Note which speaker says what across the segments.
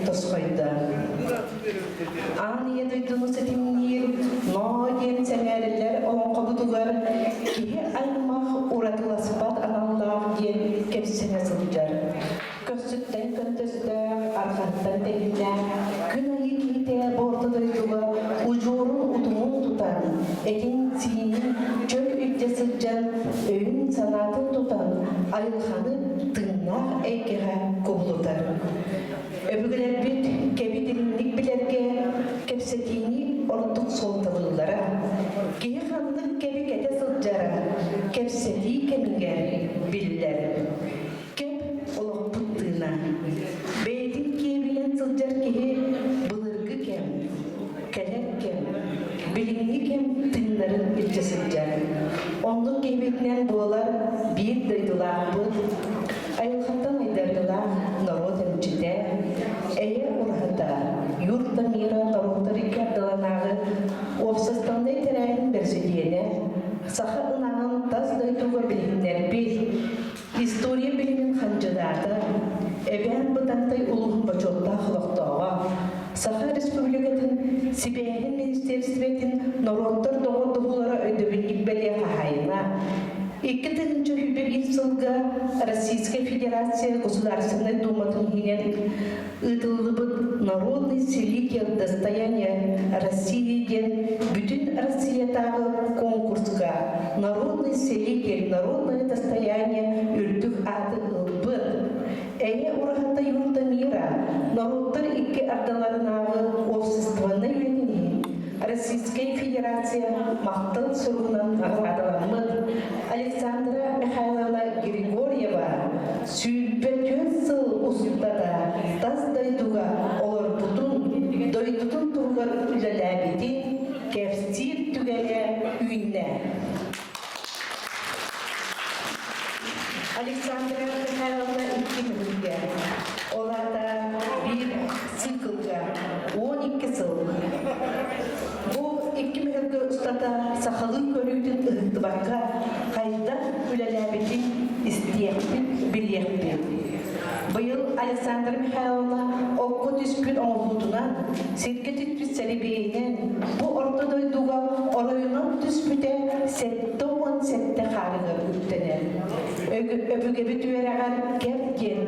Speaker 1: тосхойдо. Аан ийэ дойдуну ситимниир Ноо диэн сэҥээриллэр олоҥхобутугар киһи аймах уратыласпат аналлаах диэн кэпсэнэ сылдьар. Көхсүттэн көнтөстөөх, арҕаттан тэҥнээх, күн айыы киһитэ бу орто дойдуга удьуорун утумун тутан, этин-сиинин чөл илдьэ сылдьан, өйүн-санаатын тутан, айылҕаны тыыннаах эйгэҕэ кубулутар. Өбүгэлэрбит кэби дириҥник билэргэ кэпсэтиини ордук суолталыыллара. Киһи ханнык кэби кэтэ сылдьара кэпсэтии кэмигэр биллэр. Кэп олохпут тыына. Бэйэтин киэбинэн сылдьар киһи былыргы кэм, кэлэр кэм, билиҥҥи кэм тыыннарын илдьэ сылдьар. Оннук киһибитинэн буолар биир дойдулаахпыт, айылҕаттан айдарыылаах норуот эмчитэ, эйэ ураһыта, юрта мира норуоттар икки ардыланааҕы уопсастыбаннай тэрээһин бэрэсидьиэнэ, саха ынаҕын тас дойдуга билиһиннэрбит, История билимин хандьыдаата, Эбээн Бытантай улууһун бочуоттаах олохтооҕо, Саха Республикатын Сибээһин министиэристибэтин норуоттар доҕордоһуулара өйдөбүнньүк бэлиэ хаһаайына, 2021 сылга Российскай Федерация Государственнай Думатын иһинэн ыытыллыбыт «Народный селитель достояния России» диэн бүтүн Россиятааҕы конкурска «Народный селитель, народное достояние» үрдүк ааты ылбыт. Эйэ ураһата юрта мира норуоттар икки ардыларынааҕы уопсастыбаннай үлэтин иһин Российскай Федерация махтал суругунан наҕараадаламмыт Александра Михайловна Григорьева 24 сыл устата тас дойдуга олорбутун, дойдутун туһугар үлэлээбитин кэпсиир түгэнэ үүннэ. Александра Михайловна икки мүһүлгэ, ол аата биир циклга 12 сыл. Бу икки мүһүлгэ устата сахалыы көрүүтүн ыһыктыбакка хайдах үлэлээбитин истиэхпит, билиэхпит. Быйыл Александра Михайловна окко түспүт оҥоһуутунан, сиргэ түспүт сэлибиэйинэн бу орто дойдуга оройунан түспүтэ 77 хаарыгар үктэнэр. Өбүгэбит үөрэҕэр кэп диэн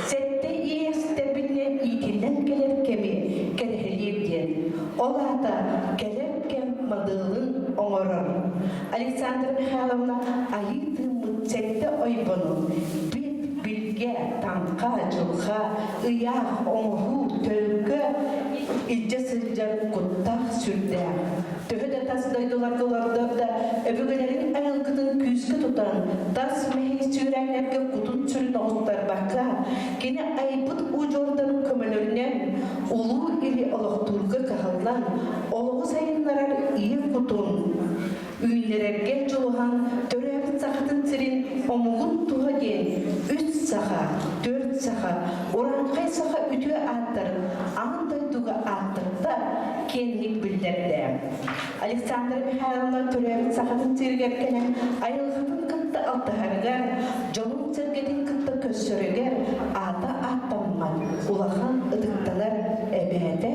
Speaker 1: сэттэ иэстэрбитинэн иитиллэн кэлэр кэми кэрэһилиир диэн. Ол аата кэлэр кэм мадыалын оҥорор. Александра Михайловна айыы тыыммыт сэттэ ойбонун бит, билгэ, таҥха, дьылҕа, ыйаах, оҥоһуу, төлкө илдьэ сылдьар куттаах сүрдээх. Төһө да тас дойдуларга олордор да, өбүгэлэрин айылгытын күүскэ тутан, тас мэһэй сүүрээннэргэ кутун-сүрүн оҕустарбакка, кини айбыт удьуордарын көмөлөрүнэн улуу или олохтуурга кыһаллан, олоҕу сайыннарар ийэ кутун үүннэрэргэ дьулуһан, төрөөбүт сахатын сирин омугун туһа диэн үс саха, төрт саха, урааҥхай саха үтүө ааттарын аан дойдуга ааттатта, киэҥник биллэрдэ. Александра Михайловна төрөөбүт сахатын сиригэр кэлэн айылҕатын кытта алтыһарыгар, дьонун-сэргэтин кытта көрсөрүгэр аата ааттаммат улахан ытыктанар эбээтэ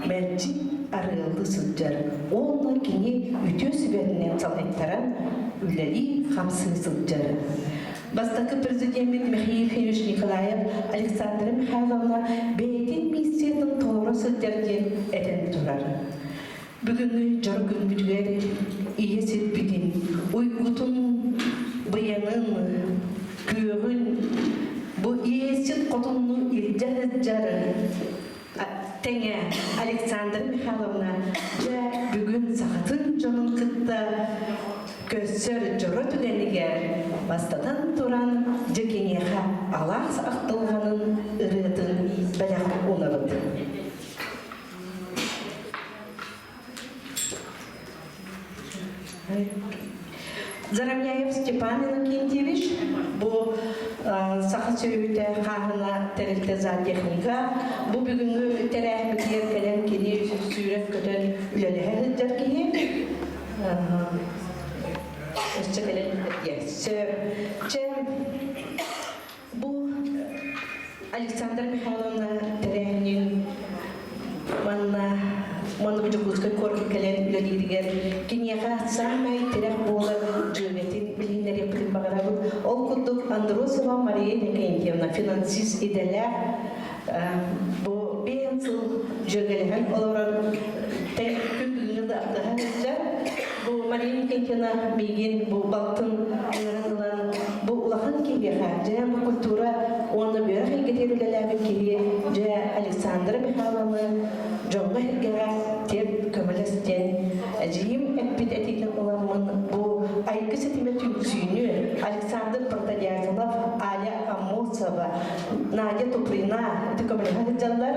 Speaker 1: мэлдьи арыаллыы сылдьар уонна кини үтүө сүбэтинэн салайтаран үлэлии-хамсыы сылдьар. Бастакы президеммит Михаил Ефимович Николаев Александра Михайловна бэйэтин миссиятын толоро сылдьар диэн этэн турар. Бүгүҥҥү дьоро күммүтүгэр ийэ сирбитин, уйгутун, быйаҥын, күөҕүн бу иэсин хотунну илдьэ сылдьар тэҥэ Александра Михайловна дьэ бүгүн сахатын дьонун кытта көрсөр дьоро түгэнигэр бастатан туран дьэ киниэхэ алаас ахтылҕанын ырыатын бэлэх уунабыт. Заровняев Степан Иннокентьевич бу саха сүөһүтэ хааһына тэрилтэ зоотехника бу бүгүҥҥү тэрээһиммитигэр кэлэн кини сүүрэн-көтөн үлэлэһэ сылдьар киһи өссө кэлэн сөп чэ бу Александра Михайловна тэрээһинин. Манна маннык Дьокуускай куоракка кэлэн үлэлииригэр киниэхэ саамай тирэх буолар дьүөгэтин билиһиннэриэхпитин баҕарабыт. Ол курдук Андросова Мария Иннокентьевна финансист идэлээх бу биэн сыл дьүөгэлэһэн олорор күн бүгүҥҥэ да алтыһа сылдьар. Бу Мария Иннокентьевна миигин бу балтын ыҥыран ылан бу улахан киһиэхэ дьэ бу культура уонна үөрэх эйгэтигэр үлэлээбит киһи дьэ Александра Михайловна дьоҥҥо-сэргэҕэ тиэрт көмөлөс диэн эдьиийим эппит этиитин ыламмын бу Айгы ситимэ түмсүүнү Александр Протодьяконов, Аля Аммосова, Надя Туприна ити көмөлөһө сылдьаллар.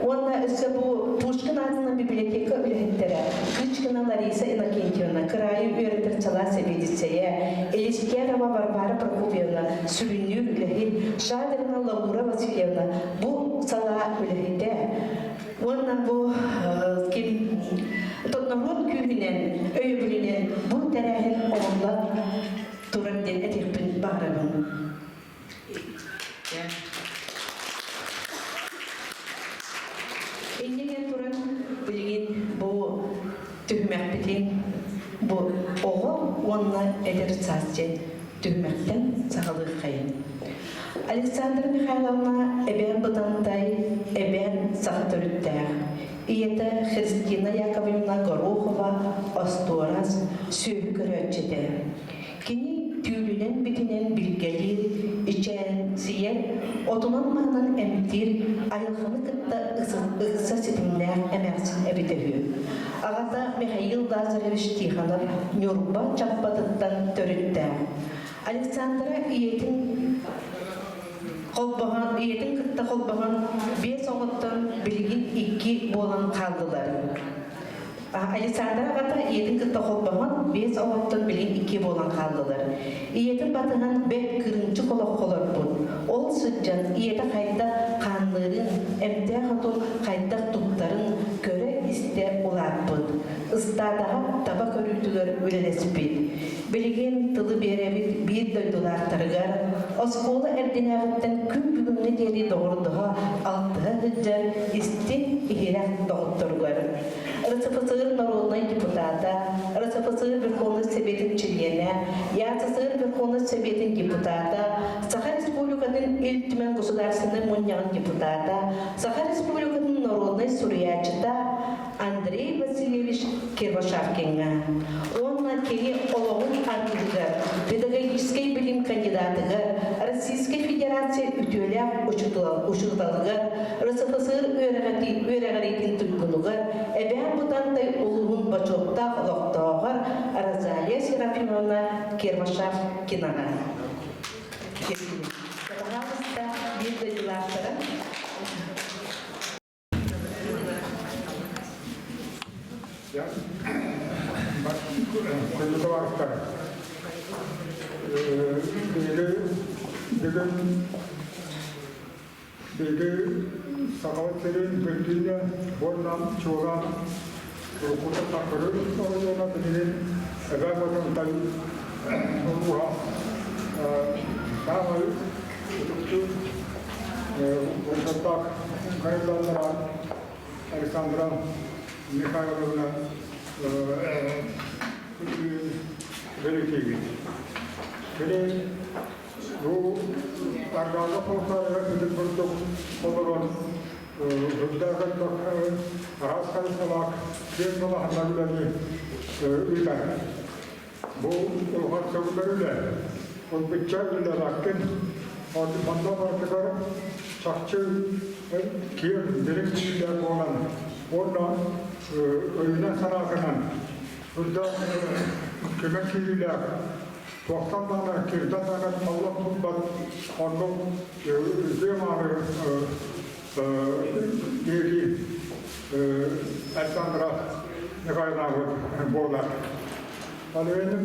Speaker 1: Уонна өссө бу Пушкин аатынан библиотека үлэһиттэрэ Кычкина Лариса Иннокентьевна, кыраайы үөрэтэр салаа сэбиэдиссэйэ, Елистерова Варвара Прокопьевна сүрүннүүр үлэһит, Шадрина Лаура Васильевна бу салаа үлэһитэ. Уонна бу ким норуот күүһүнэн, өйөбүлүнэн бу тэрээһин оҥоһулла турар диэн этиэхпин баҕарабын. Иннигэр туран билигин бу түһүмэхпитин бу оҕо уонна эдэр саас диэн түһүмэхтэн саҕалыаххайын. Александра Михайловна Эбээн Бытантай Эбээн саха төрүттээх. Ийэтэ Христина Яковлевна Горохова остуорас, сүөһү көрөөччүтэ. Кини түүлүнэн-битинэн билгэлиир, ичээнсийэр, отунан-маһынан эмтиир, айылҕаны кытта ыкса ситимнээх эмээхсин эбитэ үһү. Аҕата Михаил Лазаревич Тихонов Ньурба Чаппатыттан төрүттээх. Александра ийэтин холбоһон, ийэтин кытта холбоһон биэс оҕоттон билигин икки буолан хааллылар. Александра аҕата ийэтин кытта холбоһон, биэс оҕоттон билигин икки буолан хааллылар. Ийэтин батыһан бэрт кырыымчык олоххо олорбут. Ол сылдьан ийэтэ хайдах хаанныырын, эмтээх оту хайдах туттарын көрө-истэ улааппыт. Ыстаадаҕа таба көрүүтүгэр үлэлэспит. Билигин тылы биэрэбит биир дойдулаахтарыгар, оскуола эрдинээҕиттэн күн бүгүҥҥэ диэри доҕордоһо алтыһа сылдьар истиҥ иһирэх доҕотторугар. РСФСР народнай депутата, РСФСР Верховнай Советын чилиэнэ, ЯССР Верховнай Советын депутата, Саха Республикатын Ил Түмэн Государственнай Мунньаҕын депутата, Саха Республикатын народнай суруйааччыта Андрей Васильевич Кирбашавкиҥҥа уонна кини олоҕун аргыһыгар, педагогическай билим кандидатыгар, Российскай Федерация үтүөлээх учууталыгар, РСФСР үөрэҕириитин туйгунугар, Эбээн Бытантай улууһун бочуоттаах олохтооҕор Розалия Серафимовна Кирбашавкинаҕа. Пожалуйста, биир дойдулаахтара.
Speaker 2: Күндү Бүгүн биһиги Сахабыт сирин бүттүүнэ уонна чуолаан уруккута Саккырыыр оройуона билигин Эбээ Ботонтай улууһа саамай ытыктыыр Урсаттаах Кареллаллара Александра Михайловна бэлиэтиибит. Кини бу арҕааҥҥы полкаларга ытык курдук олорон үрдээх элбэх араас хайысхалаах киэҥ балаһаннар үлэни ыытар. Бу улахан сөбүлэр үлэ. Ылбычча үлэлээккин. Манна барытыгар чахчы киэҥ, дириҥ билиилээх буолан уонна өйүнэн-санаатынан үрдээх көмө киириилээх туохтан даҕаны киртэн даҕаны таллан турбат оннук үтүө мааны киһи Александра Михайловна буолар. Алейным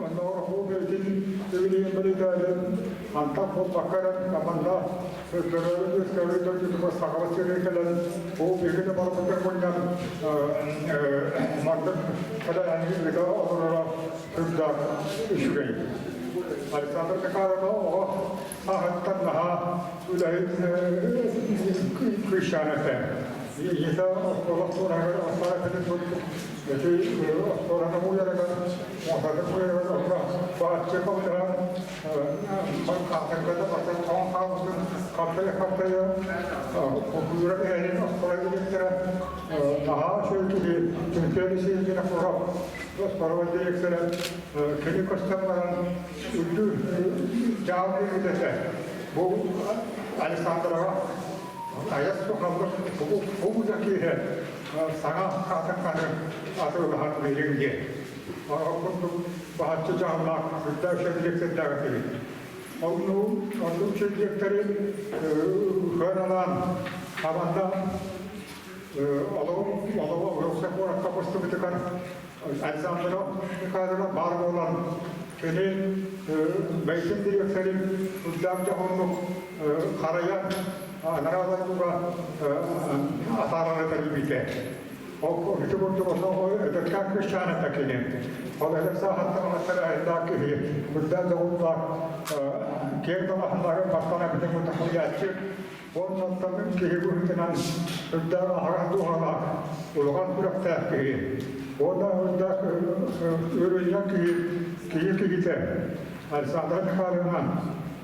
Speaker 2: оннооҕор бэйэтин үбүлүйүн бэлиэтээбит антах буолбакка эрэ команда төрөөбүт үөскээбит дойдутугар Сахабыт сиригэр кэлэн ол биһиги да барыбытын мунньан маннык тэрээһини ыыта олороро сүрдээх үчүгэй. Александр Михайловна оҕо сааһыттан наһаа үлэһит кыысчаан этэ. Ийэтэ оскуола туорагар оскуола кэлин курдук ити оскуоланы уйарыгар муосатын уйарыгар онно бааччы көмөлөһөн хаатыргата барсан тоҥон хаалбытын хапсайа-хапсайа култуура иһэрин оскуола директора наһаа үчүгэй киһи Тимофей Васильевич оскуола директора кини көстөн баран үрдүк дьаал үлэтэ бу Александраҕа Айас сухаллык бу да киһи саҥа хаатыҥканы атыылаһан билиҥ диэн. Ол курдук баһаччы дьаһаллаах үрдээх сэлиэктэрдээх этибит. Онну оннук сэлиэктэри ыһыаналаан хаманда олоҕум олоҕу Урукса куоракка постубутугар Александра Михайловна баар буолан кини бэйэтин дириэктэрин үрдээх дьоһуннук харайан анараа дойдуга атаарара тэрийбитэ. Ол ити курдук эдэркээн кыысчаан этэ кини. Ол эдэр сааһыттан ылаттара айыллаах киһи үрдээх дьоҕурдаах киэҥ далаһыннары бастан эбитин курдук Оннуттан киһи быһыытынан үрдээх аһаҕас дууһалаах, улахан сүрэхтээх киһи. Уонна үрдээх үөрүйэх киһи, киһи киһитэ Александра Михайловна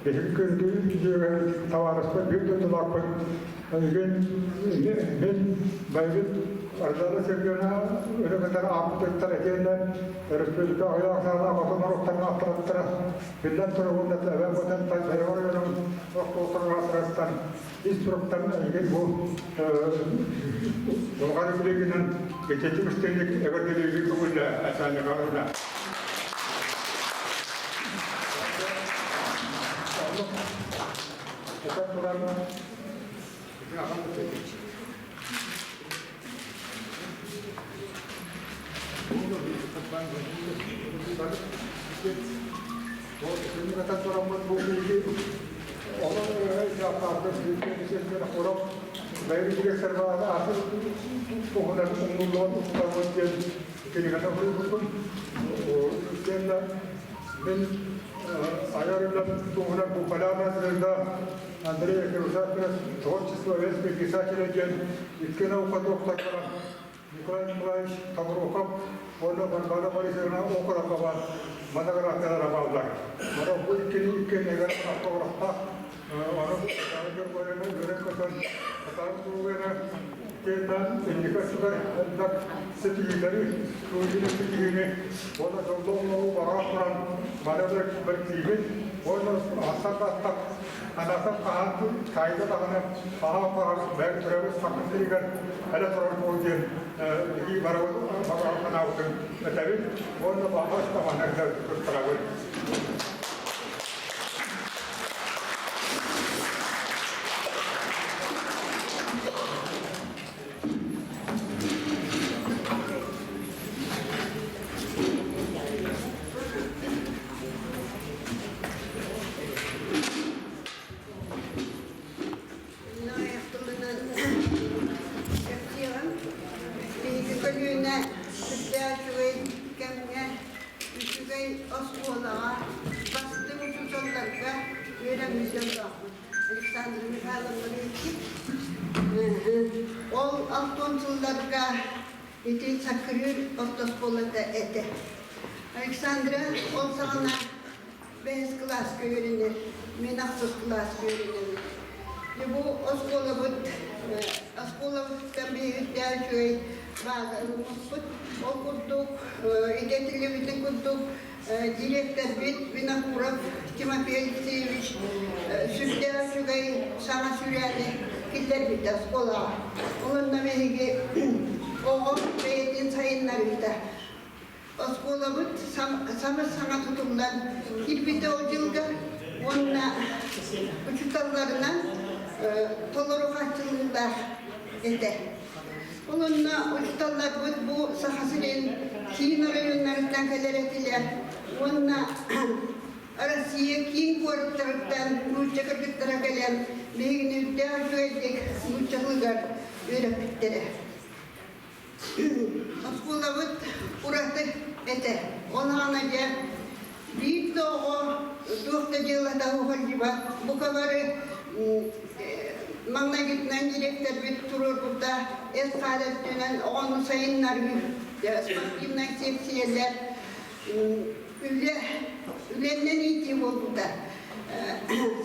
Speaker 2: биһиги күндү дьүөгэбит, табаарыспыт, биир дойдулаахпыт Эйигин мин байбыт Ардала Сергеевна үлэ кытары ааппытыттар этиэннэ республика аҕыйах ахсааннаах хотун норуоттарын ааттарыттара Биллэн турар уонна эбэм батан бэйэҕэр оройуонун ортолоругар сырастан ис туруктан эйигин бу Болгар билигинэн ититик истиҥник эҕэрдэлиирбит көҥүллэ Айсана Михайловна. Этэн туран Мин айар үлэм туһунан бу Поляна звезда Андрей Крусаков творчество вестник писателя диэн икки наука доктордара Николай Николаевич Табруков уонна Варвара Борисовна Окорокова монографиялара бааллар. Мана бу иккини иккиэннэригэр автографтаах ону үөрэн-көтөн сатаан туругуна тиэннэн инники өттүгэр элбэх ситиһиилэри, туйгун ситиһиини уонна дьоллоох баҕа туран маны бэртиибин уонна астан Анатан хаһан таайда даҕаны хаһан баҕар бэйэм төрөөбүт Сахам сиригэр элэ турар буол диэн биһиги барыбыт баҕа санаабытын этэбит уонна баҕа ыстаманнарга туттарабыт.
Speaker 3: Кэпсиэҕим. Биһиги көлүөнэ сүрдээх үчүгэй кэмҥэ, үчүгэй оскуолаҕа, бастыҥ учууталларга үөрэммит дьоллоохпут. Александра Михайловна Ол алтан сылларга ити Саккырыыр орто оскуолата этэ. Александра ол саҕана бэһис кылааска үөрэнэр, мин ахсыс кылааска үөрэнэбин. Дьэ бу оскуолабыт оскуолабытыттан биһигиттээх үчүгэй бааза ылыммыппыт. Ол курдук идэтиллибитин курдук директорбит Винокуров Тимофей Алексеевич сүрдээх үчүгэй саҥа сүүрээни киллэрбитэ оскуолаҕа. Онно биһиги оҕо бэйэтин сайыннарыыта Оскуолабыт саҥа-саҥа тутуллан киирбитэ ол дьылга уонна учууталларынан толору хааччыллыылаах этэ. Ол онно учууталларбыт бу Саха сирин киин оройуоннарыттан кэлэр этилэр уонна Россия киин куораттарыттан нуучча кыргыттара кэлэн биһигини үрдээх үчүгэйдик нууччалыыгар үөрэппиттэрэ. Оскуолабыт ураты этэ. Ол аана дьэ биир да оҕо туох да дьыалата уһалдьыбат. Бука бары Маҥнайгытынан директорбыт туруорбута эт-хаан өттүнэн оҕону сайыннарыы, спортивнай сиэксийэлэр, үлэ, үлэннэн иитии буолбута.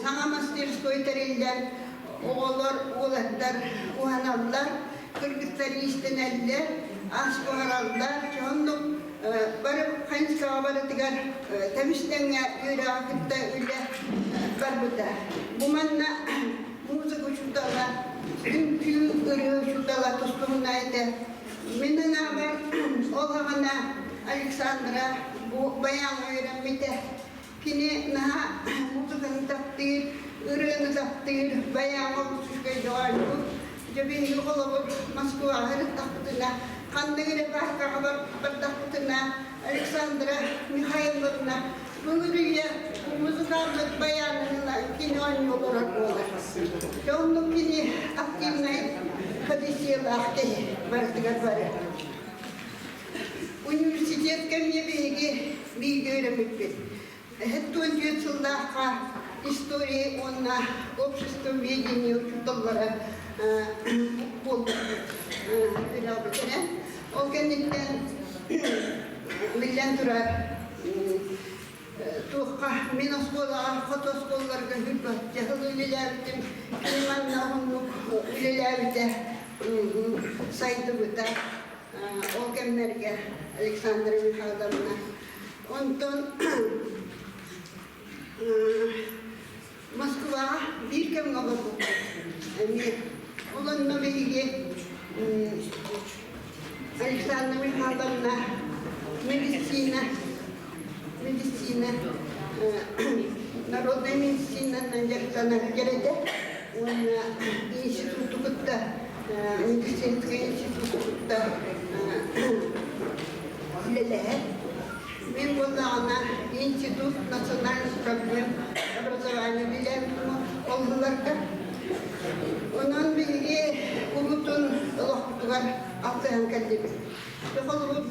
Speaker 3: Саҥа мастерской тэриллэн, оҕолор, уолаттар уһаналлар, кыргыттар иистэнэллэр, ас буһараллар. Дьоннук бары хайысхаҕа барытыгар тэбис-тэҥҥэ үөрэҕи кытта үлэ барбыта. Бу манна музыка учуутала, үҥкүү, ырыа учуутала тустуһуна этэ. Мин анаабар ол аҕана Александра бу байааҥҥа үөрэммитэ. Кини наһаа музыканы таптыыр, ырыаны таптыыр, байааҥҥа олус үчүгэй доҕоонньук. Дьэ биһиги холобур Москваҕа ырыттахпытына, ханнык эрэ пааркаҕа бардахпытына Александра Михайловна былыр үйэ музыкальнай байаанынан кини оонньуу олорор буолар. Дьэ оннук кини активнай позициялаах киһи барытыгар бары. Университетка эмиэ биһиги бииргэ үөрэммиппит. 74 сыллаахха история уонна обществоведение учууталлара буолбуппут үөрэҕбитинэ. Ол кэнниттэн биллэн турар туохха мин оскуолаҕа хоту оскуолаларга сүүрбэччэ сыл үлэлээбитим. Кини манна уһуннук үлэлээбитэ, сайдыбыта. Ол кэмнэргэ Александра Михайловна. Онтон Москваҕа биир кэмҥэ олорбуппут эмиэ. Ол онно биһиги Александра Михайловна медицина, медицина, народная медицинанан дьарыктанар этэ уонна институту кытта медицинскэй институту кытта үлэлэһэр. Мин буоллаҕына институт национальных проблем образования билэн оллуларга. Онон биһиги улутун олохпутугар алтыһан кэллибит. Холобур,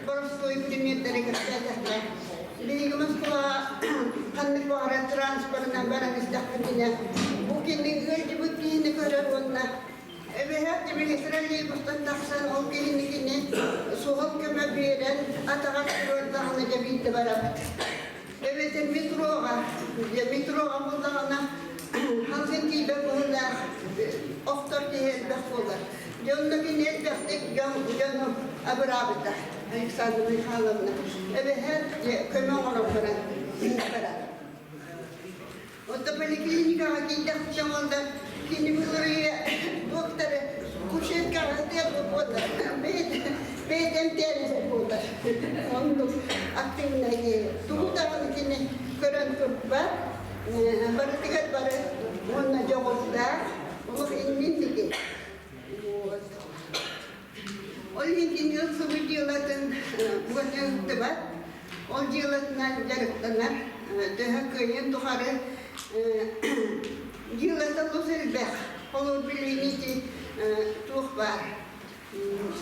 Speaker 3: боростуой предметтэри кэпсээтэххэ, биһиги Москваҕа ханнык баҕарар транспорынан баран истэхпитинэ, бу кини ыалдьыбыт киһини көрөр уонна Эбэһээт тимири троллейбустан тахсан ол киһини кини суһал көмө биэрэн атаҕар туруордаҕына дьэ биирдэ барабыт. Эбэтэр метроҕа, дьэ метроҕа буллаҕына халгын тиийбэт быһыылаах охтор киһи элбэх буолар. Дьэ онно кини элбэхтик дьон дьону абыраабыта Александра Михайловна. Эбэһээт дьэ көмө оҥорон баран барар. Онто поликлиникаҕа киирдэхпитинэ уонна кини былырыйа докторы кушеткаҕа сытыар буолар, бэйэтэ эмтээн эрэр буолар. Оннук активнай тугу даҕаны кини көрөн турбат, барытыгар бары уонна дьоҕурдаах, олох иннин диги. Вот. Ол иһин кини ылсыбыт дьыалатын уонна ыыттыбат. Ол дьыалатынан дьарыктанар. Төһө кыайын тухары дьыалата олус элбэх. Холобур, билигин ити туох баар.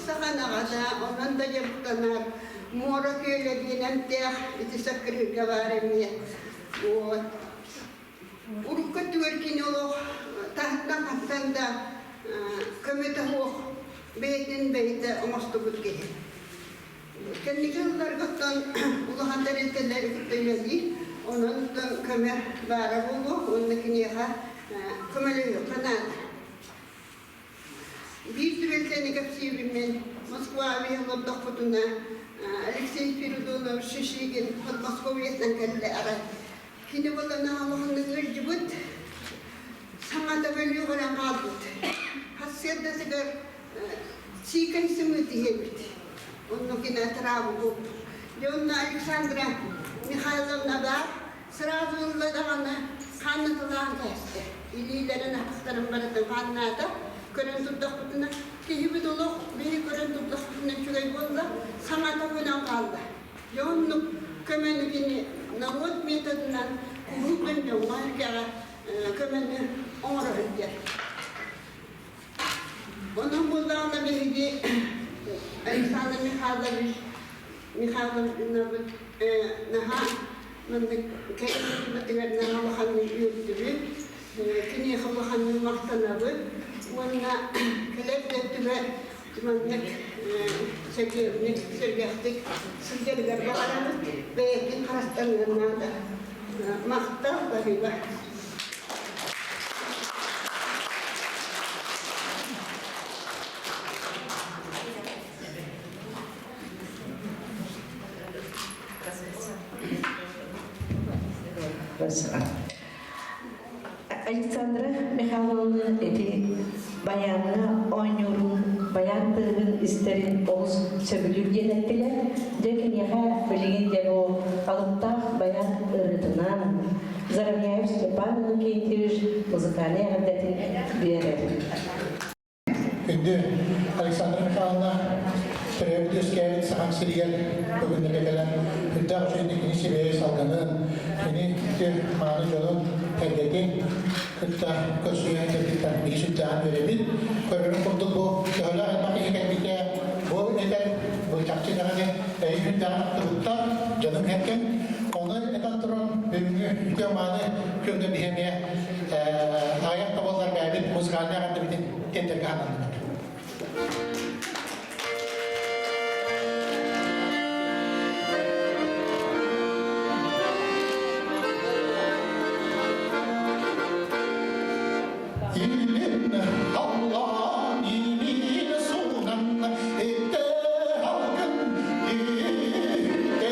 Speaker 3: Саханаҕа да, онон да дьарыктанар. Муора күөлэ диэн эмтээх ити Саккырыырга баар эмиэ. Вот. Урукку өттүгэр кини олох таһыттан хастан да көмөтө суох бэйэтин бэйэтэ оҥостубут киһи. Кэнники сылларгыттан улахан тэрилтэлэр кытта үлэлиир, онон көмө баара буолуо уонна киниэхэ көмөлөһүөххэ наада. Биир түбэлтэни кэпсиибин мин Москва олордохпутуна Алексей Спиридонов Шишигин Подмосковьеттан кэллэ арай. Кини буоллаҕына улаханнык ыалдьыбыт, саҥата бөлүөҕүрэн хаалбыт. Сарсыардатыгар сиикэй сымыыт иһэбит. Онно кини траву булбут. Дьэ онно Александра Михайловна баар, сразу ылла даҕаны хааннатылаан кээстэ. Илиилэрин, атахтарын барытын хааннаата. Көрөн турдахпытына, киһибит олох биһи көрөн турдахпытына үчүгэй буолла, саҥата көнөн хаалла. Дьэ оннук көмөнү кини норуот методынан куруук дьоҥҥо-сэргэҕэ көмөнү оҥоро сылдьар. Онон буоллаҕына биһиги Александр Михайлович Михайловнабыт наһаа маннык кэлбитигэр наһаа улаханнык үөрдүбүт. Киниэхэ улаханнык махтанабыт уонна кэлэр да өттүгэр маннык сэргиэбник, сэргэхтик сылдьарыгар баҕарабыт, бэйэтин харыстаныан наада. Махтал, баһыыба.
Speaker 1: Александра Михайловна ити баяҥҥа оонньуурун, баян тыаһын истэрин олус сөбүлүүр диэн эттилэр. Дьэ киниэхэ билигин дьэ бу алыптаах баян ырыатынан Заровняев Степан Иннокентьевич музыкальнай эҕэрдэтин биэрэр.
Speaker 4: Күндү Александра Михайловна, төрөөбүт үөскээбит Сахам сиригэр бүгүннэргэ кэлэн үрдээх үчүгэйдик кини сибиэһэй салгынын, кини үтүө мааны дьонун кэргэтин кытта көрсүһэн кэлбиттэн биһи сүрдээҕин үөрэбит. Көрөрүн курдук бу төһөлөөх элбэх киһи кэлбитэ, бу этэр, бу чахчы даҕаны өйүн сүрдээҕин ахтыбыттар, дьонум эркин. Ону этэн туран бүгүҥҥү үтүө мааны күҥҥэ биһи эмиэ аҕыйах да буоллар бэйэбит музыкальнай эҕэрдэбитин тиэрдэргэ сананныбыт. Илин Аллаһ илин суунан итте халкын итте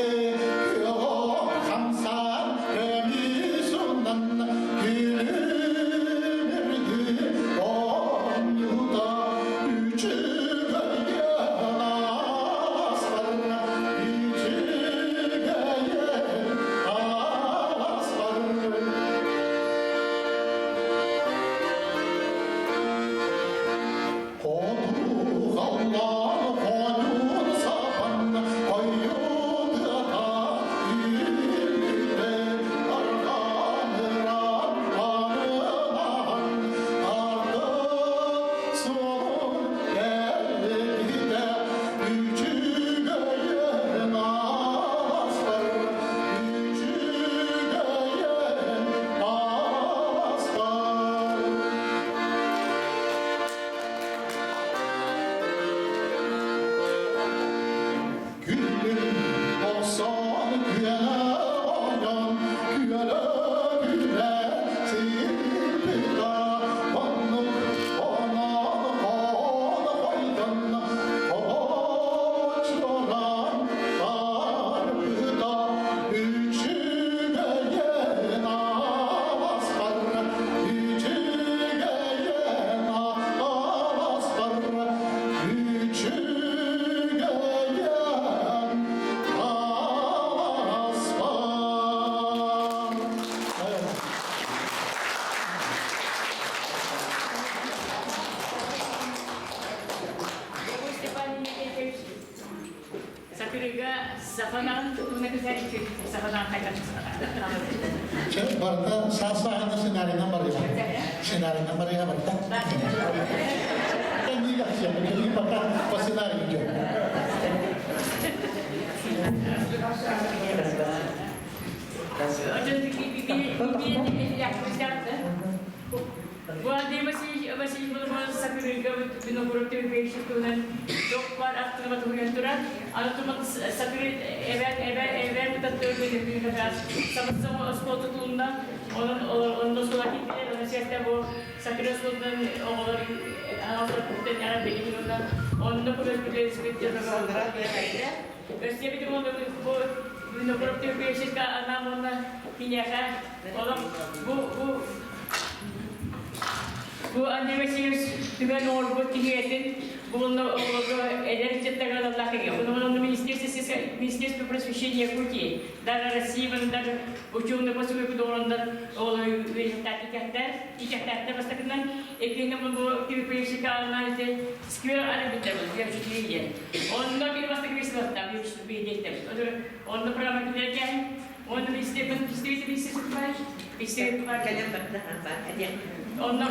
Speaker 4: хамсаан көмүсунан күлүмүрдү оонньуута үчүгэйэн аспар үчүгэйэн аспар. Хоту халлаан хойун сапан хойутата үүннэ арҕаныраан арылаан ардык суолун кэлбитэ үчүгэйин аспар үчүгэйин аспар. Күллүм охсон күөлэ ойон күөлэ күлэ сирбита оннук онон хон хойдон холочоран барбыта үчүгэйин аспар үчүгэйин аспар үчүгэйин аспар.
Speaker 5: Степан Никитич, Сакырыга саханан саханан
Speaker 4: Барыта саас-сааһына сценарийынан барыга. Сценарийынан барыга барыта. Не пока по сценарию идет.
Speaker 5: Бу Андрей Васильевич Васильевич Сакырыга Винокуров Тимофеевич туһунан туох баар ахтылыма туһуйан турар. Аны турмат Сакыры эбээн эбээн эбээн бытаттыыр Сабыссаҥа оскуола тутулунна. Онон онно оскуола киирдилэр. Онон сиэттэ бу Сакыры оскуолатынан оҕолор аҕалар эҕэрдэлиибин уонна онно көрөспүт Өссө бу Винокуров Тимофеевичка анаан уонна киниэхэ олох бу бу Бу Андрей Васильевич түмэн оҥорбут киһиэтин бу онно оҕолорго эдэр ыччаттарга аналлаах киһи. Онно Министерство, Министерство просвещения Якутии, даже России, даже ученый посылку оҥороннор оҕолору үөрэхтээхтэр, итэхтээхтэр бастакынан эккиһинэн бу Тимофеевичка анаан ити сквер арыйбыттар диэн. Онно кини бастакы выставката, Онно программа киллэрген, онно Онно онно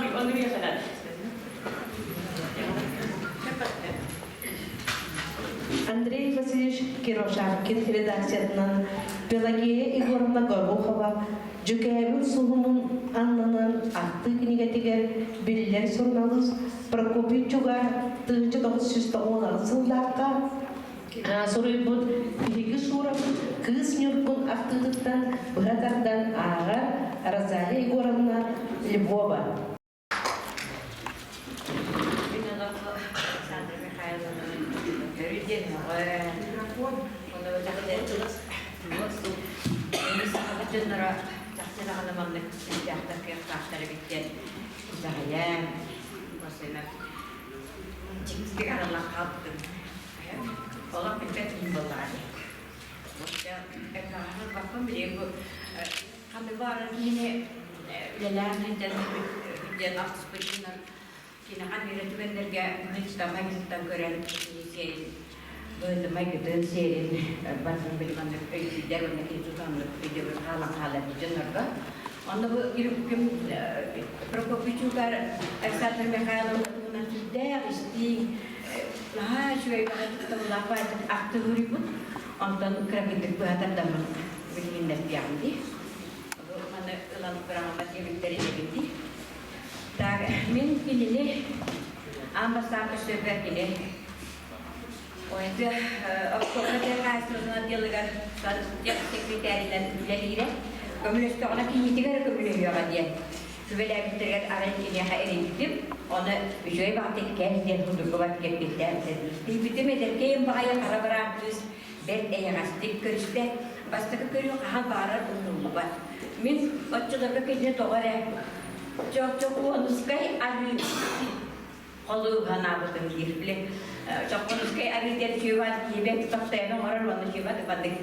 Speaker 1: Андрей Васильевич Кирошаркин редакциятынан Пелагея Егоровна Горохова. Дьүкээбил суһумун аннынан ахтыы кинигэтигэр биллэр суруналыыс Прокопий Чугар 1998 сыллаахха суруйбут «Биһиги Шурабыт кыыс Ньургун ахтыытыттан быһа тардан ааҕар Розалия Егоровна Львова.
Speaker 6: Мин олоххо Александра Михайловна өрүү диэн мөҕөн, онно саха дьонноро чахчы даҕаны маннык күүстээхтэр, кыахтаахтар эбит диэн итэҕэйэн, дьиктитик арыллан хаалбытым. Олох билбэт киһи буоллаҕа дии. Баппын билигин бу ханнык баҕарар киһини үлэлээн сылдьан диэн алтыспытынан киниэхэ биэрэ түгэннэргэ майгытыттан көрөн кини сиэрин быһыытын сиэрин барытын били маннык өйдүүллэр уонна кини тутаннык өйдөбүл хаалан хаалар дьоннорго. Онно бу ким Прокопий Чукар Александр Михайловна туһунан сүрдээх истиҥ наһаа үчүгэй баҕайытык баайдык ахтыһыырыйбыт. Онтон кыракыйдык быһа тардаммын билиһиннэртиэҕим дии. Бу маны ылан быраҕыммат диэбиттэр эбит дии. Так, мин кинини аан бастаан көрсөрбөр кини Ойды оскуола тыа хаһаайыстыбатын отделыгар секретаринэн үлэлиирэ. Көмөлөстөҕүнэ кийиитигэр көмөлөһүөҕэ диэн сүбэлээбиттэригэр арай киниэхэ эрийбитим. Ону үчүгэй баҕатык кэл диэн судургубар кэлбиттээх Тиийбитим эдэркэйим баҕайы хара бараан кыыс бэрт эйэҕэстик көрүстэ. Бастакы көрүү хаһан баҕарар умнуллубат. Мин оччолорго кинини тоҕо эрэ Чохчохуонускай арыы холуубанаабытым диир. Били Чохчохуонускай арыы диэн чүөбаат киибэт тохтойон оҥорор уонна чүөбаат маннык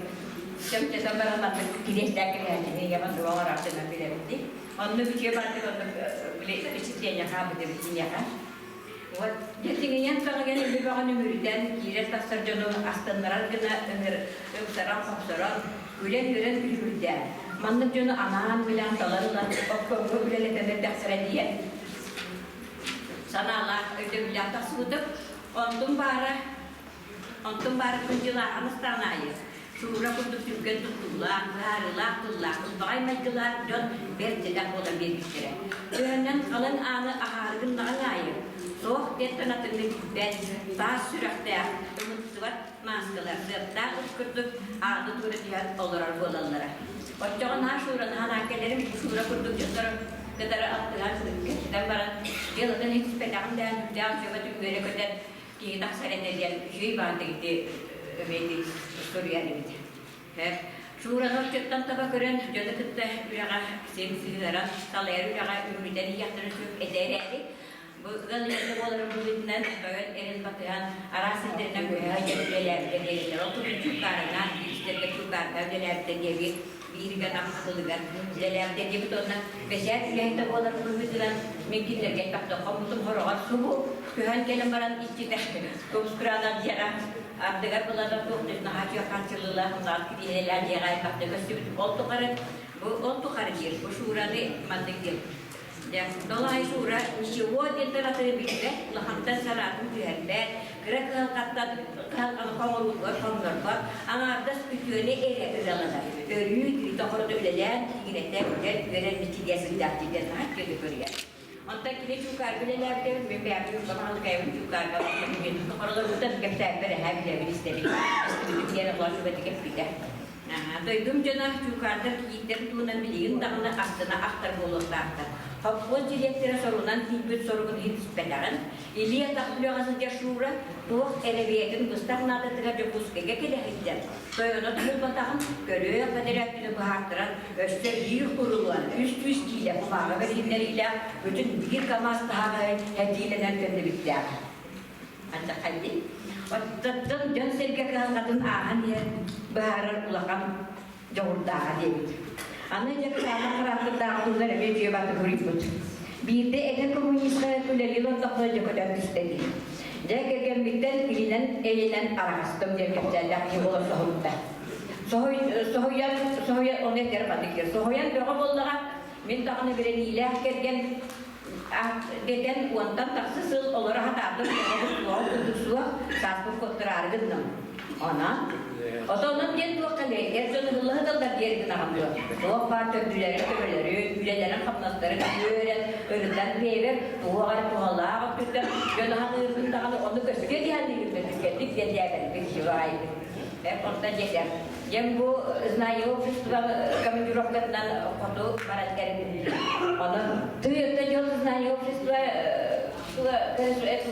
Speaker 6: чөмчөтөн баран маннык кириэстээх кэбиһээччини ийэм оннук оҥорооччунан билэбит дии. Оннук үчүгэй оннук били впечатление хаалбыт эбит киниэхэ. Вот дьиҥинэн таҕыган үлэ бөҕөнү үмүрүтэн киирэр-тахсар дьону астыннарар гына ыҥыр ыпсаран-хопсорон, күлэн-үөрэн күлүгүрдээн, маннык дьону анаан билэн талан ылан обкомҥа үлэлэтэн эрдэхтэрэ диэн санаалаах өйдөбүллээх тахсыбытым. Онтум баара Онтон баара күн-дьыл ааһан ыстаҕын аайы Шура курдук түргэн туттуулаах, быһаарыылаах тыллаах, ылбаҕай майгылаах дьон бэрт сэдэх буолан биэрбиттэрэ. Төһөнөн халыҥ ааны аһаары гыннаҕыҥ аайы, суох диэнтэн атыҥҥа билбэт, таас сүрэхтээх, ымыттыбат мааскалар сыаптаах ыт курдук ааны туора түһэн олорор буолаллара. Оччоҕо наһаа Шураны санаан кэлэрим, Шура курдук дьоннору кытары алтыһан кэпсэтэн баран, дьыалатын иһиспэтэҕим дээн, үрдээх дьоҕа түҥүөрэ көтөн киһи тахсар этэ диэн үчүгэй баантык ити эбиэти суруйар эбит. Шураны оччоттон таба көрөн, дьону кытта үлэҕэ син сыһыаран, салайар үлэҕэ үмүрүтэн иһиэхтэрин сөп этэ эрээри, бу ыал ийэтэ буоларын быһыытынан тойон эрин батыһан араас сирдэринэн көһө сылдьан үлэлээбитэ диэбиттэр. Ол курдук Чуукаарынан, биристэргэ Чуукаарга үлэлээбитэ диэбит, бииргэ Нам Хатылыгар үлэлээбитэ диэбит уонна бэчээт үлэһитэ буоларын быһыытынан мин кинилэргэ элбэхтэ хоммутум хороҕор субу көһөн кэлэн баран иччитэ көмүс кураанах дьиэҕэ ардыгар булана туох да наһаа үчүгэй хааччыллыылаах улахан кириэһилэлээх дьиэҕэ элбэхтэ көстүбүт. Ол тухары бу ол тухары диир бу Шураны маннык диир Долай Шура ничего диэнтэн атыны билбэт, улахантан санаатын түһэрбэт, кыра кыһалҕаттан кыһалҕаны хоҥоруутугар хоҥнорбот, аҥаардас үтүөнү эрэ ыраланар, өрүү тириитэ-хорото үлэлээн тиигинэтэ күлэн үөрэн мичилийэ сылдьааччы диэн наһаа үчүгэйдик көрүйэр. Онтон кини Чуукаарга үлэлээбитэ, мин бэйэм Чуукка баһылыкайым Чуукаарга хоролорбуттан кэпсээппэр эһээ билэбин истэбин, истибитим диэн олор сүбэтик эппитэ. Дойдум дьоно Чуукаардар кийииттэр туһунан билигин даҕаны астына ахтар буолуохтаахтар. Хоппуос директора сорунан тиийбит соругун иһитиспэтэҕин, илии-атах үлэҕэ сылдьар Шура туох эрэбиэтин быстах наадатыгар Дьокуускайга кэлэ сылдьан, тойоно тумулбатаҕын көрүөх бэдэрээччини быһаартаран, өссө биир курулуон 300 киилэ кумааҕы бэриһиннэриилээх бүтүн биир КАМАЗ таһаҕаһы этиилэнэн төннүбүттээх. Аччаххайдый. Оттон дьон-сэргэ кыһалҕатын ааһан иһэр быһаарар улахан дьоҕурдааҕа диэбит. Аны дьэ кытаанах хараахтардаах тыллар эмиэ дьиэ баты суруйбут. Биирдэ эдэр коммунистка үлэлии олордохпуна дьэ көтөн түстэ дии. Дьэ кэргэммиттэн илинэн эйэнэн араҕастым диэн кэпсээллээх киһи буолан соһуйда. Соһуйан, соһуйан, ону этэр маннык диир. Соһуйан бөҕө буоллаҕа, мин даҕаны бэриниилээх кэргэн дэтэн уонтан тахса сыл олоро сатаатым, оҕобут суоҕа курдук суох, сааспын куоттараары гынным. Онон. Отонун диэн туох кэлиэй, эр дьон ыһылла сыталлар диэри гынаҕын дуо? Туох баар төрдүлэрин, төбөлөрүн, үлэлэрин-хамнастарын үөрэн, ырытан биэбэр, туох эрэ туһалаах өттүттэн дьон аһаныыргын даҕаны ону көстүө диһаныыгын да түргэнник диэн дьээбэрбит киһи Онтон дьэ Дьэн бу знание общества командировкатынан хоту баран кэлбит. Онон тыйытта дьон знание общества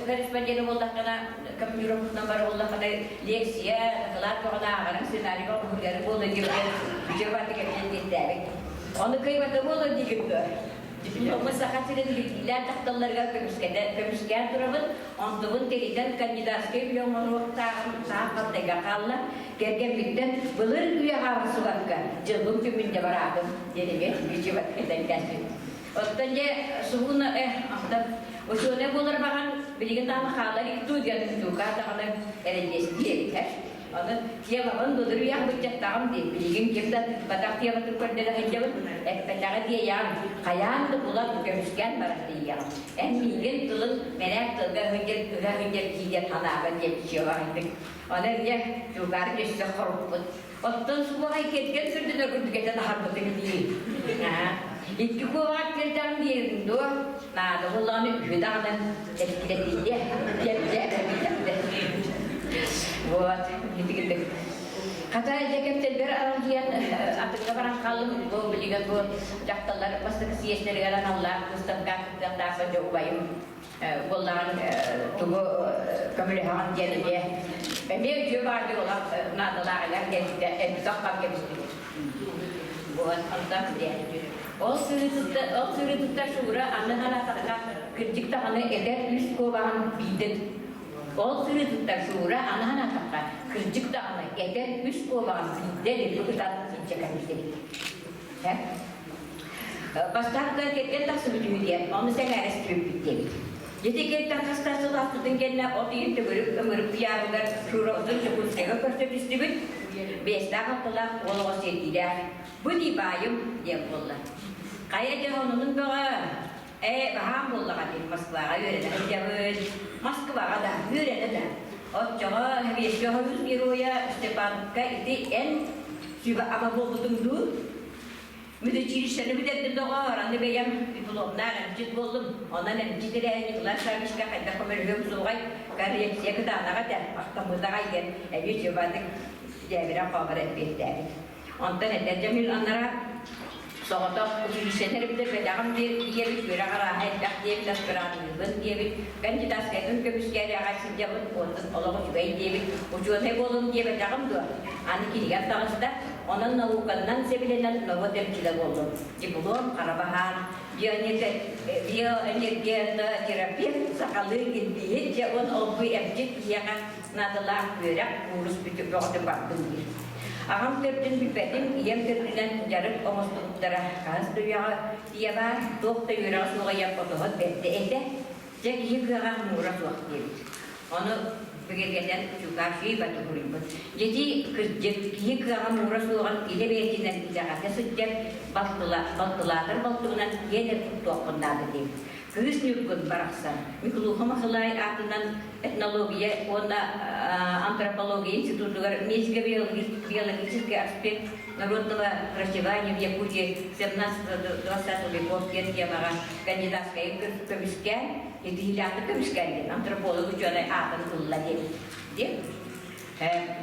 Speaker 6: корреспондент буоллаххына, командировкатынан бара буоллаххына, лекция, дакылаат бөҕөнө ааҕарыҥ, сценарий бөҕө суруйарыҥ буолуо диэбитэ, бүтүө кэпсээн диэттээбит. Ону кыайбата буолуо диигин дуо? Дипломмун Саха сирин биллиилээх дьахталларыгар көмүскэтэ, көмүскээн турабын, онтубун тиритэн кандидатскай үлэ оҥоруохтааҕым саах халтайга хаалла. Кэргэммиттэн былыр үйэ хаалсыбакка дьылбым күммүн дьэ бараатым диэн эмиэ бүтүбэт этэн кэлбит. Оттон дьэ суһуна э оттон учуонай буолар баҕан билигин даҕаны хаалар иктуу диэн тутуука даҕаны эрэдиэстии эбитэ. Аны темабын былыр үйэх быччаттаҕым дии, билигин ким да тыыппатах тематын көрдөрө сылдьабын, эппэтэҕи диэйэҕин, хайаан да булан көмүскээн баран тиийэҕин. Эн миигин тылын мэнээк тылга ыһынньар ыһа ыһынньар киирэн санаабын диэн чугаһайдык. Аны эмиэ чугаары өссө хоруппут. Оттон суоҕай кэргэн сүрдүнэ курдук этэн аһарбытыҥ дии. Икки куобаҕар кэлдэҕим диэбитиҥ дуо? Наада буоллаҕына үһү даҕаны эккирэтиийэ диэн Вот, итигирдик. Хата дьэ кэпсэлбэр аралдьыйан атыҥҥа баран хааллым. Бу билигин бу дьахталлар бастакы съезтэригэр аналлаах выставка кыттыахтаахпын дьэ убайым буоллаҕын тугу көмөлөһөҕүн диэн эмиэ эмиэ үтүө баар олох наадалаах элэх кэлбитэ элбэх хам кэбистибит. Вот, онтон диэн. Ол сырыытытта, ол сырыытытта Шура аны санаатахха кырдьык даҕаны эдэр үс куобаҕын биирдэ Ол сырыытыттан Шура аны санаатахха кырдьык даҕаны эдэр үс куобаҕын биирдэ липпи ытан илдьэ кэлбит эбит. Бастаан кэргэн тахсыбыт үһү диэн, ону сэҥээрэ диэбит. Ити кэнтэн хаста сыл ааспытын кэннэ от ыйын төгүрүк ымырык куйаарыгар Шура Узун Дьокуускайга көрсө түстүбүт. Биэстээх алталаах уол оҕо сиэтиилээх. Бу дии баайым диэн буолла. Хайа дьэ онунун бөҕө. Ээ, баһаам буоллаҕа дии, Москваҕа үөрэнэ сылдьабын. Москваҕа да, үөрэнэ да. Оччоҕо Советский Союз геройа Степанка ити эн сүбэ-ама буолбутуҥ дуу? Медучилищены бүтэрдим доҕоор, аны бэйэм дипломнаах эмчит буоллум. Онон эмчит эрээри Николай Саввичка хайдах көмөлөһүөм суоҕай, коррекция кытаанаҕа этэ, махтаммытаҕа диэн эмиэ чыбаатык дьээбирэн хообор эппиэттээбит. Онтон эдэр дьоммун анараа соҕотох училищены эрэ бүтэрбэтэҕим диэбит, үөрэх арааһа элбэх диэбит, аспирантыыбын диэбит, кандидатскайбын көмүскээри аҕай сылдьабын, онтон олох үчүгэй диэбит, учуонай буолуом диэбэтэҕим дуо? Аны кинигэм таҕыста, онон науканнан сэбилэнэн норуот эмчитэ буоллум. Диплом, хара баһаан, биоэнергетотерапевт, сахалыы килбиһит, дьэ уон олбуй эмчит киһиэхэ наадалаах үөрэх куурус бөҕөтүн бардым диир. Аҕам төрдүн билбэтим, ийэм төрдүнэн дьарык оҥостубуттара. Хаһыс да үйэҕэ ийэ баар, туох да үөрэҕэ суох ийэм отоһот бэрдэ этэ. Дьэ киһи кыаҕа муҥура суох диэбит. Ону бигэргэтэн Чукаши батуһуруйбут. Дьити кырдьык, киһи кыаҕа муҥура суоҕун илэ бэйэтинэн итэҕэтэ сылдьар балтылаатар балтыбынан киэн эрэ туттуоххун наада диэбит. Кыыс Ньургун барахсан Миклуха Махылай аатынан этнология уонна антропология институтугар медико-биологический аспект народного врачевания в Якутии 17-20 веков диэн темаҕа кандидатскайын көмүскээн, итиилээхтик көмүскээн диэн антрополог учуонай аатын ылла диэн диэн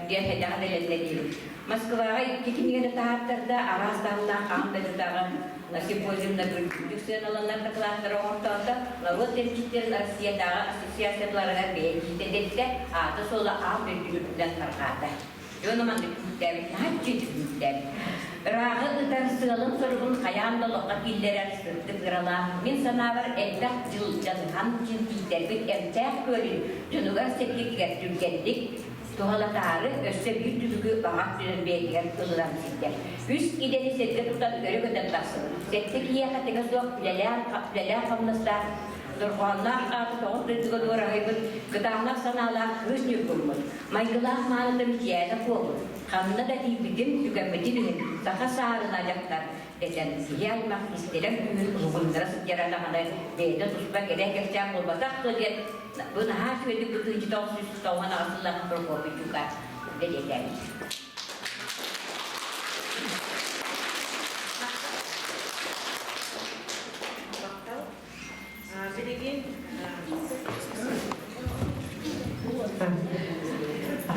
Speaker 6: диэн хайдаҕын элэннэ диибит. Москваҕа икки кинигэни таһааттарда араас таһымнаах аан дойдутааҕы симпозиумна үрдүк сыаналанар дакылааттары оҥортоото, норуот эмчиттэрин Россиятааҕы ассоциацияларыгар бэйэтиитэ дэттэ, аата-суола аан дойду үрдүнэн тарҕаата. Дьоно маннык түмүктээбит, наһаа үчүгэй түмүктээбит. Ырааҕы ытар сыалын-соругун хайаан да олоххо киллэрэр сырдык ыралаах, мин санаабар элбэх дьыл дьаныһан чинчийтэрбит эмтээх күөлүн дьонугар-сэргэтигэр түргэнник туһалатаары өссө биир түбүгү баҕа өттүнэн бэйэтигэр ылынан сылдьар. Үс идэни сиргэ тутан өрө көтөн тахсыбыт. Сэттэ киһиэхэ тэҥэ суох үлэлээх, үлэлээх хамнастаах дорҕоонноох ааты тоҕус дойдуга дуораһыйбыт, кытаанах санаалаах кыыс ньургуммут, майгылаах мааныта Мичийээнэ Куобут, ханна да тиийбитин, түгэммитин иһин саха саарына дьахтар дэтэн киһи аймах истэрэн күүһүн уһугуннара сылдьара даҕаны бэйэтэ туспа кэрэ кэпсээн буолбатах дуо диэн бу наһаа үчүгэйдик бытыычыта 998 сыллаах Прокопий Чука бэлиэтээбит.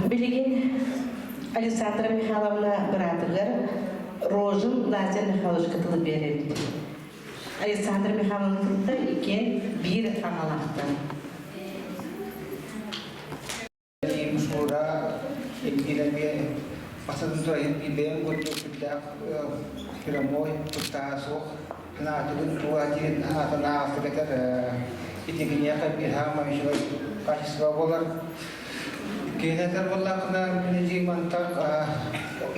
Speaker 1: Билигин Александра Михайловна быраатыгар Рожин Лазарь Михайловичка тылы биэрэбит. Александра Михайловна кытта иккиэн биир аҕалаахтар.
Speaker 7: Мусура илгилэми басатын тура бэйэм курдук сүрдээх прямой куттаа суох наатыгын туга диэн аатын ааҕастык этэр итигиниэхэ биир хаама үчүгэй качество буолар. Киһи этэр буоллаххына мин мантан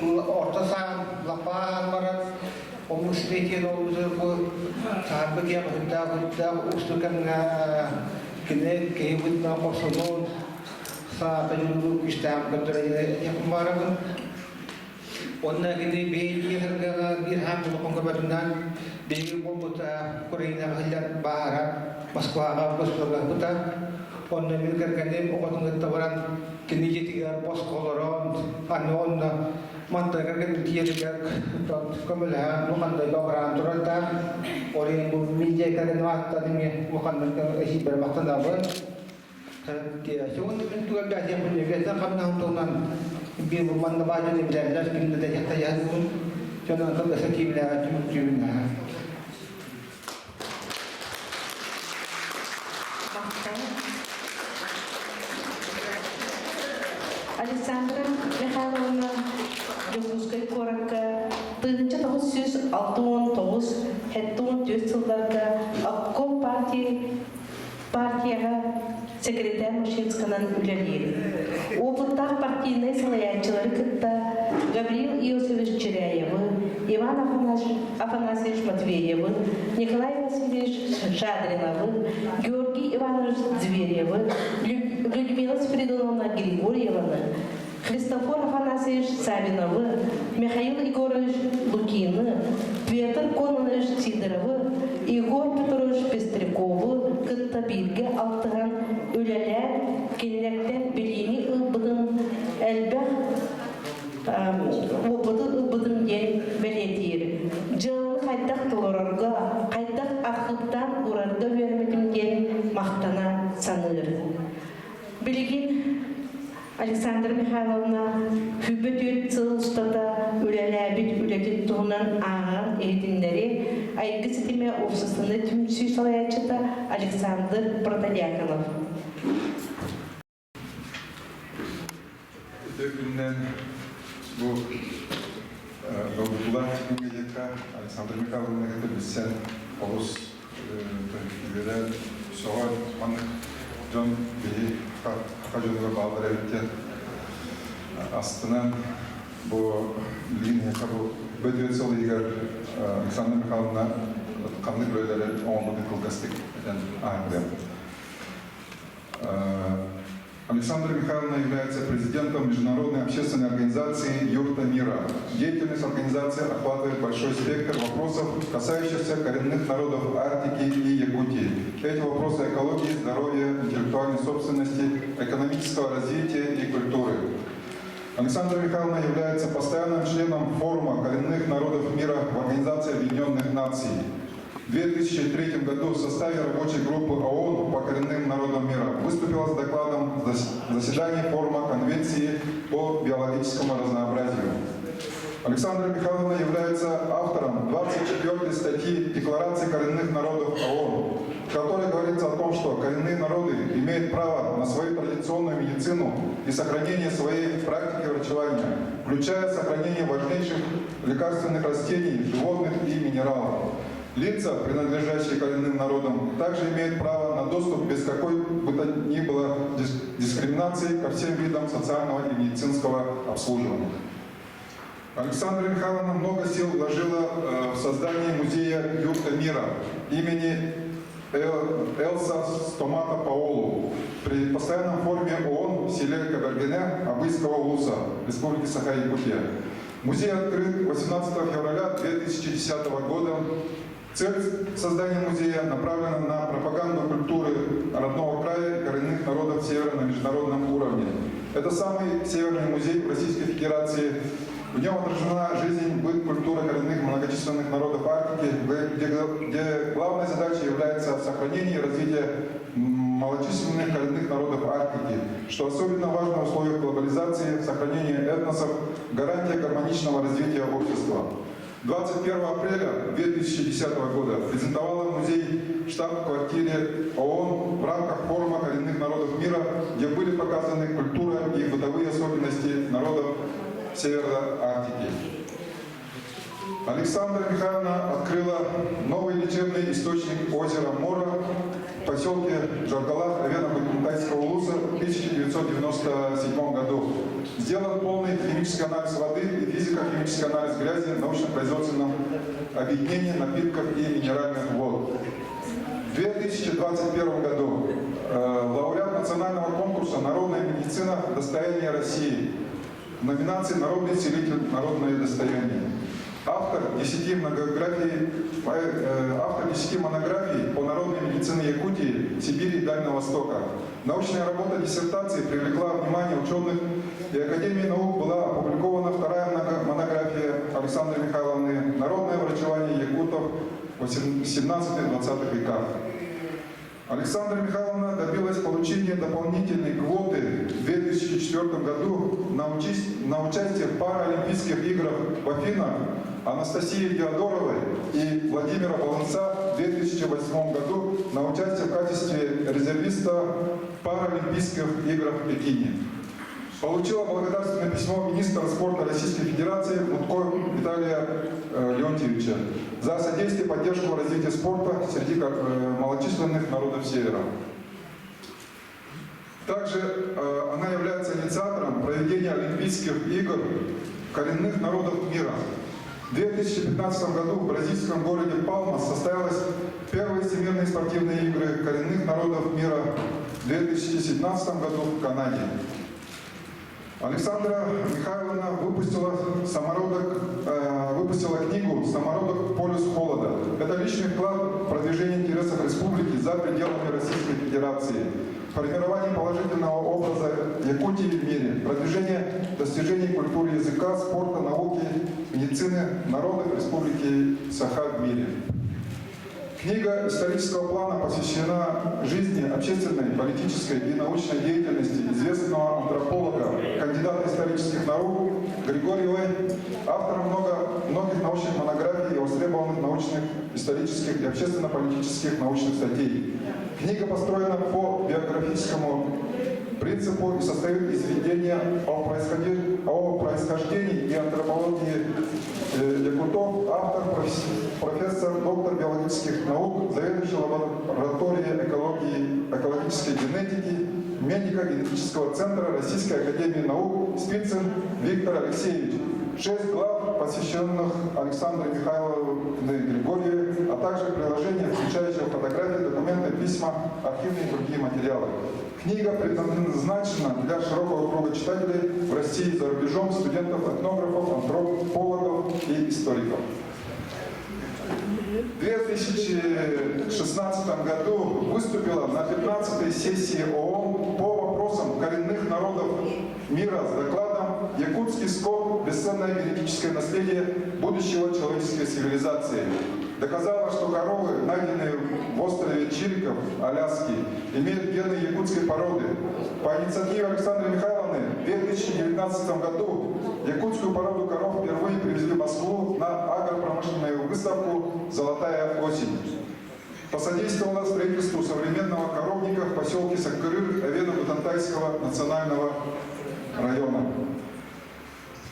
Speaker 7: орто саан лаппаан баран омук сибэтиэн олбуту бу саһарбы киэх үрдээх үрдээх уустук кэмҥэ кини киһи быһыытынан хорсунун саата дьулуу күүстээх көрдөрө барабын. Онно кини биһиги биир хаам улахан көмөтүнэн биһиги буолбута Украинаҕа сылдьан баара Москваҕа гостуолларбыта. Онно мин кэргэним оҕотун кытта баран кини дьиэтигэр босхо олорон аны онно манта кэргэним тиийэригэр көмөлөһөн улаханнык абыраан турардаах. Ол иһин бу мин дьиэ кэргэним ааттан эмиэ улаханнык эһиилбэр махтанабын. Сегодня мен түгәргә диэн хамнаһын туһунан биир манна баадьан билэллэр ким да яхтаяһын дьонон кылгаса киимнээҕэ түмүктүүбүн.
Speaker 1: Александра Михайловна Дьокуускай куоракка 1969 74 сылларга обком партии партияҕа секретарь Мушинсканан үлэлиир. Опыттаах партийнай салайааччылары кытта Гаврил Иосифович Чиряевы, Иван Афанасьевич Матвеевы, Николай Васильевич Шадриновы, Георгий Иванович Зверевы, Людмила Спиридоновна Григорьеваны, Христофор Афанасьевич Савиновы, Михаил Егорович Лукины, Петр Кононович Сидоровы, Егор Петрович Пестряковы кытта бииргэ алтыһан үлэлээн, кинилэртэн билиини ылбытын элбэх опыты ылбытым диэн бэлиэтиир. Дьыаланы хайдах толорорго, хайдах архыыптаан урарга үөрэммитим диэн махтана саныыр. Билигин Александра Михайловна сүүрбэ түөрт сыл устата үлэлээбит үлэтин туһунан ааҕан иһитиннэри Айгы ситимэ уопсастыбаннай түмсүү салайааччыта Александр Протодьяконов.
Speaker 8: Үтүө күнүнэн бу долгутуулаах күҥҥэ Александра Михайловна кытта билсэн олус үөрэн, сөҕөн, маннык дьон биһи саха дьонугар бааллар эбит диэн астынан бу билигин эһиэхэ бу бөтүөн сыл иһигэр Александра Михайловна ханнык үлэлэри оҥорбутун кылгастык этэн ааһыам. Александра Михайловна является президентом Международной общественной организации «Юрта мира». Деятельность организации охватывает большой спектр вопросов, касающихся коренных народов Арктики и Якутии. Эти вопросы экологии, здоровья, интеллектуальной собственности, экономического развития и культуры. Александра Михайловна является постоянным членом форума коренных народов мира в Организации Объединенных Наций. В 2003 году в составе рабочей группы ООН по коренным народам мира выступила с докладом заседания форума Конвенции по биологическому разнообразию. Александра Михайловна является автором 24 статьи Декларации коренных народов ООН, в которой говорится о том, что коренные народы имеют право на свою традиционную медицину и сохранение своей практики врачевания, включая сохранение важнейших лекарственных растений, животных и минералов. Лица, принадлежащие коренным народам, также имеют право на доступ без какой бы то ни было дискриминации ко всем видам социального и медицинского обслуживания. Александра Михайловна много сил вложила в создание музея «Юрта мира» имени Элса Стомата Паолу при постоянном форуме ООН в селе Кабергене Абыйского улуса Республики Саха-Якутия. Музей открыт 18 февраля 2010 года. Цель создания музея направлена на пропаганду культуры родного края и коренных народов Севера на международном уровне. Это самый северный музей в Российской Федерации. В нем отражена жизнь, быт, культура коренных многочисленных народов Арктики, где главной задачей является сохранение и развитие малочисленных коренных народов Арктики. что особенно важно в условиях глобализации, сохранения этносов, гарантия гармоничного развития общества. 21 апреля 2010 года презентовала музей штаб-квартире ООН в рамках форума коренных народов мира, где были показаны культура и бытовые особенности народов Северной Арктики. Александра Михайловна открыла новый лечебный источник озера Мора в поселке Жаргалах Эвено-Бакунтайского улуса в 1997 году. Сделан полный химический анализ воды и физико-химический анализ грязи в научно-производственном объединении напитков и минеральных вод. В 2021 году лауреат национального конкурса «Народная медицина. Достояние России» в номинации «Народный целитель. Народное достояние». Автор 10 монографий по народной медицине Якутии, Сибири и Дальнего Востока. Научная работа диссертации привлекла внимание ученых, и Академией наук была опубликована вторая монография Александры Михайловны «Народное врачевание якутов в 17-20 веках». Александра Михайловна добилась получения дополнительной квоты в 2004 году на участие в Паралимпийских играх в Афинах Анастасии Диодоровой и Владимира Баланца в 2008 году на участие в качестве резервиста в Паралимпийских играх в Пекине. Получила благодарственное письмо министра спорта Российской Федерации Мутко Виталия Леонтьевича за содействие и поддержку в развитии спорта среди малочисленных народов Севера. Также она является инициатором проведения Олимпийских игр коренных народов мира. В 2015 году в бразильском городе Палмас состоялись первые всемирные спортивные игры коренных народов мира, в 2017 году в Канаде. Александра Михайловна выпустила книгу «Самородок. Полюс холода». Это личный вклад в продвижение интересов республики за пределами Российской Федерации, формирование положительного образа Якутии в мире, продвижение достижений культуры языка, спорта, науки, медицины народов Республики Саха в мире. Книга исторического плана посвящена жизни общественной, политической и научной деятельности известного антрополога, кандидата исторических наук Григорьевой, автора многих научных монографий и востребованных научных, исторических и общественно-политических научных статей. Книга построена по биографическому принципу и состоит из введения о происхождении и антропологии якутов, автор, профессор, доктор биологических наук, заведующий лабораторией экологии, экологической генетики медико-генетического центра Российской академии наук Спицын Виктор Алексеевич. Шесть глав, посвященных Александре Михайловне Григорьевой, а также приложения, включающие фотографии, документы, письма, архивные и другие материалы. Книга предназначена для широкого круга читателей в России и за рубежом, студентов, этнографов, антропологов и историков. В 2016 году выступила на 15-й сессии ООН по вопросам коренных народов мира с докладом «Якутский скот. Бесценное генетическое наследие будущего человеческой цивилизации». Доказала, что коровы, найденные в острове Чириков, Аляски, имеют гены якутской породы. По инициативе Александры Михайловны в 2019 году якутскую породу коров впервые привезли в Москву на агропромышленную выставку «Золотая осень». Посодействовала строительству современного коровника в поселке Саккырыыр Эвено-Бутантайского национального района.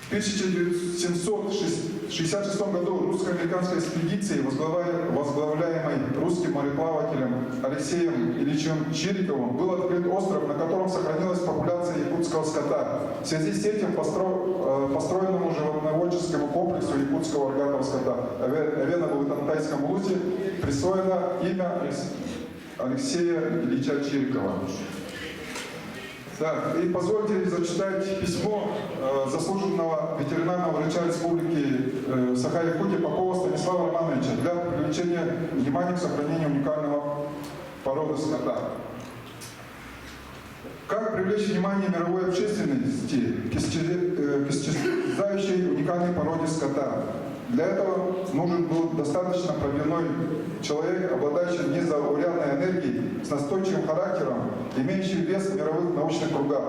Speaker 8: В 1766 году русско-американской экспедицией, возглавляемой русским мореплавателем Алексеем Ильичем Чириковым, был открыт остров, на котором сохранилась популяция якутского скота. В связи с этим построенному животноводческому комплексу якутского рогатого скота Эвено-Бутантайском улусе присвоено имя Алексея Ильича Чирикова. Так, и позвольте зачитать письмо заслуженного ветеринарного врача Республики Саха-Якутия Попова Станислава Романовича для привлечения внимания к сохранению уникального породы скота. Как привлечь внимание мировой общественности к исчезающей уникальной породе скота? Для этого нужен был достаточно пробивной человек, обладающий незаурядной энергией, с настойчивым характером. имеющий вес в мировых научных кругах.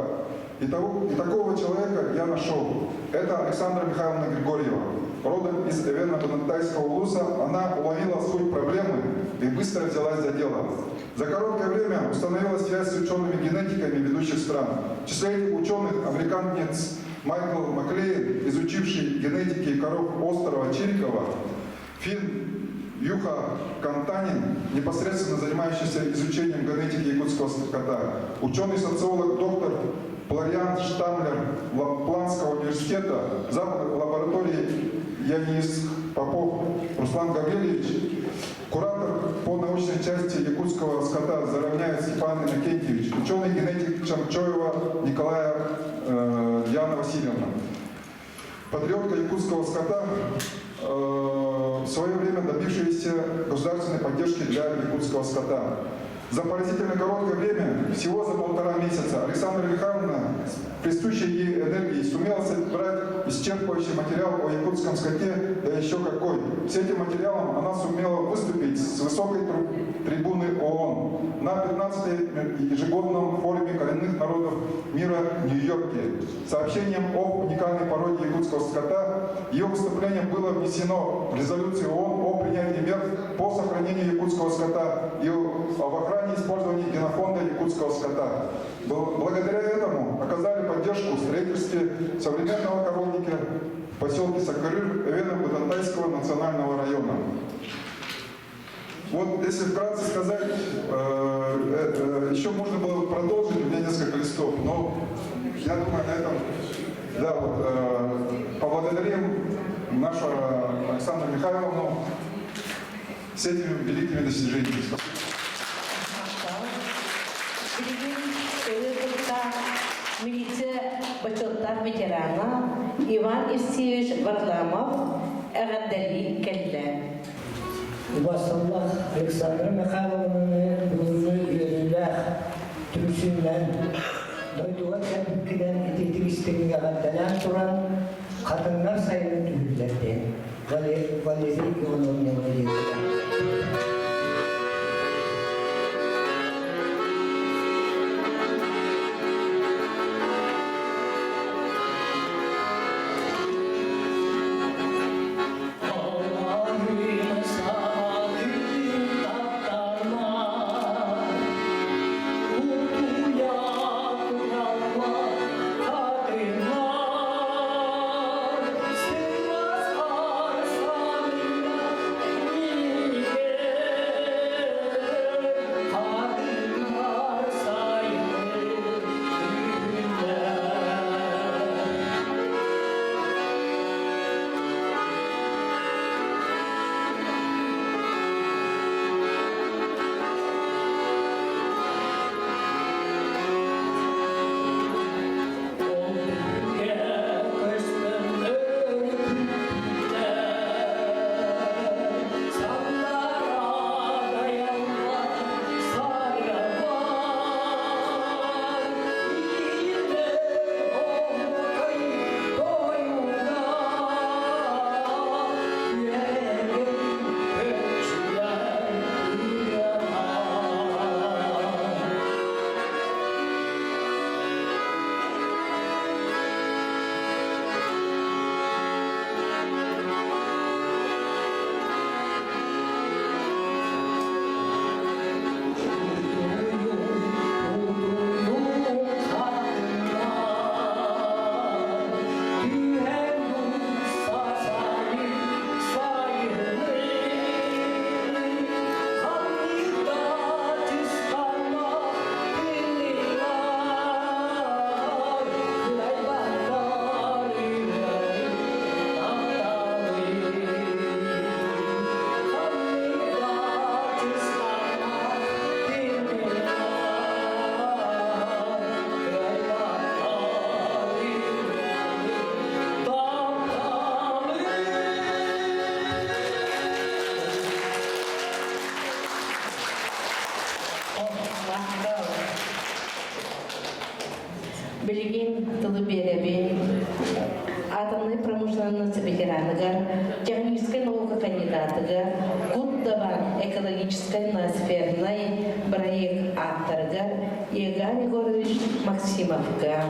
Speaker 8: И, того, и такого человека я нашел. Это Александра Михайловна Григорьева. Родом из Эвена-Бонантайского улуса, она уловила суть проблемы и быстро взялась за дело. За короткое время установила связь с учеными-генетиками ведущих стран. В числе этих ученых американец Майкл Маклейн, изучивший генетики коров острова Чирикова, финн Юха Кантанин, непосредственно занимающийся изучением генетики якутского скота, ученый-социолог доктор Флориан Штамлер Лапландского университета, зав. лаборатории Янис Попов Руслан Гаврилович, куратор по научной части якутского скота Заровняев Степан Иннокентьевич, ученый-генетик Чамчоева Николая э, Диана Васильевна. Патриотка якутского скота, э, в свое время добившаяся государственной поддержки для якутского скота. За поразительно короткое время, всего за полтора месяца, Александра Михайловна с присущей ей энергией сумела собрать исчерпывающий материал о якутском скоте, да еще какой. С этим материалом она сумела выступить с высокой трибуны ООН на 15-й ежегодном форуме коренных народов мира в Нью-Йорке. Сообщением об уникальной породе якутского скота ее выступление было внесено в резолюцию ООН о принятии мер по сохранению якутского скота и об охране и использовании генофонда якутского скота. Благодаря этому оказали поддержку в строительстве современного коровника в поселке Сакырыр Эвено-Бутантайского национального района. Вот если вкратце сказать, э, э, еще можно было продолжить, у меня несколько листов, но я думаю, на этом, да, вот, поблагодарим нашу Александру Михайловну с этими великими достижениями.
Speaker 1: Билигин ырыа куттаах милиция бочуоттаах ветерана Иван Евсеевич Варламов эҕэрдэлии кэллэ.
Speaker 9: Убасталлах Александра Михайловнаны бүгүҥҥү үөрүүлээх түмсүүнэн дойдуга кэлбиккинэн итиитик истиҥ эҕэрдэлээн туран хатыҥнар сайыны түһүүллэр диэн Валерий Ивановна Валерьевна.
Speaker 1: Билигин тылы биэрэбин. атомнай промышленность ветераныгар, техническай наука кандидатыгар, Кут-Дабаан экологическай ноосфернай проект ааптарыгар Егор Егорович Максимовка.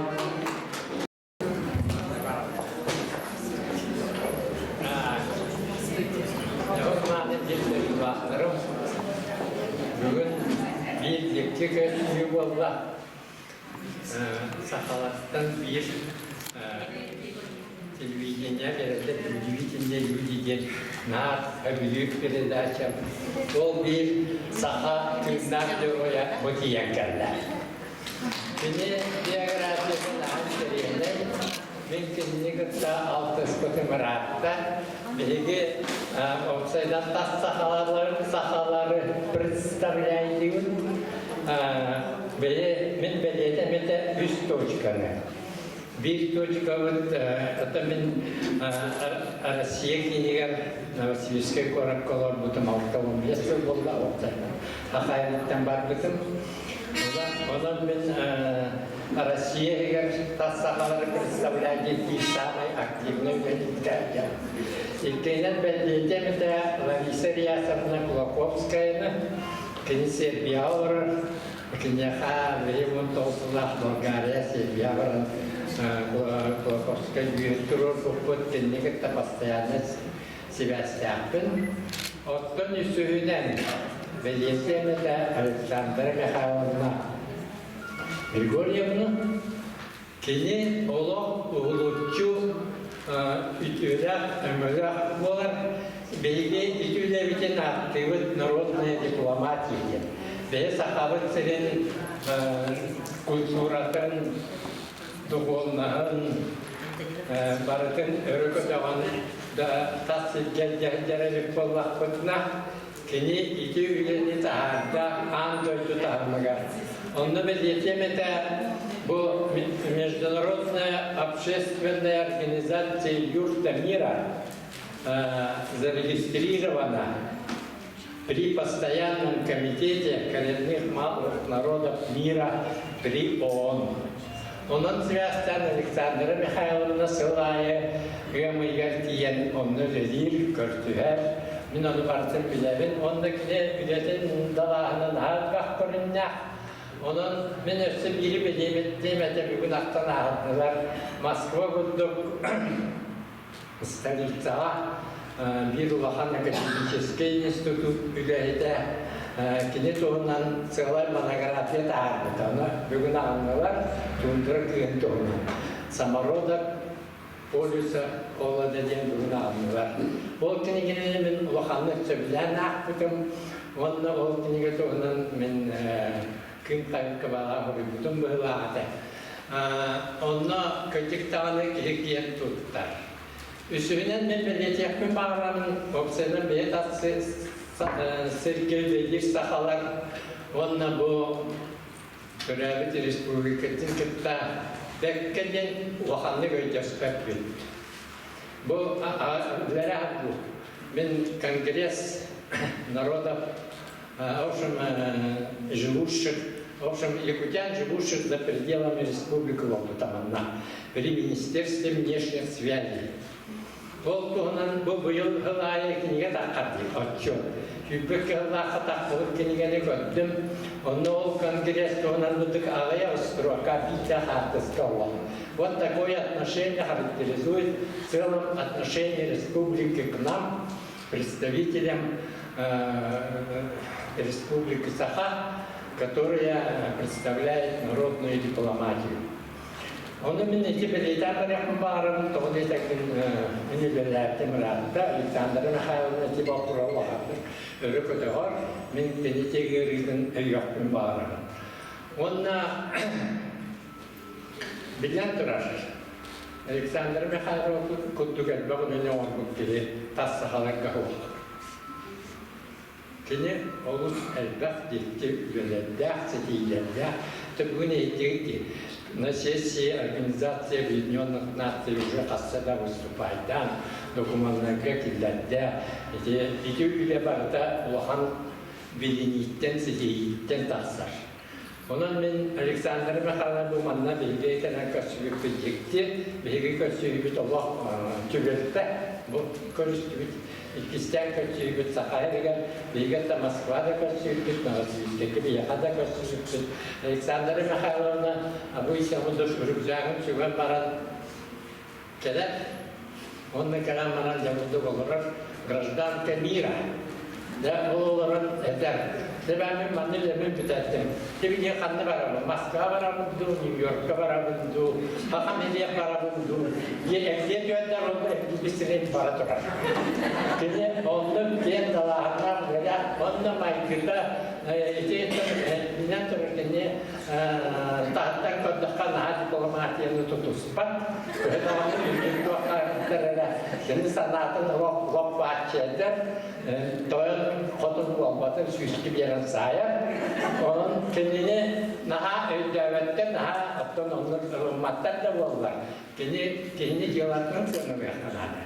Speaker 10: Бүгүн биир дьикти көстүү буолла. Сахалартан биир телевидение берэллэр удивительные люди диэн наар сөбүлүүр передача. Ол биир саха тыыннаах геройа бу тиийэн кэллэ. Кини биографиятын аһан интэриэһинэй. Мин кинини кытта алтыспытым ыраатта. Биһиги уопсайдан тас сахалары, сахалары представляйдыыбыт. Били мин бэлиэтэ эмэтэ үс точканы. Биир точкабыт, это мин Россия киинигэр Новосибирскай куоракка олорбутум 65 сыл буолла, уопсайынан Хахайныттан барбытым. Онон мин Россия иһигэр тас сахалары представлять диир самый активный үлэлиирдээҕэ. Иккиһинэн бэлиэтиэм этэ Лариса Ильясовна Кулаковскаяны, кини Сербияҕа олорор, киниэхэ билигин 19 сыллаах Болгария, Сербия баран Кулаковскай бүүһүн туруорбуппут, кинини кытта постоянно сибээстээхпин. Оттон үсүһүнэн бэлиэтиэм этэ Александра Михайловна Григорьевна. Кини олох уһулуччу үтүөлээх, өҥөлөөх буолар. Биһиги ити үлэбитин ааттыыбыт народная дипломатия диэн. Бэйэ Сахабыт сирин культуратын, духуоннаһын барытын өрө көтөҕөн да тас сиргэ дьэрэлик буоллахпытына, кини ити үлэни таһаарда аан дойду таһымыгар. Онно бэлиэтиэм этэ, бу Международная общественная организация Юрта мира зарегистрирована при Постоянном комитете коренных малых народов мира при ООН. Онон связтан Александра Михайловна сыл аайы ыам ыйыгар тиийэн онно үлэлиир, көрсүһэр. Мин ону барытын билэбин. Онно кини үлэтин далааһынын аһарбах көрүннээх. Онон мин өссө биири бэлиэтиэм этэ бүгүн ахтан ааһыннылар. Москва курдук Столицаҕа биир улахан академическай институт үлэһитэ кини туһунан сыалай монография таһаарбыта. Ону бүгүн аҕыннылар Тундра кыыһын туһунан. Самородок полюса холода диэн бүгүн аҕыннылар. Ол кинигэни мин улаханнык сөбүлээн аахпытым. Уонна ол кинигэ туһунан мин күн хайыккабаҕа хоруйбутум быһыылаах этэ. Онно кырдьык даҕаны киһи киэн туттар. Үсүһүнэн мин бэлиэтиэхпин баҕарабын, уопсайынан бэйэ тас сиргэ үлэлиир сахалар уонна бу төрөөбүт республикатын кытта бэккэ диэн улаханнык өйдөспөппүт. Бу бу мин Конгресс народов в общем, живущих, в общем, якутян, живущих за пределами республики Лопутаманна, при Министерстве внешних связей. Ол туһунан бу быйыл сыл аайы кинигэ таххар отчуот. Сүүрбэ кыһыллаахха тахсыбыт кинигэни көрдүм. Онно ол конгресс туһунан бытык аҕыйах строка биирдэ хаартыска олох. Вот такое отношение характеризует в целом отношение республики к нам, представителям Республики Саха, которая представляет народную дипломатию. Оны мин ити бэлиэтээн барыахпын баҕарабын, тоҕо диэтэкпин мин үлэлээбитим ыраатта. Александра Михайловна ити боппуруоһу улаханнык өрө көтөҕөр, мин кини ыарыытын өйүөхпүн баҕарабын. Уонна биллэн турар, Александр Михайлов курдук элбэх үлэни оҥорбут киһи тас сахаларга суох. Кини олус элбэх дьикти үлэлэрдээх, ситиилэрдээх. Бүгүн иһиттигит на сессии Организации Объединенных Наций уже хасса да выступайдаан, докумуоннарга киллэрдэ. Ити, ити үлэ барыта улахан билинииттэн, ситиһииттэн тахсар. Онон мин Александр Михайловна бу манна биһиги кэлэн көрсүбүппүт дьикти, биһиги көрсүһүүбүт олох түбэлтэ. Бу көрүстүбүт, иккистээн көрсүһүүбүт Саха сиригэр, биһиги да Москва да көрсүбүппүт, Новосибирскайга биһиэхэ да көрсүбүппүт. Александра Михайловна обычно рюкзагын сүгэн баран кэлэр уонна кэлэн баран дьэ курдук олорор гражданка мира дьэ ол олорон этэр Себәмин манны үлэбин бүтэрдим. Тибиге ханна барабын? Москва барабын дуу, Нью-Йоркка барабын дуу, Хахам Илиэх барабын дуу. Диэ түөннэр ол бисирин бара турар. Кини оннук диэн талааһыннаах үлэлээх, онно майгыта ити билэн турар кини таһыттан көрдөххө наһаа дипломатияны тутуспат, төһө даҕаны үрдүк эрэ кини санаатын олох лоп бааччы этэр, тойон хотун буолбатын сүүскэ биэрэн саайар. Онон кинини наһаа өйдөөбөттөр, наһаа оттон оннук ылымматтар да буоллар, кини киһини дьыалатынан сыаналыахха наада.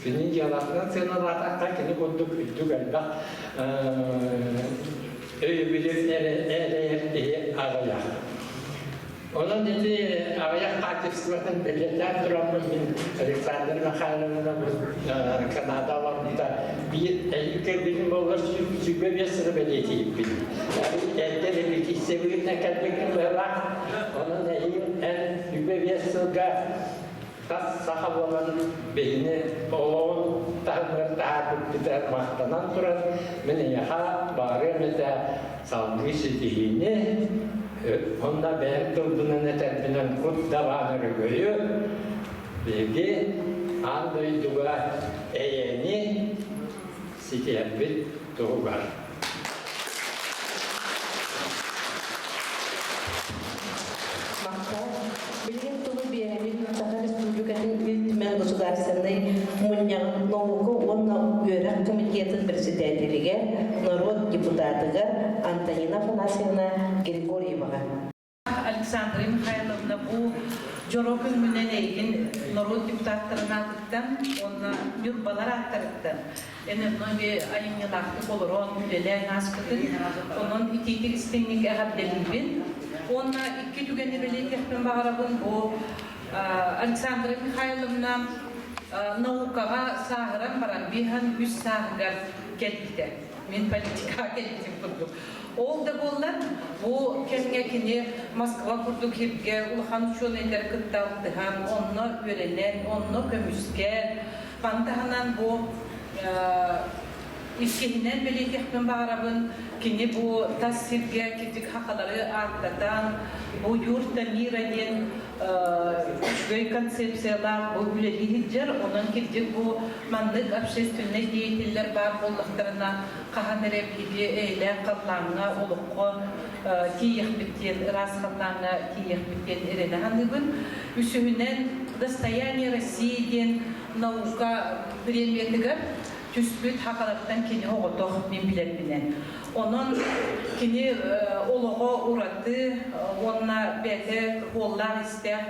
Speaker 10: Кини дьыалатынан сыаналаатахха, кини курдук үрдүк элбэх өйөбүлү эрэйэр киһи аҕыйах. Онон ити аҕыйах качествотын бэлиэтээн тураммын мин Александр Михайловна Канада олорбута биир эйиккэ буоллар 25 сылы бэлиэтииппин. Эрдэ репетициябытынан кэлбиккин быһылаах. Онон эһиил эн 25 сылга Тас саха буолан биһини олоҕун таһымыгар таһаарбыппытыгар махтанан туран, мин эйиэхэ баҕарыам этэ салгыы ситиһиини, уонна бэйэм тылбынан этэрбинэн кут дабаан өрөгөйү, биһиги аан дойдуга эйэни ситиһэрбит туһугар.
Speaker 1: Махтал. Билигин тылы биэрэбин Саха Республикатын Ил Түмэн Государственнай Мунньаҕын наука уонна үөрэх комитетын председателигэр, норуот депутатыгар Антонина Афанасьевна Григорьеваҕа.
Speaker 11: Александра Михайловна бу дьоро күҥҥүнэн эйигин норуот депутаттарын аатыттан уонна Ньурбалар ааттарыттан эн онно айымньылаахтык олорон, үлэлээн ааспытын, онон итиитик истиҥник эҕэрдэлиибин. Уонна икки түгэни бэлиэтиэхпин баҕарабын. Бу Александра Михайловна наукаҕа сааһыран баран биһан үс сааһыгар кэлбитэ. Мин политикаҕа кэлбитим курдук. Ол да буоллар, бу кэмҥэ кини Москва курдук сиргэ улахан учуонайдары кытта алтыһан, онно үөрэнэн, онно көмүскээн, маны таһынан бу иккиһинэн бэлиэтиэхпин баҕарабын, кини бу тас сиргэ кирдик хахалары ааттатан, бу юрта мира диэн үчүгэй концепциялаах бу үлэлии сылдьар, онон кирдик бу маннык общественнай деятеллэр баар буоллахтарына хаһан эрэ биһиги эйэлээх халлааҥҥа олоххо тиийиэхпит диэн, ыраас халлааҥҥа тиийиэхпит диэн эрэнэ саныыбын. Үсүһүнэн, «Достояние России» диэн наука премиятыгар түспүт хахалартан кини оҕотох мин билэрбинэн. Онон кини олоҕо ураты уонна бэйэтэ уоллаах-истээх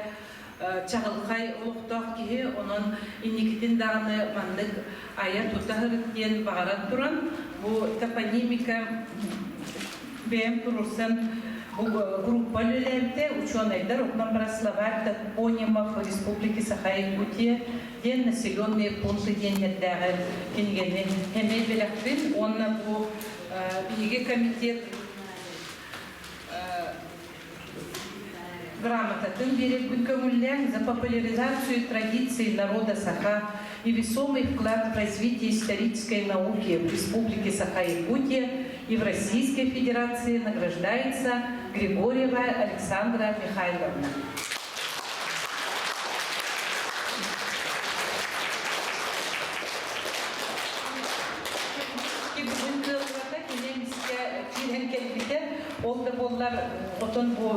Speaker 11: чаҕылхай олохтоох киһи, онон инникитин даҕаны маннык айа-тута сырыт диэн баҕаран туран, бу топонимика бэйэм туруорсан бу группа үлэлээбитэ, учуонайдар онтон баран словарь топонимов Республики Саха-Якутия диэн населенные пункты диэннэрдээҕи кинигэни эмиэ бэлэхпин уонна бу биһиги комитет грамотатын биэрэрбин көҥүллээн за популяризацию традиций народа Саха и весомый вклад в развитие исторической науки в Республике Саха-Якутия и в Российской Федерации награждается Григорьева Александра Михайловна. Бүгүн кыаллыбата кини эмискэ киирэн кэлбитэ. Ол да буоллар, отон бу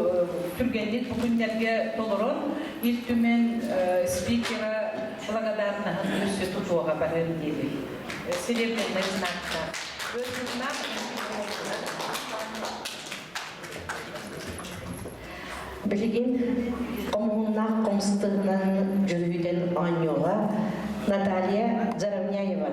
Speaker 11: түргэнник бу күннэргэ толорон, Ил Түмэн спикера благодарнаһын өссө тутуоҕа барыан диэри. Серебряный знакка.
Speaker 1: Билигин хомуһуннаах хомустуһунан дьүрүһүтэн оонньуоҕа Наталья Заровняева.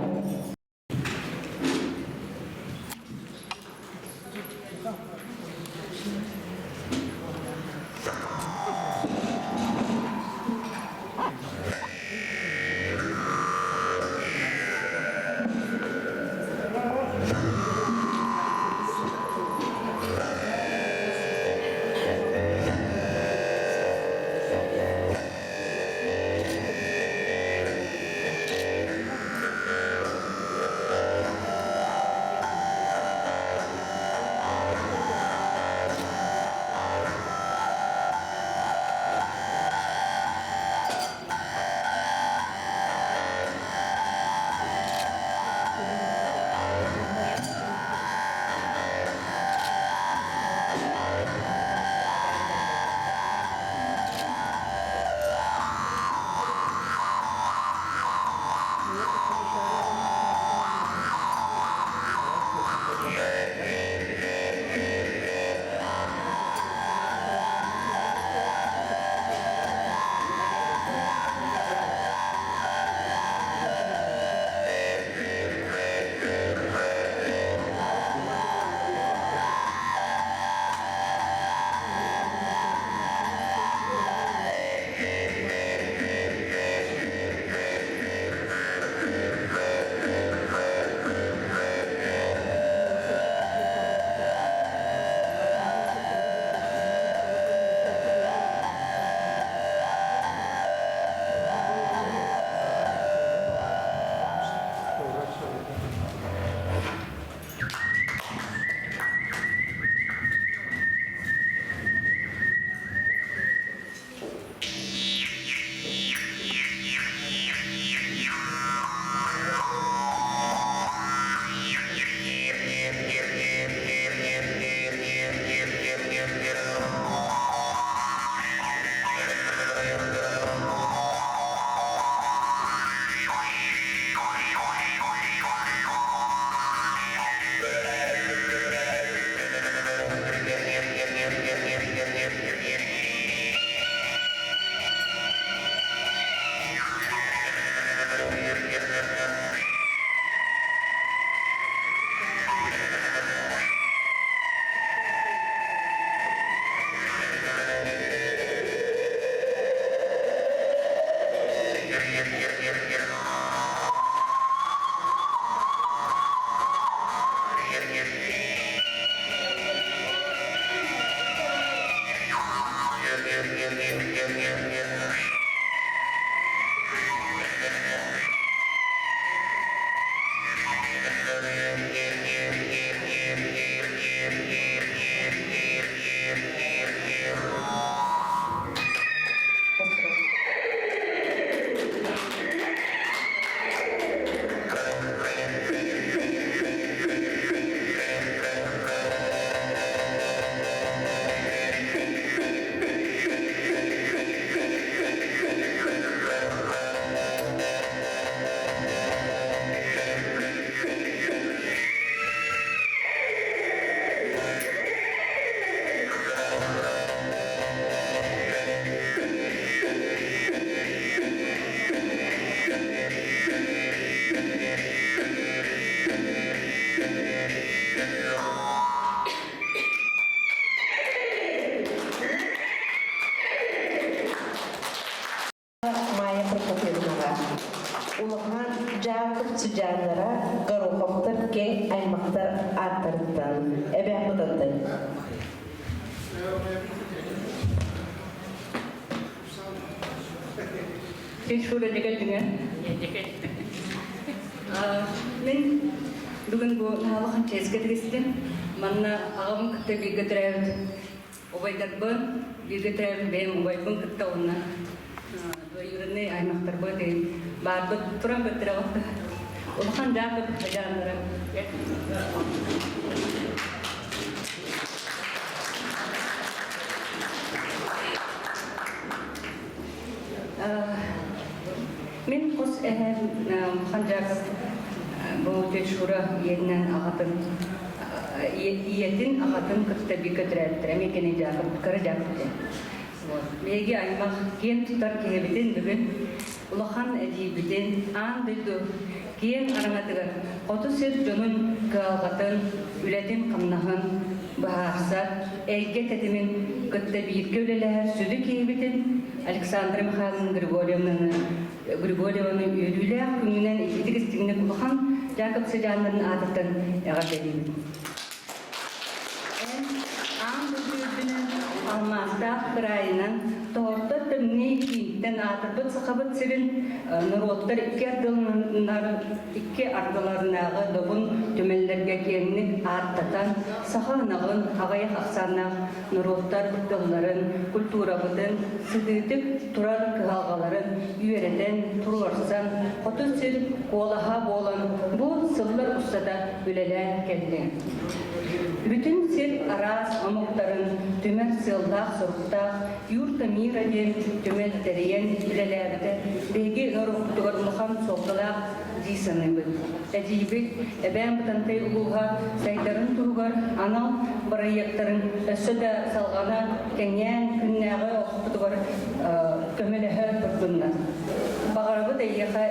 Speaker 1: Майя Прокопьевнаҕа Улахан Дьаакып сыдьааннара Гороховтар киэҥ аймахтар ааттарыттан Эбээх Бытантай.
Speaker 12: Мин бүгүн бу наһаалахан чиэскэ тигистим. Манна аҕабын кытта бииргэ төрөөбүт убайдарбын, бииргэ төрөөбүт бэйэм убайбын кытта уонна двоюродный аймахтарбын деген баарбыт туран бөттөрөҕүт улахан дьаакып дьааннара. Мин хос эһэм Ханжаков бу Шура ийэтинэн аҕатын ийэтин аҕатын кытта бииргэ төрөөбүттэрэ эмиэ кини Дьаакып кыра Дьаакып диэн. Биһиги аймах киэн тутар киһибитин бүгүн улахан эдьиийбитин аан дойду киэҥ араҥатыгар хоту сир дьонун кыһалҕатын, үлэтин-хамнаһын быһаарсар, эйгэ тэтимин кытта бииргэ үлэлэһэр сүдү киһибитин Александра Михайловна Григорьевнаны Григорьеваны үөрүүлээх күнүнэн итиитик истиҥник улахан Яков Сыдьааннарын аатыттан эҕэрдэлиибин. Эн аан дойду үрдүнэн алмаастаах кыраайынан тоһоттор тымныы киинтэн аатырбыт Сахабыт сирин норуоттар икки икки ардыларынааҕы добун түмэллэргэ киэҥник ааттатан, саха ынаҕын аҕыйах ахсааннаах норуоттар тылларын, культурабытын сытыытык турар кыһалҕаларын үөрэтэн, туруорсан, хоту сир куолаһа буолан бу сыллар устата үлэлээн кэллэ. Бүтүн сир араас омуктарын түмэр сыаллаах-соруктаах Юрта Мира диэн түмэл тэрийэн үлэлээбитэ биһиги норуоппутугар улахан суолталаах дии саныыбыт. Эдьиийбит Эбээн Бытантай улууһа сайдарын туһугар анал бырайыактарын өссө да салҕана кэҥээн күннээҕи олохпутугар көмөлөһө турдуннар. Баҕарабыт эйиэхэ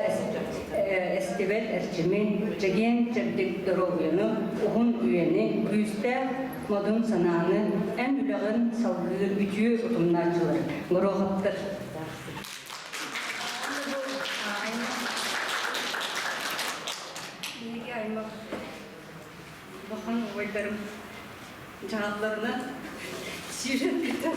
Speaker 12: эстибэт эрчими, чэгиэн чэбдик доруобуйаны, уһун үйэни, күүстээх модун санааны, эн үлэҕин салгыыр үтүө утумнааччылар, Гороховтар. Биһиги аймах улахан убайдарым дьаһалларынан сүүрэн көтөн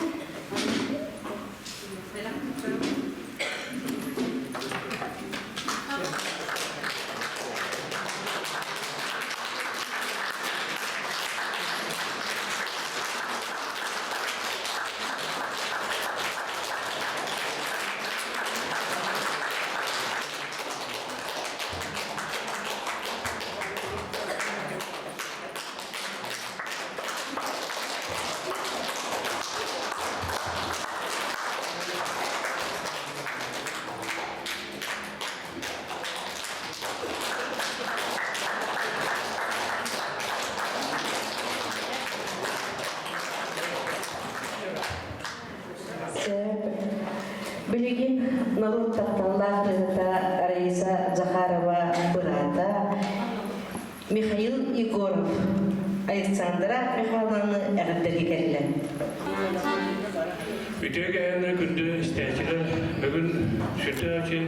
Speaker 1: Билигин норуот тапталлаах ырыата Раиса Захарова быраата Михаил Егоров Александра Михайловнаны эҕэрдэлии кэллэ.
Speaker 13: Үтүө кэһээнэ күндү истээччилэр бүгүн сүрдээчи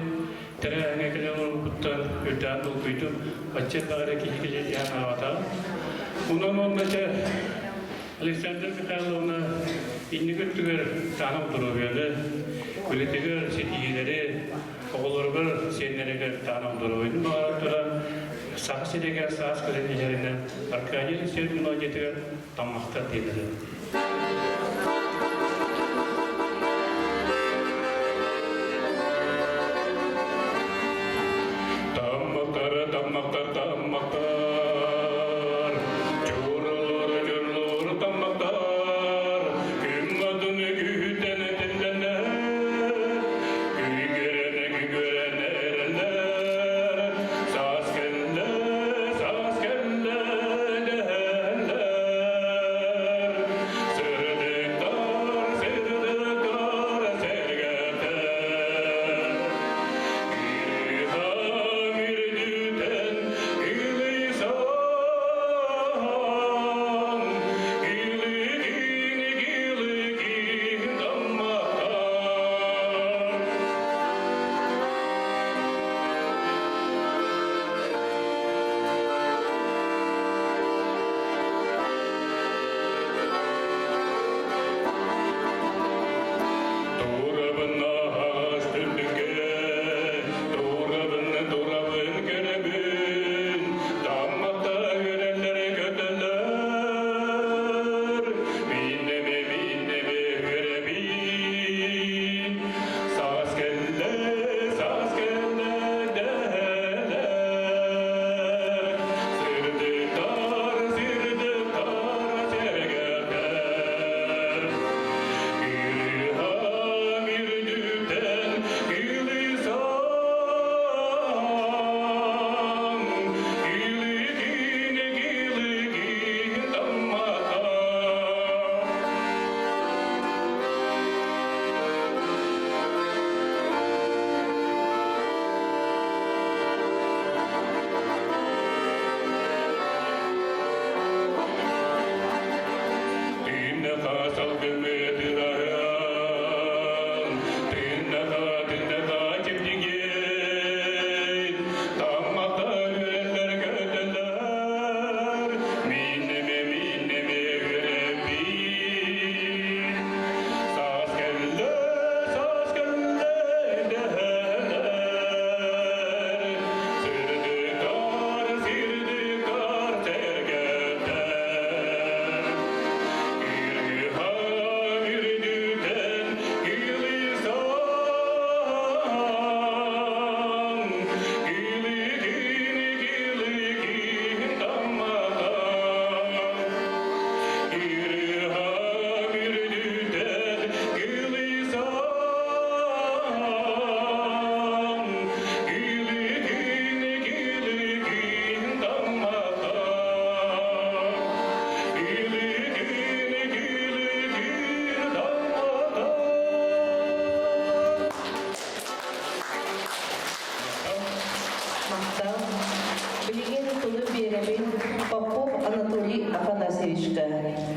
Speaker 13: тэрээһиҥҥэ кэлэн олорбуттан үрдээн долгуйдум. Бачча элбэх эрэ киһи кэлиэ аҕатаҕым. Онон уонна Александра Михайловна. Инники өттүгэр таһым доруобуйаны, үлэтигэр ситиһиилэри, оҕолоругар, сиэннэригэр таһым доруобуйаны баҕаран туран, Саха сиригэр саас кэлэн иһэринэн Аркадий Алексеевич мелодиятыгар таммахтар диэннэрэ. Таммахтар, таммахтар, таммахтар, чурулур, чурулур таммахтар, күн адыны күүтэн этиллэнэр, күйгэрэнэ күйгэрэнэ эрэллэр, саас кэллэ, саас кэллэ дэһэллэр. Сырдыктар, сырдыктар сэргэтэр, Ирһам үрдүтэн илисан, илигин илигин таммахтар. Турабын аһаҕас түннүккэ, турабын, турабын көрөбүн, таммахта үрэллэр көтөллөр, миннеме, миннеме үөрэбин. Саас кэллэ, саас кэллэ дэһэлэр, сырдыктар, сырдыктар сэргэтэр. Ирһам үрдүтэн илисан, илигин илигин таммата. Тиннаха салгымытыраһан, тиннаха, тиннаха чэбдигин, таммата үрэллэр көтөллөр, миннеме, миннеме үрэбин. Саас кэллэ, саас кэллэ дэһэлэр, сырдыктар, сырдыктар сэргэтэр. Ирһам үрдүтэн илисан, илигин илигин таммата. Ирһам үрдүтэн илисан, илигин илигин таммата. Илигин илигин таммата.
Speaker 1: Махтал. Билигин тылы биэрэбин Попов Анатолий Афанасьевичка,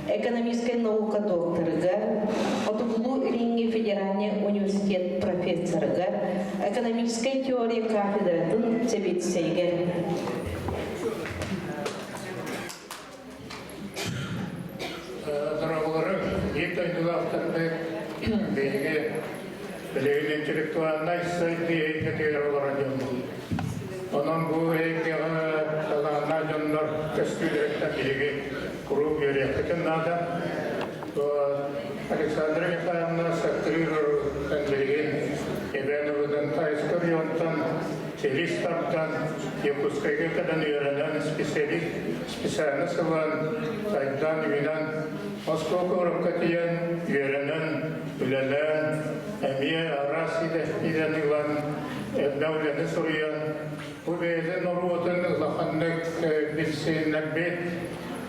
Speaker 1: экономическай наука докторыгар, Хотугулуу-Илиҥҥи федеральный университет профессорыгар, экономическай теория кафедратын сэбиэдиссэйигэр.
Speaker 14: Дорогулары биир дойдулаахтарбыт биһиги билигин интеллектуальнай сайдыы эйгэтигэр олорор дьоммут. Онон бу эйгэҕэ талааннаах дьоннор көстүүлэриттэн биһиги куруук үөрүөхпүтүн наада. Александра Михайловна Саккырыыр оруттан билигин Ивановыдан Тайскай районтан Силис тардан Якутскайга кэлэн үөрэнэн специалист специальность ылан, сайдан, үүнэн, Москва куоракка тиийэн үөрэнэн, үлэлээн, эмиэ араас идэни ылан, элбэх үлэни суруйан, бу бэйэтин норуотун улаханнык билсиһиннэрбит,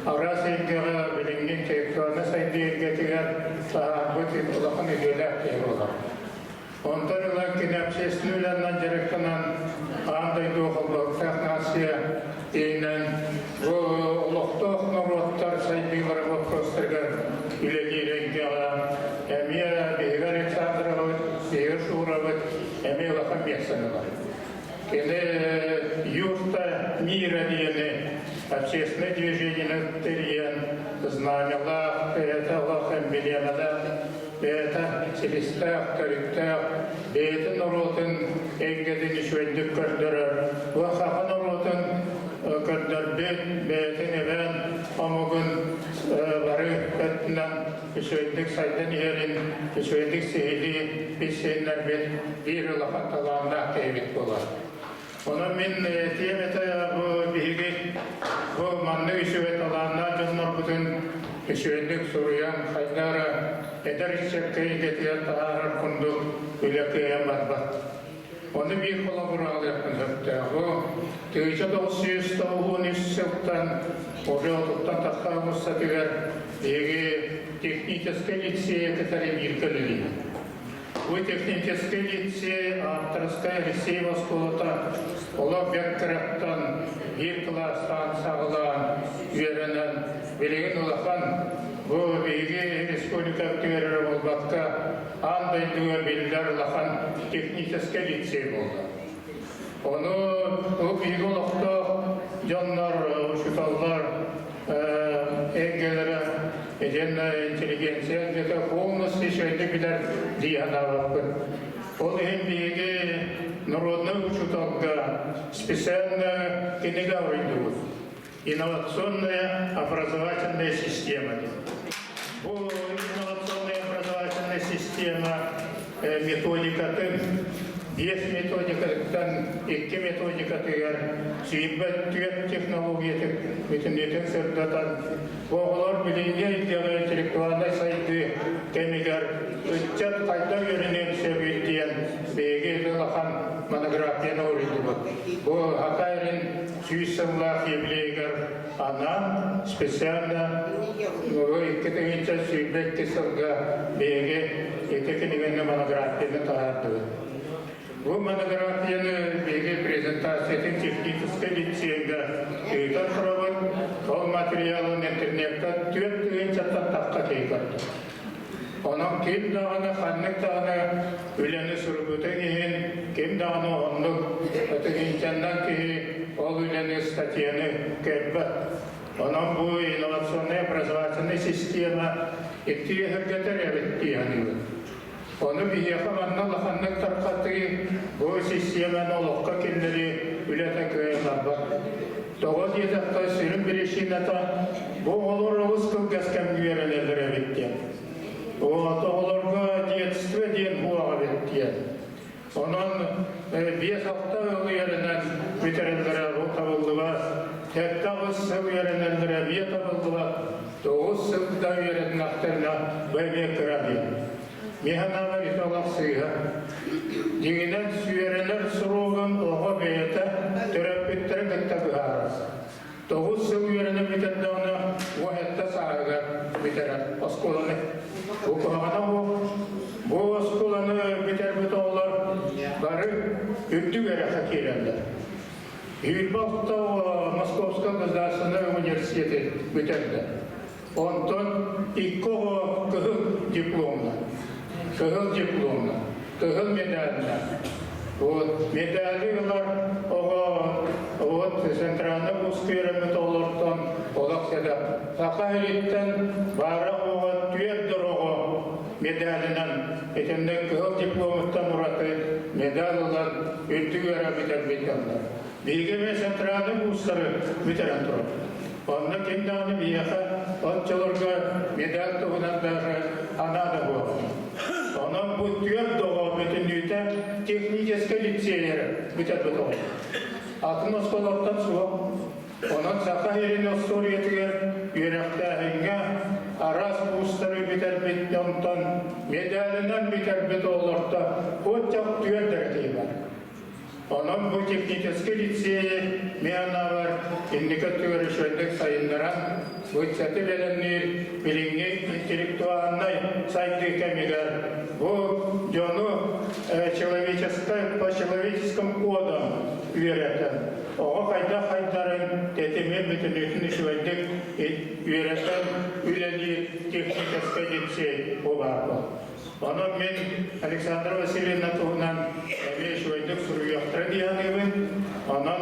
Speaker 14: араас эйгэҕэ билиҥҥи интеллектуальнай сайдыы эйгэтигэр таһаарбыт улахан үтүөлээх киһи буолар. Онтон ыла кини общественнай үлэнэн дьарыктанан аан дойду холбоһуктаах нация иһинэн бу олохтоох норуоттар сайдыылара боппуруостарыгар үлэлиир эйгэҕэ эмиэ биһиги Александровыт, биһиги Шуровыт эмиэ улахан миэстэни ылар. Кини Юрта мира диэни общественное движениены тэрийэн. знамялаах, бэйэтэ олох эмблемалаах, бэйэтэ силистээх, төрүттээх, бэйэтин норуотун эйгэтин үчүгэйдик көрдөрөр. Бу саха норуотун көрдөрбүт, бэйэтин эбээн омугун бары өттүнэн үчүгэйдик сайдан иһэрин, үчүгэйдик сиһилии билсиһиннэрбит биир улахан талааннаах киһибит буолар. Онон мин этиэм этэ бу биһиги бу маннык үчүгэй талааннаах дьоннорбутун үчүгэйдик суруйан хайдара эдэр ыччакка эйгэтигэр таһаарар курдук үлэ кыайан барбат. Ону биир холобур аҕалыахпын сөптөөх. Бу 1993 сылтан уже отуттан тахса уулуссатыгар биһиги техническэй лицейи кытары бииргэ үлэлиибит. Бу техническэй лицей ааптарыскай Алексеев оскуолата олох бэрт кыраттан биир кылаастаан саҕалаан үөрэнэн билигин улахан бу биһиги республикабытыгар эрэ буолбакка аан дойдуга биллэр улахан техническэй лицей буолла. Ону бу биһиги олохтоох дьоннор, учууталлар эйгэлэрэ итиэннэ интеллигенция эйгэтэ полностью үчүгэйдик билэр дии санаабаппын. Ол иһин биһиги народнай учууталга специально кинигэ оруйдубут. Инновационная образовательная система диэн. Бу инновационная образовательная система методикатын биэс методикатыттан икки методикатыгар сүүрбэт түөрт технологиятын бүтүннүүтүн сырдатан оҕолор билиҥҥи эйгэҕэ интеллектуальнай сайдыы кэмигэр ыччат хайдах үөрэниэн сөбүй диэн биһиги улахан монографияны уруйдубут. Бу Хатайрин 100 сыллаах юбилейыгар анаан специально 2022 сылга биһиги ити кинигэни монографияны таһаардыбыт. Бу монографияны биһиги презентациятын техническэй лицейгэ ыытан турабыт. Ол материалын интернекка 4000-тан тахха киһи көрдө. Онон ким даҕаны ханнык даҕаны үлэни суруйбутун иһин, ким даҕаны оннук тыһыынчаннан киһи ол үлэни, статьяны көрбөт. Онон бу инновационнай образовательнай система икки өһүргэтэр эбит дии саныыбын. Ону биһиэхэ манна улаханнык тарҕатыы, бу систиэмэни олоххо киллэрии үлэтэ кыайан барбат. Тоҕо диэтэххэ, сүрүн биричиинэтэ бу оҕолор олус кылгас кэмҥэ үөрэнэллэр эбит диэн. Оҕолорго детство диэн буоҕа эбит диэн. Онон 5-6 ыл үөрэнэн бүтэрэллэрэ бу табыллыбат. 7-8 сыл үөрэнэллэрэ эмиэ табыллыбат. 9 сылда үөрэннэхтэринэ бу эмиэ кыра диэн. Миһанаҕа ити олох сыыһа. Дьиҥинэн үөрэнэр суругун оҕо бэйэтэ төрөппүттэрин кытта быһаарар. 9 сыл үөрэнэн бүтэрдэҕинэ 17 сааһыгар бүтэрэр оскуоланы. Бу куһаҕана суох. Бу оскуоланы бүтэрбит оҕолор бары үрдүк үөрэххэ киирэллэр. 26 Московскай государственный университеты бүтэрдэ. Онтон икки оҕо кыһыл дипломна, кыһыл дипломна, кыһыл медальна. Вот медали ылар оҕо вот центральный вузка үөрэммит оҕолортон олох сэдэх. Саха сириттэн баара оҕо түөрт оҕо медалынан итиннэ кыһыл дипломуттан ураты медаль ылан үрдүк үөрэх бүтэрбит дьоннор. Биһиги эмиэ центральный вузтары бүтэрэн турабыт. Онно ким даҕаны биһиэхэ оччолорго медаль туһунан даже анаа да буолар. Онон бу түөрт оҕо бүтүннүүтэ техническэй лицейлэри бүтэрбит оҕо. Атын оскуолаттан суох. Онон Саха сирин остуоруйатыгар үөрэхтээһиҥҥэ араас куустары бүтэрбит дьонтон медалынан бүтэрбит оҕолорто куоччах түөрт эрэ киһи бар. Онон бу техническэй лицейи мианабар инники өттүгэр үчүгэйдик сайыннаран, ыччаты бэлэмниир билиҥҥи интеллектуальнай сайдыы кэмигэр бу дьону человеческай по человеческим кодам үөрэтэн, оҕо хайдах хайдарын тэтимин бүтүннүүтүн үчүгэйдик үөрэтэн үлэлиир техническэй лицей бу баар буолла. Онон мин Александра Васильевна туһунан эмиэ үчүгэйдик суруйуохтара дии саныыбын. Онон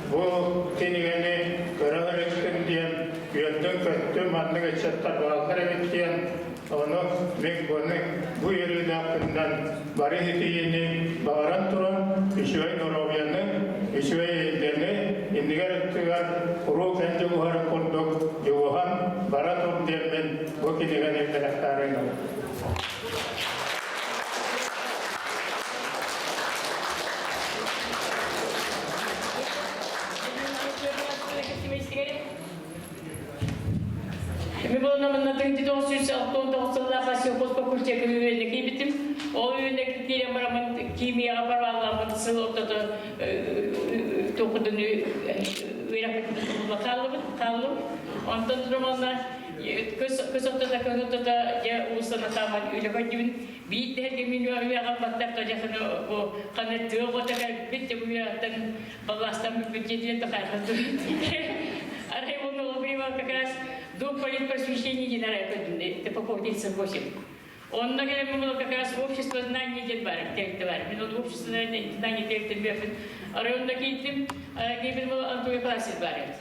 Speaker 14: бу кинигэни көрө эрикпин диэн. үөрдүм-көттүм, маннык ыччаттар бааллар эбит диэн. Ону мин буну бу үөрүүлээхпинэн бары итийиини баҕаран туран, үчүгэй доруобуйаны, үчүгэй эйгэни иннигэр өттүгэр куруук эн дьулуһарын курдук дьулуһан бара тур диэммин бу кинигэни бэлэхтээрин.
Speaker 5: Мен буолна манна 1969 сыллаах сельхоз факультекка үөрэнэ киирбитим. Ол үөрэнэ киирэн бараммын химияҕа бараалааммын сыл ортото туохудун үөрэхпит хааллыбыт хааллым. Онтон романна көс ортото көс ортото дьэ уустана тааман үлэ көрдүбүн. Биир дэһэргэ мин үөрэҕэ баттар тожахыны бу ханы тыа оҕото кэлбит дьэ бу үөрэхтэн Балластан бүппүт дьиэтигэр да хайҕан Арай уонна ол время как раз до политпросвещения диэн арай көрдүм это по 38. Онно кэлэн было как раз общество знаний диэн бар, тэрилтэ бар. Мин ол общество знаний тэрилтэ бэппин. Арай онно киирдим, киирбит был Анатолий Афанасьевич бар эбит.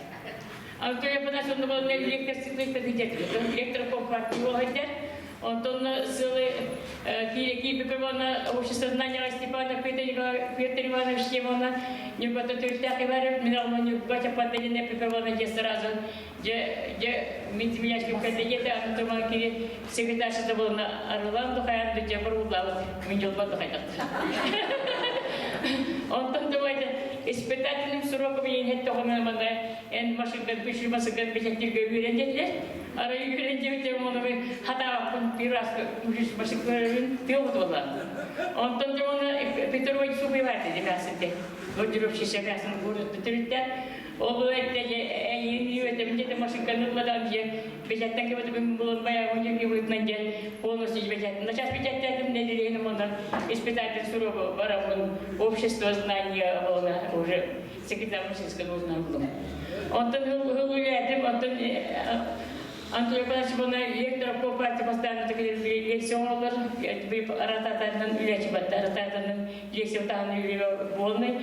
Speaker 5: Анатолий Афанасьевич онно был лектор лектор компартии оһойдар. Онтон сылы киирэ общество знания Степана Петр Иванович Тимона Ньурбата төрүттээх Иваров мин оҕону Ньурба Чаппандалина Петровна дьэ сразу дьэ дьэ мин землячкам кэллэ аны турман кири секретарша буолна арылан духайан дьэ баруллаабыт мин дьолбор духайдахтар. Онтон думайте испытательным сроком иин хеттоҕуна мана эн машинкан пиши машинкан бечеттирге үөрэн диэтилэр. Арай үөрэн диэбитим ону хатаабаппын биир раз машинкаларын тыа буолла. Онтон дьону Петрович Сухой димасыте. Владимир Шашакасын город төрүттэ. Ол этте эйин үөтем дете машинканы ылладан же бечаттан кебет булун бая онжо кебетнен же полностью бечат. На сейчас печаттатым не дерейным ондан испытатель срок барамын общество знания уже секретарь машинского должна был. Онтон хылулятым, онтон Антон Николаевич буна лектор партия постоянно лекция оҥороллор, арататарынан үлэчи батта, арататарынан лекция таһынан үлэ буолнай.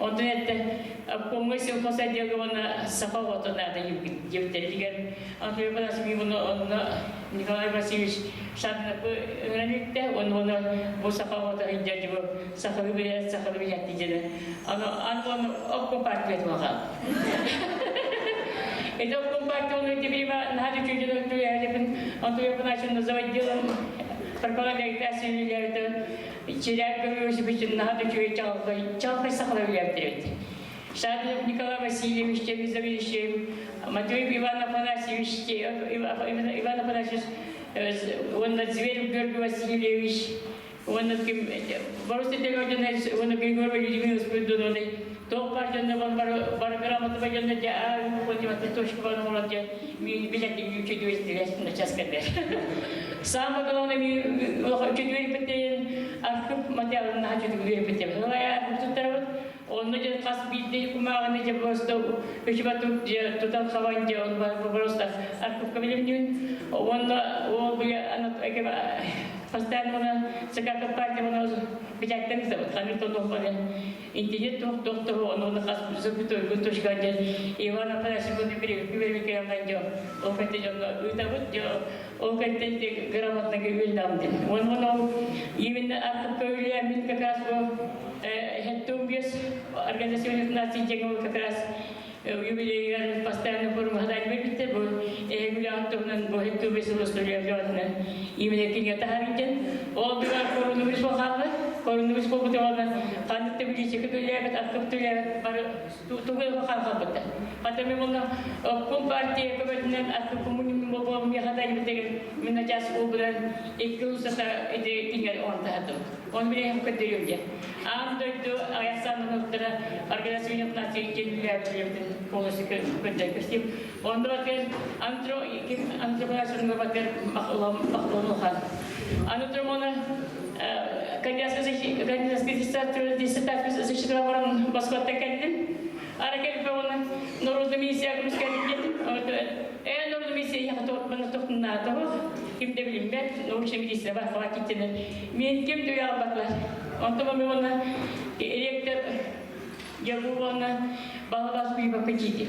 Speaker 5: Онтон этте обкомҥа сельхозотделга уонна саха оҕото наада диэбиттэригэр Антон Николаевич онно Николай Васильевич Шатнапы ыҥыран иттэ, онно бу саха оҕото сылдьар бу сахалыы билэр, сахалыы билэр диэн. Аны аны обком партия туһаҕа. Это обком партия он время наһаа үчүгэй түһээбин, Антон Афанасьевна заводилом пропаганда агитация үлэлээбитэ, Чиряк Гаврилович наһаа үчүгэй чаҕылхай, чаҕылхай сахалар үлэлээбиттэр Шадров Николай Васильевич, заведующий, Матвеев Иван Афанасьевич, Иван Афанасьевич, уонна Зверев Георгий Васильевич, уонна ким Борис Тетягодин, уонна Григорий Людмила Спиридоновна, тоқ бар дьонно бар бар бар грамота бар дьонно дьэ аа уходит точка бар оҥорон дьэ мин билэтин үчүгэй на час кэлэр. Самое главное мен үчүгэй битин архив материалын наһаа үчүгэй битин. Ылая туттарабыт. Онно дьэ хас биирдии кумааҕыны дьэ просто үчүгэй дьэ тутан хабан дьэ он просто архивка билимнүүн. Онно ол бile постоянно она ЦК партия она печаттан забыт ханыр тотохпаны интернет туох тохтору ону хас запятой точка дьэ Иван Афанасьевич берекераман дьо ол кэнтэ дьонно ыытабыт дьо ол кэнтэ грамотно үллам дин он он именно архивка үллэмин как раз бу хеттум бес организация наций деген как раз юбилейгер постоянно форум хадай битте бу эгүлэ туһунан бу хеттум бес улустуруя именно кинге тахаринген ол бигар коронавирус болхаллы коронавирус болбут олна ханнык табличка түләбет архив түләбет бар тугы халхалбыта. Потом мен компартия көмөтүнөн архив коммунизм болбо ми хадай битеген мен начас обулан эки усата эти кинге он тахатым. Он биле хем көдөрүмге. Ам дойду аясанын уттара организация наций келилер полностью көддөр көстүм. Онда бакер антро ким антропология бакер махлам махлам хан. Антромона кандидатская диссертацию защитила баран Москвада кэллим. Ара келип оны народный миссия көмүскәлим дедим. Э народный миссия я бана тохтунна того. Ким де билинбет, научный министр бар хватит Мен ким дүйә батлар. Онтон мен оны ректор я бу оны балабас бүй бакытити.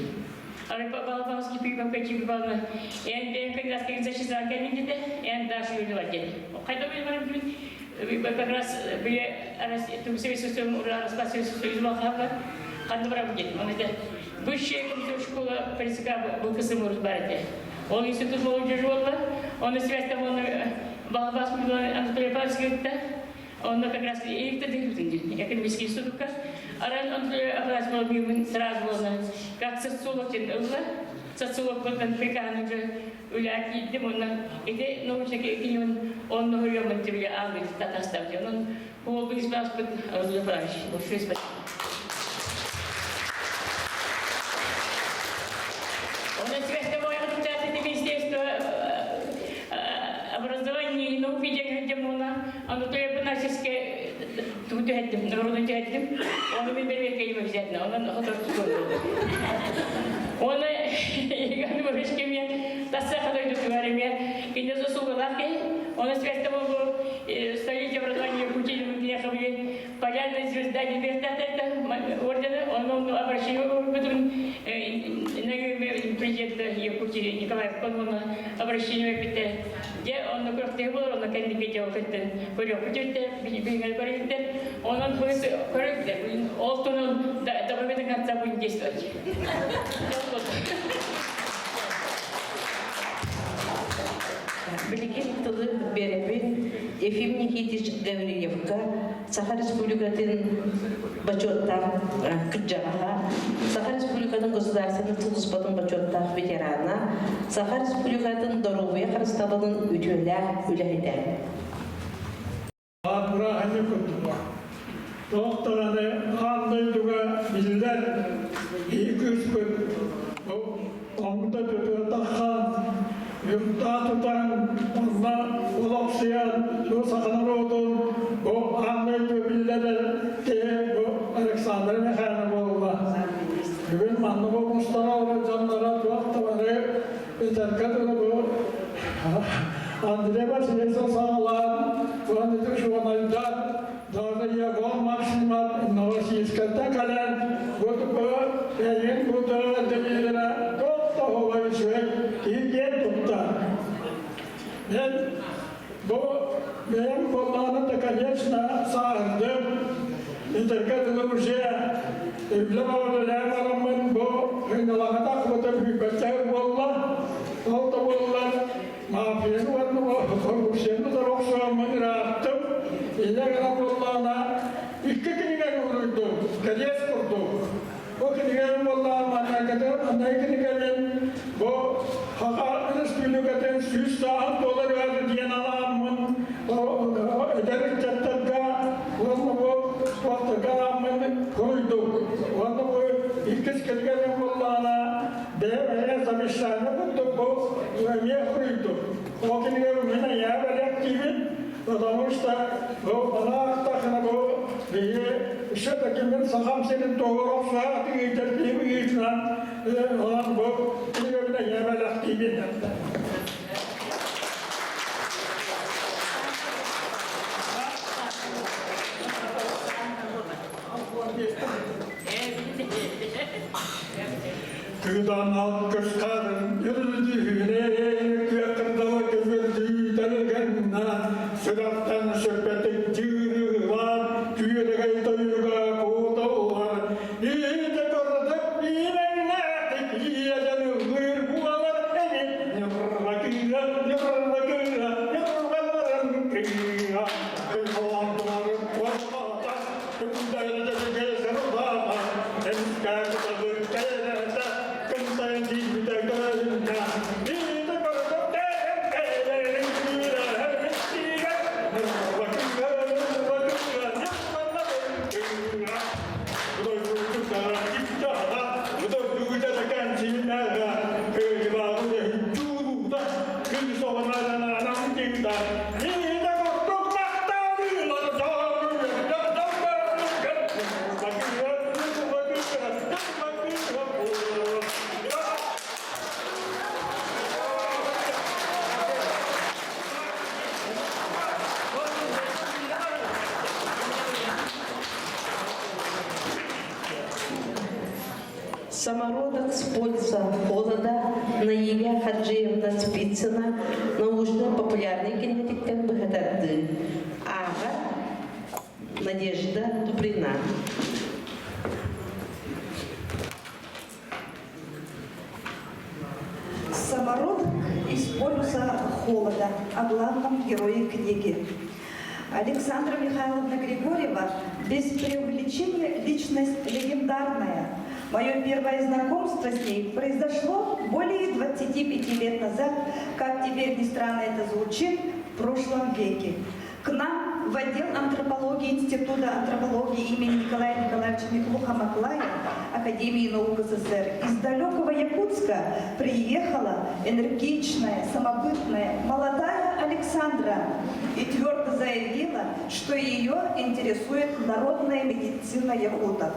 Speaker 5: Балабалский прибавка чипбална. Эн бэйэн кандидатскай защита кэлин эн дальше юлила дед. Хайда мен как раз Советский Ура Союз ханды барам дед. Он это высшая школа политика был кысым барите. Он институт молодежи он связь там он Балабас Анатолий Павлович он как раз и экономический институтка. Аран Анатолий Павлович сразу как социолог социолог болан приканы уже үлә кидем оннан ити научный кинен он нохуйомын тебе аны татастав онон ол бис баспыт Анатолий Павлович большое спасибо. Он известно мой министерство образования и науки деген Анатолий Афанасьевский туту народу тәттім, оны мен бермекке обязательно, онан хотор Оны Иван Борисович тасса хадой дутуареме, кине заслугалах, он связь того столетие образования Якутии, Полярная звезда Небесная ордена, он обращение президента Якутии Николай Конона обращение бите. Де он көртег болор, он кенди кете океттен көрөк күтүттэ, бигел көрүттэ, онон көрүктэ, ол тунун до конца будет действовать.
Speaker 1: Билигин тылы беребин Ефим Никитич Гаврилевка, Саха Республикатын бачоттах кырджаҕаха, Саха Республикатын государственный сулуспатын бачоттах ветерана, Саха Республикатын доруобуйа харыстабылын үтүөлээх үлэһитэ.
Speaker 2: Быраханы курдуга. Тоқтараны андайдуга биллер екі үш күн оңда төтө юрта тутан онна улоксиян бу саханар отун бу андайду биллер те бу Александр Михайловна болла. Бүгүн манны бу мустара олы жаннара туақталары өтәркә бу Андрей Васильевич сағалан, Владимир Шуанайдар, даже Егор Максимов Новороссийската кален, вот бу эйин бу демилere тоқта ховай киген тутта. Мен бу benim kollarını da конечно сағындым. Интеркет уже Üble барамын бу хыналағата қылыты бүкәтәр болла. Ол да боллар мафияны варны коррупцияны да рохсуамын раттым. Иле гана боллана икки киниген уруйду, кәлес курду. О киниген болла манаката, андай киниген бу хака республикатын сүз саат болар öldü diyen alamın öderik çattarga onu bu vaxtı koydu. Onu bu ilk kelgen bollana de замещание bu bu ömye koydu. O киниген мене я берек gibi потому что bu bana aktakına bu diye işte kimin saham senin doğru saati getirdiği yiğitler olan bu kinigene ya berek gibi. Kıdan al kıskarın yürüdüğüne Kıyakırdalı kömürdü delgenna Sırattan söhbetin cığırlar Kүйелегей toyuga kuğdaular İte kordık inennetik Yiyecen ılgır buğalar emin Yırra kıyra, yırra kıyra, yırra kıyra Kıymalandılar korkmata Kımdaylı gezer dağda Emkâ kıtalı kerete Kımdayın dilbide göründe İte kordık
Speaker 1: Самородок с полюса холода Наиля Хаджиевна Спицына научно-популярнай кинигэтиттэн быһатардыы. Ааҕар Надежда Туприна.
Speaker 15: Самородок из полюса холода о главном герое книги. Александра Михайловна Григорьева без преувеличения личность легендарная. Мое первое знакомство с ней произошло более 25 лет назад, как теперь ни странно это звучит, в прошлом веке. К нам в отдел антропологии Института антропологии имени Николая Николаевича Миклуха-Маклая Академии наук СССР из далекого Якутска приехала энергичная, самобытная, молодая Александра и твердо заявила, что ее интересует народная медицина якутов.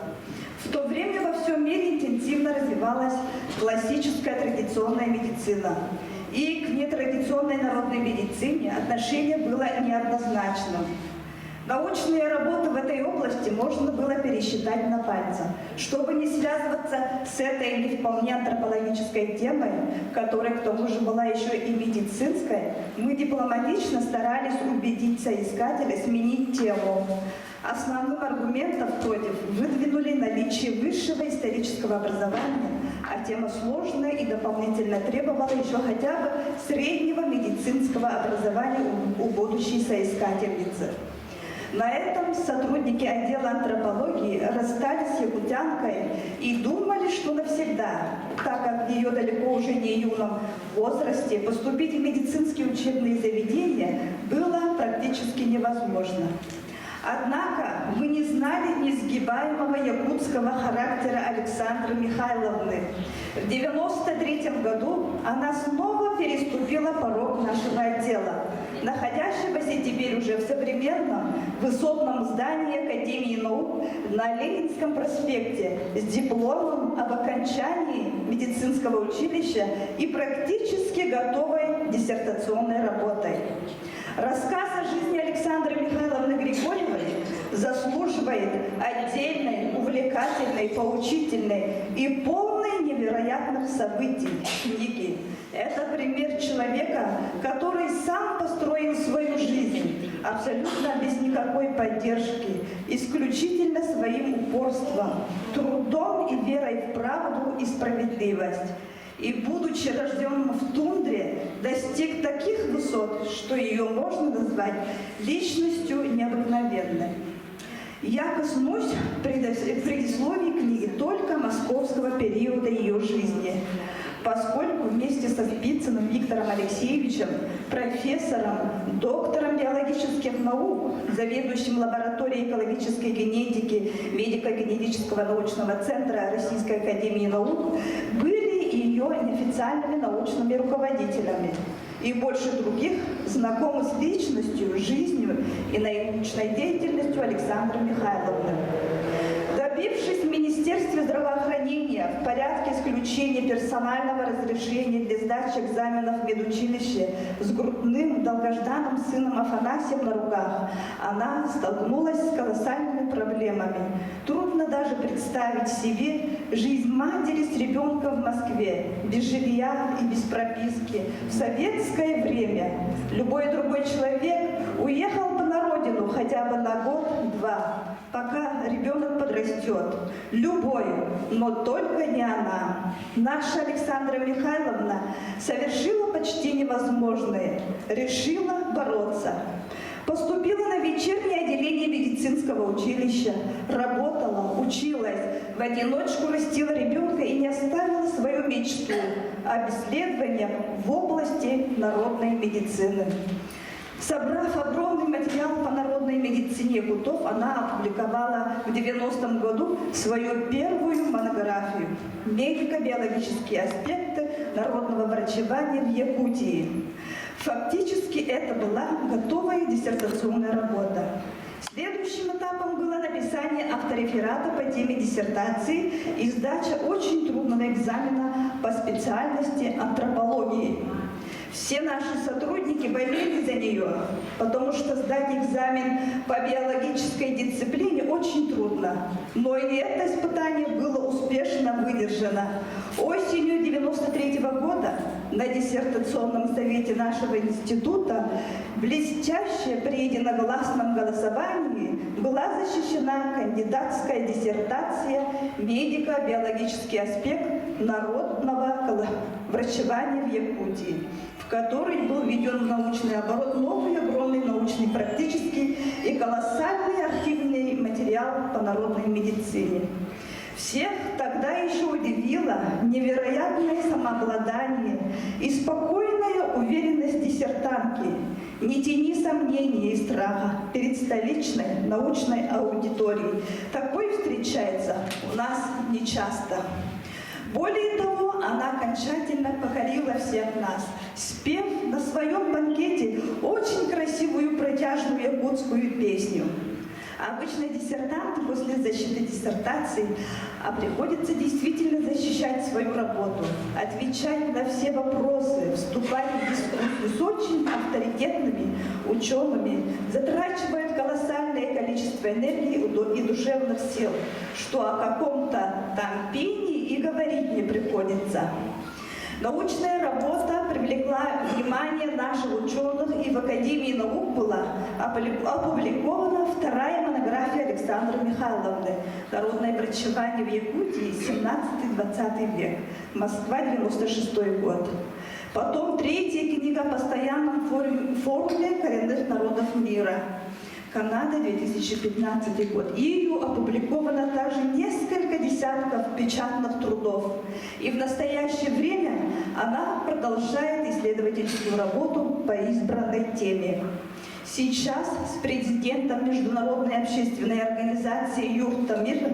Speaker 15: В то время во всем мире интенсивно развивалась классическая традиционная медицина. И к нетрадиционной народной медицине отношение было неоднозначным. Научные работы в этой области можно было пересчитать на пальцах. Чтобы не связываться с этой не вполне антропологической темой, которая к тому же была еще и медицинской, мы дипломатично старались убедить соискателя сменить тему. Основным аргументом против выдвинули наличие высшего исторического образования, а тема сложная и дополнительно требовала еще хотя бы среднего медицинского образования у будущей соискательницы. На этом сотрудники отдела антропологии расстались с якутянкой и думали, что навсегда, так как в ее далеко уже не юном возрасте поступить в медицинские учебные заведения было практически невозможно. Однако мы не знали несгибаемого якутского характера Александры Михайловны. В 1993 году она снова переступила порог нашего отдела, находящегося теперь уже в современном высотном здании Академии наук на Ленинском проспекте с дипломом об окончании медицинского училища и практически готовой диссертационной работой. Рассказ о жизни Александры Михайловны Григорьевой заслуживает отдельной, увлекательной, поучительной и полной невероятных событий книги. Это пример человека, который сам построил свою жизнь, абсолютно без никакой поддержки, исключительно своим упорством, трудом и верой в правду и справедливость и, будучи рожденным в тундре, достиг таких высот, что ее можно назвать личностью необыкновенной. Я коснусь предисловий книги только московского периода ее жизни, поскольку вместе со Спицыным Виктором Алексеевичем, профессором, доктором биологических наук, заведующим лабораторией экологической генетики медико-генетического научного центра Российской академии наук, были ее неофициальными научными руководителями и больше других знакомы с личностью, жизнью и научной деятельностью Александры Михайловны. Добившись в Министерстве здравоохранения в порядке исключения персонального разрешения для сдачи экзаменов в медучилище с грудным долгожданным сыном Афанасием на руках, она столкнулась с колоссальными проблемами. Трудно даже представить себе жизнь матери с ребенком в Москве, без жилья и без прописки, в советское время. Любой другой человек уехал бы на родину хотя бы на год-два, пока ребенок подрастет. Любой, но только не она. Наша Александра Михайловна совершила почти невозможное, решила бороться. Поступила на вечернее отделение медицинского училища, работала, училась, в одиночку растила ребенка и не оставила свою мечту об исследованиях в области народной медицины. Собрав огромный материал по народной медицине якутов, она опубликовала в 90-м году свою первую монографию «Медико-биологические аспекты народного врачевания в Якутии». Фактически это была готовая диссертационная работа. Следующим этапом было написание автореферата по теме диссертации и сдача очень трудного экзамена по специальности антропологии. Все наши сотрудники болели за нее, потому что сдать экзамен по биологической дисциплине очень трудно. Но и это испытание было успешно выдержано. Осенью 1993 года на диссертационном совете нашего института блестяще при единогласном голосовании была защищена кандидатская диссертация «Медико-биологический аспект народного врачевания в Якутии», в которой был введен в научный оборот новый огромный научный, практический и колоссальный архивный материал по народной медицине. Всех тогда еще удивило невероятное самообладание и спокойная уверенность диссертантки, ни тени сомнений и страха перед столичной научной аудиторией. Такой встречается у нас нечасто. Более того, она окончательно покорила всех нас, спев на своем банкете очень красивую протяжную якутскую песню. Обычно диссертанты после защиты диссертации а приходится действительно защищать свою работу, отвечать на все вопросы, вступать в дискуссию с очень авторитетными учеными, затрачивают колоссальное количество энергии и душевных сил, что о каком-то там пении и говорить не приходится. Научная работа привлекла внимание наших ученых, и в Академии наук была опубликована вторая монография Александры Михайловны «Народное врачевание в Якутии, 17-20 век. Москва, 96 год». Потом третья книга о постоянном форуме коренных народов мира. Канада, 2015 год. Ею опубликовано также несколько десятков печатных трудов. И в настоящее время она продолжает исследовательскую работу по избранной теме. Сейчас с президентом Международной общественной организации «Юрта Мир»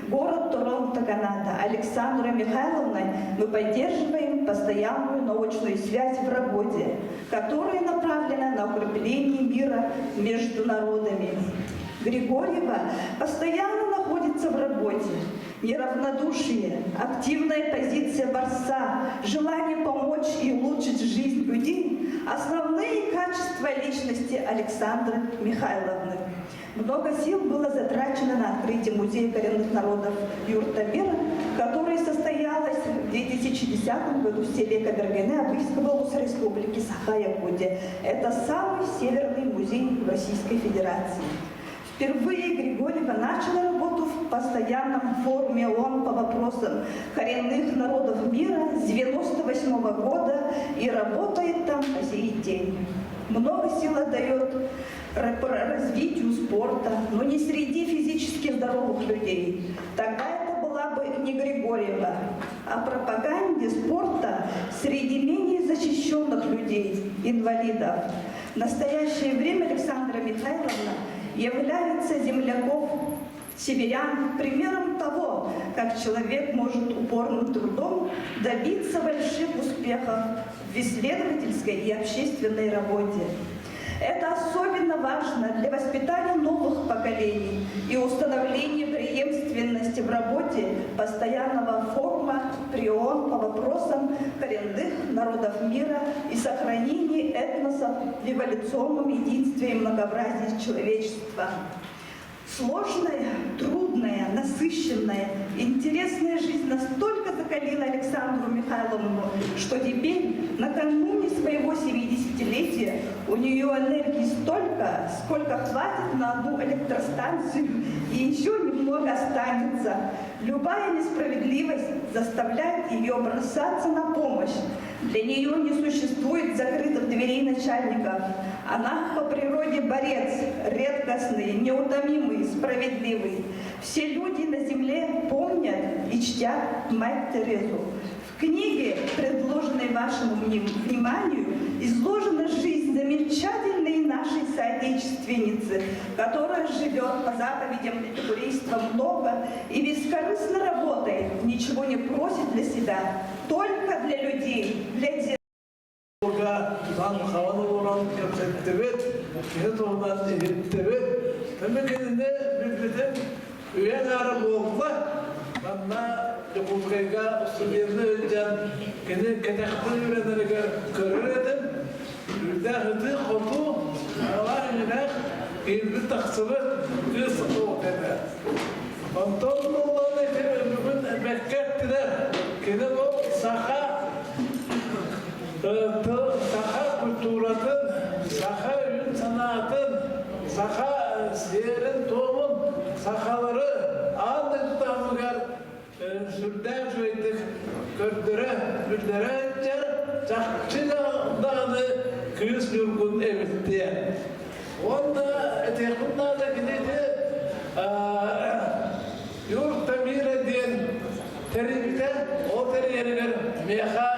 Speaker 15: город Торонто, Канада, Александрой Михайловной мы поддерживаем постоянную научную связь в работе, которая направлена на укрепление мира между народами. Григорьева постоянно находится в работе. Неравнодушие, активная позиция борца, желание помочь и улучшить жизнь людей – основные качества личности Александры Михайловны. Много сил было затрачено на открытие Музея коренных народов Юрта Мира, который состоялось в 2010 году в селе Кабергене Абыйского улуса Республики Саха-Якутия. Это самый северный музей в Российской Федерации. Впервые Григорьева начала работу в постоянном форуме ООН по вопросам коренных народов мира с 1998 года и работает там по сей день. Много сил отдает развитию спорта, но не среди физически здоровых людей. Тогда это была бы не Григорьева, а пропаганде спорта среди менее защищенных людей, инвалидов. В настоящее время Александра Михайловна является земляков северян примером того, как человек может упорным трудом добиться больших успехов в исследовательской и общественной работе. Это особенно важно для воспитания новых поколений и установления преемственности в работе постоянного форума при ООН по вопросам коренных народов мира и сохранения этносов в эволюционном единстве и многообразии человечества. Сложная, трудная, насыщенная, интересная жизнь настолько закалила Александру Михайловну, что теперь, накануне своего 70-летия, у нее энергии столько, сколько хватит на одну электростанцию, и еще немного останется. Любая несправедливость заставляет ее бросаться на помощь. Для нее не существует закрытых дверей начальников. Она по природе борец, редкостный, неутомимый, справедливый. Все люди на земле помнят и чтят мать Терезу. В книге, предложенной вашему вниманию, изложена жизнь замечательной нашей соотечественницы, которая живет по заповедям эпикурейства много и бескорыстно работает, ничего не просит для себя, только для людей, для дела.
Speaker 16: Тутан хаван олорон кэпсэттибит, кини туһунан иһиттибит. Тэми кинини билбитим үйэ аҥаара буолла. Манна Дьокуускайга студенты илдьэн кини кэтэхтэн үөрэнэригэр көрөр этим. Үрдээх ытыы-хотуу, аҕалаах-ийэлээх киирбит-тахсыбыт кыыс оҕото этэ. Онтон буоллаҕына ити бүгүн бэркэ эттилэр. Кини бу саха саха культуратын, саха өйүн-санаатын, саха сиэрин-туомун, сахалары аан дойду таһымыгар сүрдээх үчүгэйдик көрдөрө, биллэрэ сылдьар, чахчы даҕаны кыыс ньургун эбит диэн. Уонна этиэхпин наада кини ити Юрта Мира диэн тэрийбитэ, ол тэрийэригэр миэхэ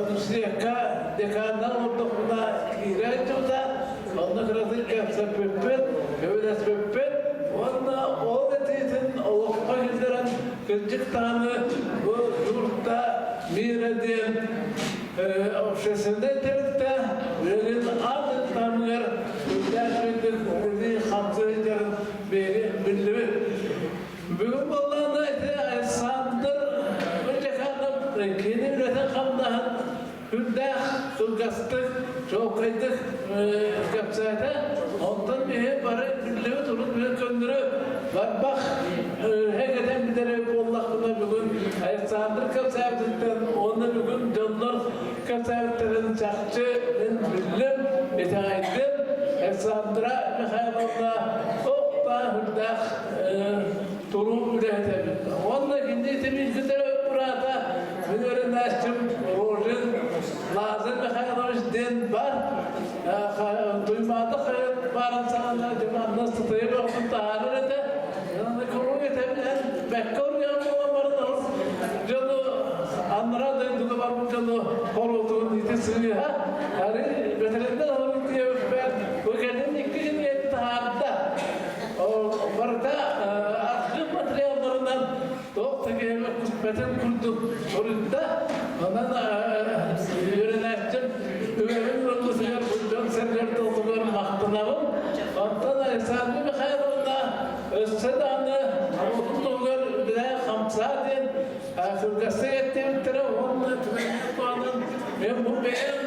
Speaker 16: университекка деканнар олордохпуна киирэ сылдьыбыта, онно кыратык кэпсэппиппит, көмөлөспүппүт уонна ол этиитин олоххо киллэрэн кырдьык даҕаны бу Юрта Мира диэн общественнай тэрилтэ үлэлин аан таһымыгар үрдээх үрдүк үлэлии-хамсыы сылдьарын биһиги биллибит. Бүгүн буоллаҕына ити Александр Мырдьаканов кини үлэтин-хамнаһын үрдээх кылгастык, чуолкайдык кэпсээтэ. Онтон биһи бары биллибит урут билэн көннөрү барбах һэгэтэн бүтэрэ буоллахпына бүгүн Александр кэпсээбититтэн уонна бүгүн дьоннор кэпсээбиттэрин чахчы мин биллим, итэҕэйдим. Александра Михайловна туох үрдээх туруу үлэһит эбит. Уонна кини ити билбитэ быраата мин өрүнээччим Рожин Лазарь Михайлович диэн бар. Туймаада хайат баарын саҕана дьыманна сытыйа бөҕөтүн таһаарар этэ. Куруук этэбин бэккэ уруйан буолан баран олус дьону анараа дойдуга барбыт дьону хоруотугун ити сыыһа ары бэтэриннэр олорун диэбиппэр бу кэлин икки кинигэни таһаарда. Барыта архыып материалларынан туох да киһи мөккүспэтин курдук суруйда. Онон үөрэнээччим үөрэҕин ылбытыгар бу дьон-сэргэ тылыгар махтанабын. Онтон Александра Михайловна өссө даҕаны норуотун туһугар үлэлээх хамсаа диэн кылгастык эттибиттэрэ уонна түгэнинэн туһанан мен бу бэйэм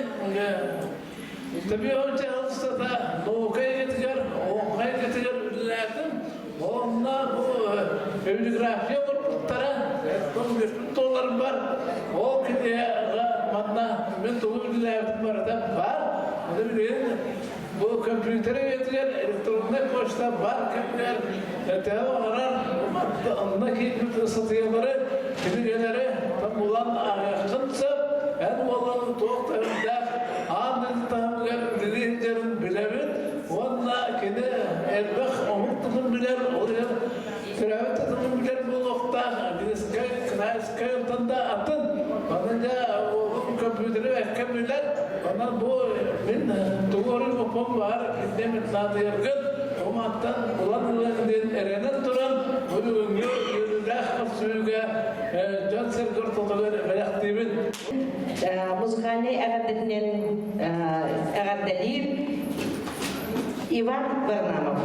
Speaker 16: Төбүөҕүнчэ устата наука эйгэтигэр, олоҥхо эйгэтигэр үлэлээтим. Онно бу библиография оҥорбуттара, үөспүт туоларбар ол кинигэ манна мин тугу үлэлээбитим барыта баар. Ону билигин бу компьютер эйгэтигэр электроннай почта бар кэмигэр төһө баҕарар онно киирбит ыстатыйалары, кинигэлэри булан ааҕыаххын сөп. Эн уолан туох да үрдээх аан дойду таһымыгар үлэлии сылдьарын билэбин уонна кини элбэх омук тылын билэр, ол иһин төрөөбүт тылын билэр буолуохтаах, английскай, китайскай онтон да атын. Онон дьэ уолум компьютери бэркэ билэр, онон бу мин тугу оруйбуппун баар иннем наадыйаргын бу мантан булан ылыаҥ диэн эрэнэн туран бу бүгүҥҥү үөрүүлээх көрсүһүүгэ дьон-сэргэ ортотугар бэлэхтиибин.
Speaker 1: Музыкальнай эҕэрдэтинэн эҕэрдэлиир Иван Варламов.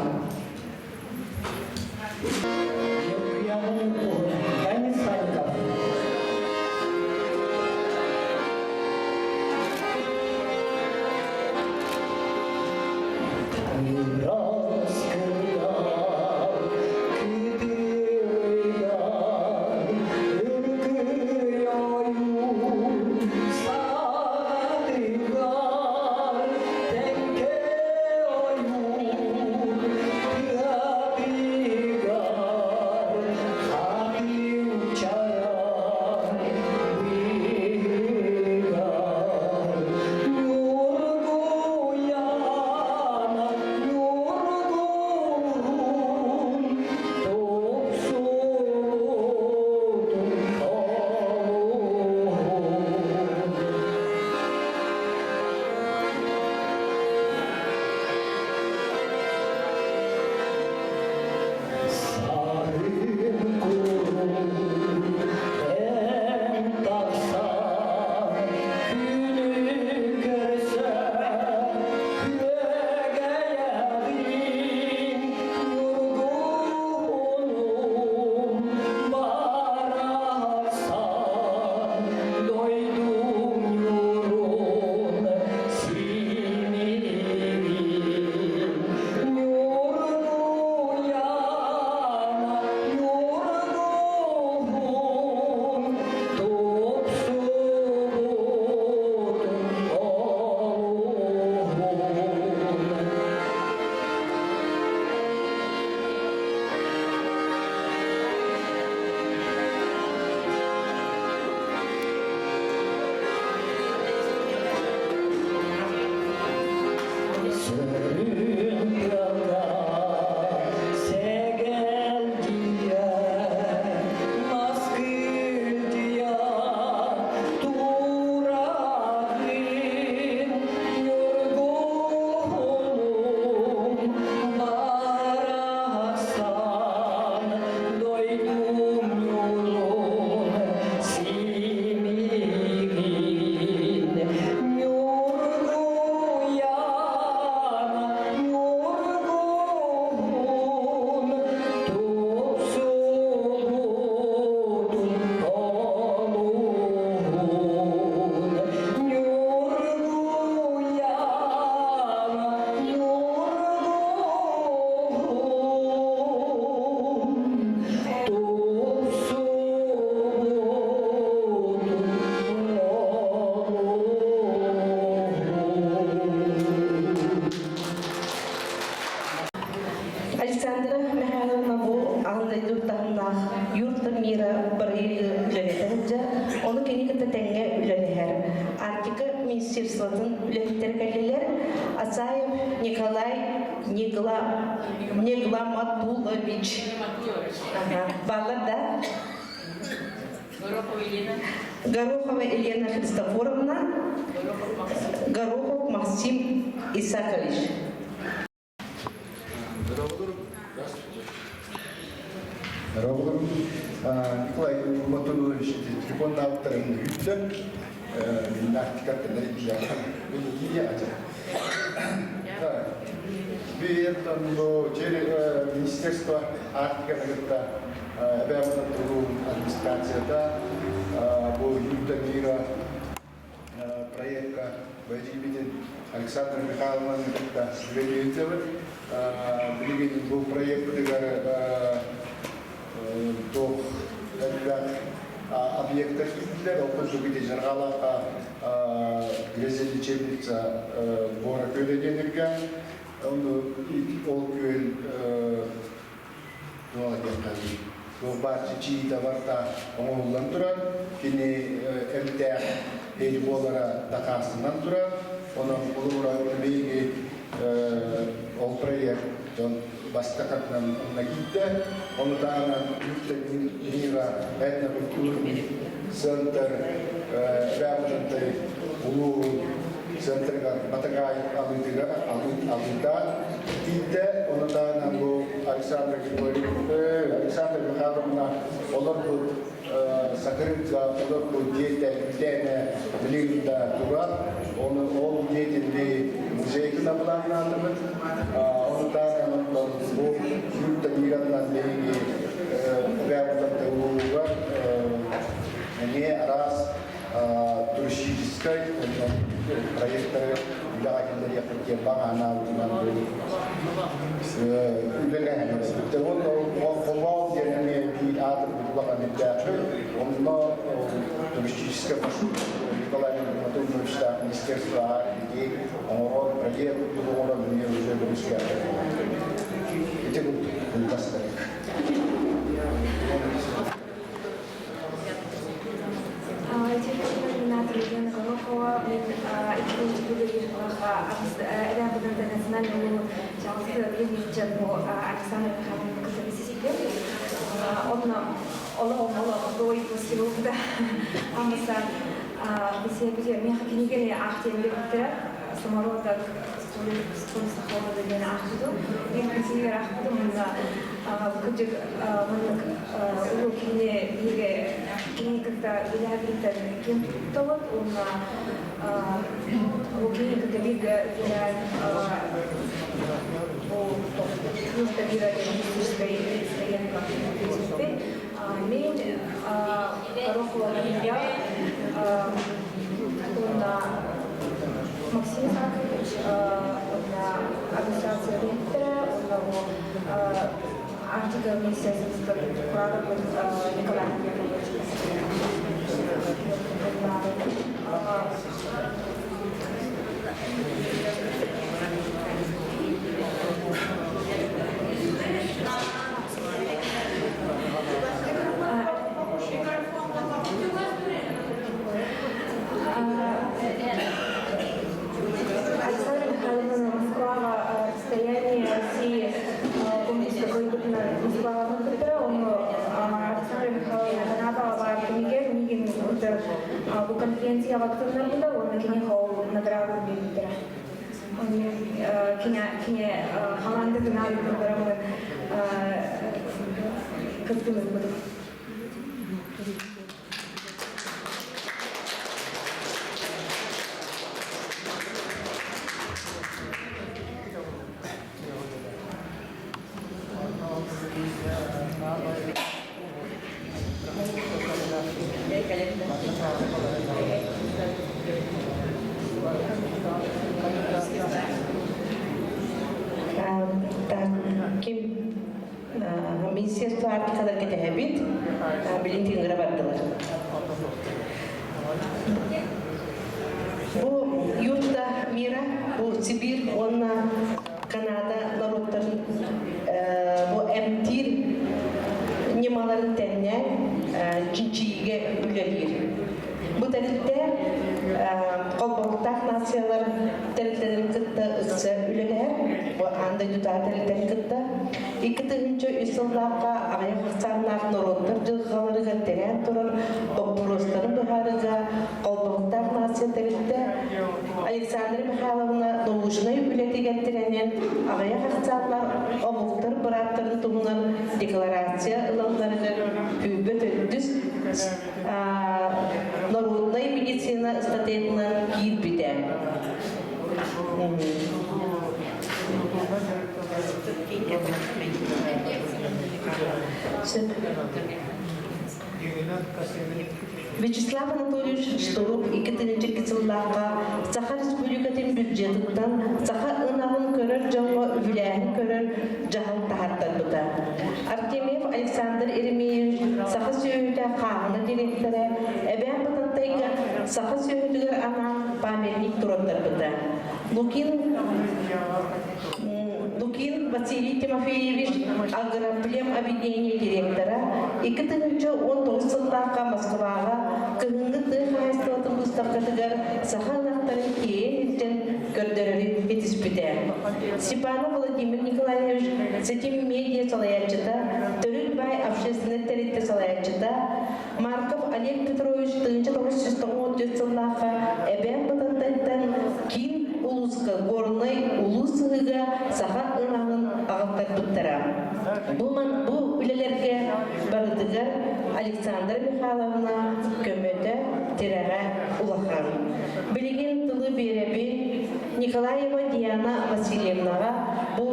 Speaker 1: Александра Михайловна бу аан дойду таһымнаах Юрта мира бырайыагы үлэлэтэ сылдьар, ону кини кытта тэҥҥэ үлэлэһэр. Арктика министерствотын үлэһиттэрэ кэллилэр. Асаев Николай Негла Негламатулович. Ага, баллар да?
Speaker 5: Горохова Елена.
Speaker 1: Горохова Елена Христофоровна. Горохов Максим Исакович.
Speaker 17: Здравствуйте. Николай Матунович телефон нааттарын үттен миннактикаттан Биэртэн бу министерство Арктиканы кытта эбээмэтэн туруу администрацията бу Юрта мира проекка бэдьиибитин Александр Михайловнаны кытта үлэлиирдэбит. Билигин бу проекпытыгар туох элбэх объекттар киирдилэр. Ол курдук ити Жаргалаахха грязелечебница Бора күөлэ диэниргэ. Ол күөл туох диэххэ туох баар чичиитэ барыта оҥоһуллан турар. Кини эмтээх эл буолара дакаастанан турар. Онон холобура биһиги ол проект дьон бастакатынан онно киирдэ. Ону таһынан Мира этнокультурный центр Рябужантай улуу центрыгар Батагай алыытыгар алыыта тиийдэ. Ону таһынан бу Александр Григорьевич, Александр Михайловна олорбут Сакырыга олорбут дьиэтэ үтээнэ билигин да турар. Оны ол дьиэтин музей гына былааннаатыбыт. Ону таһынан бу Юрта Мираннан биһиги Рябужантай улууһугар эмиэ араас туристическай проекттары үлэҕэ киллэриэхпит диэн баҕа санаабытынан үлэлэһэн эрэбит. Уонна Холбоох диэн эмиэ биир аатырбыт улахан ирдээхпит. Онно туристическай маршрут Николай Анатольевичтаах министерствоҕа ити оҥорон проект курдук оҥорон эмиэ уже көмүскээхтэр. Ити курдук кылгастарык.
Speaker 18: Координатор Горохова, мен национальный Александр Он Улуу кини биһиги кини кытта үлэһэбиттэн ким туттабыт уонна улуу кини кытта бииргэ үлэлээн бу Юрта Бира диэн стоянка Мен Горохова Илья уонна Максим Исаакович уонна администрация үлэһиттэрэ уонна бу Арктика министерствотыттан куратор Николай Яковлевич. Александра Михайловна Москваҕа расстояние России комплекска көрбүтүнэн Москваҕа көрбүттэрэ. Ону Александра Михайловна Канадаҕа баар кэмигэр миигин бу конференцияҕа кытыннарбыта уонна киниэхэ ол награда биэрбиттэрэ. Оны кине кине хамаандатын аайытын бараммын кыттынырбытым.
Speaker 1: Так, ким Министерство Арктикалар кэтэһэбит, билин тыҥыра бардылар. Бу юрта мира, бу Сибирь уонна Канада норуоттарын эмтиир ньымаларын тэҥнээн чинчийиигэ үлэлиир. Бу тэрилтэ холбоһуктаах нациялар тэрилтэлэрин кытта ыкса үлэлэһэр. Бу аан дойдутааҕы тэрилтэни кытта 2003 сыллаахха аҕыйах ахсааннаах норуоттар дьылҕаларыгар тэрээн турар боппуруостарын быһаарыыга холбоһуктаах нация тэрилтэ Александра Михайловна научнай үлэтигэр тирэнэн аҕыйах ахсааннаах омуктар бырааптарын туһунан декларация ылалларыгар күүрбэ төрдүс народнай медицина ыстатыйатынан киирбитэ. Вячеслав Анатольевич Штыров 2002 сыллаахха Саха Республикатын бюджетыттан саха ынаҕын көрөр дьоҥҥо үбүлээһин көрөр дьаһал таһаартарбыта. Артемьев Александр Еремеевич саха сүөһүтэ хааһына директора Эбээн Бытантайга саха сүөһүтүгэр анаан памятник туруортарбыта. Лукин Лукин Василий Тимофеевич Агроплем объединение директора 2019 сыллаахха Москваҕа кыһыҥҥы тыа хаһаайыстыбатын быыстапкатыгар саха ынахтарын тиэйэн илдьэн көрдөрөрү ситиспитэ. Степанов Владимир Николаевич Ситим медиа салайааччыта, Төрүт баай общественнай тэрилтэ салайааччыта, Марков Олег Петрович 1994 сыллаахха Эбээн Бытантайтан киин улууска Горнай улуус сыһыыга саха ынаҕын аҕалтарбыттара. Бу, бу үлэлэргэ барытыгар Александра Михайловна көмөтө, тирэҕэ улахан. Билигин тылы биэрэбин Николаева Диана Васильевнаҕа бу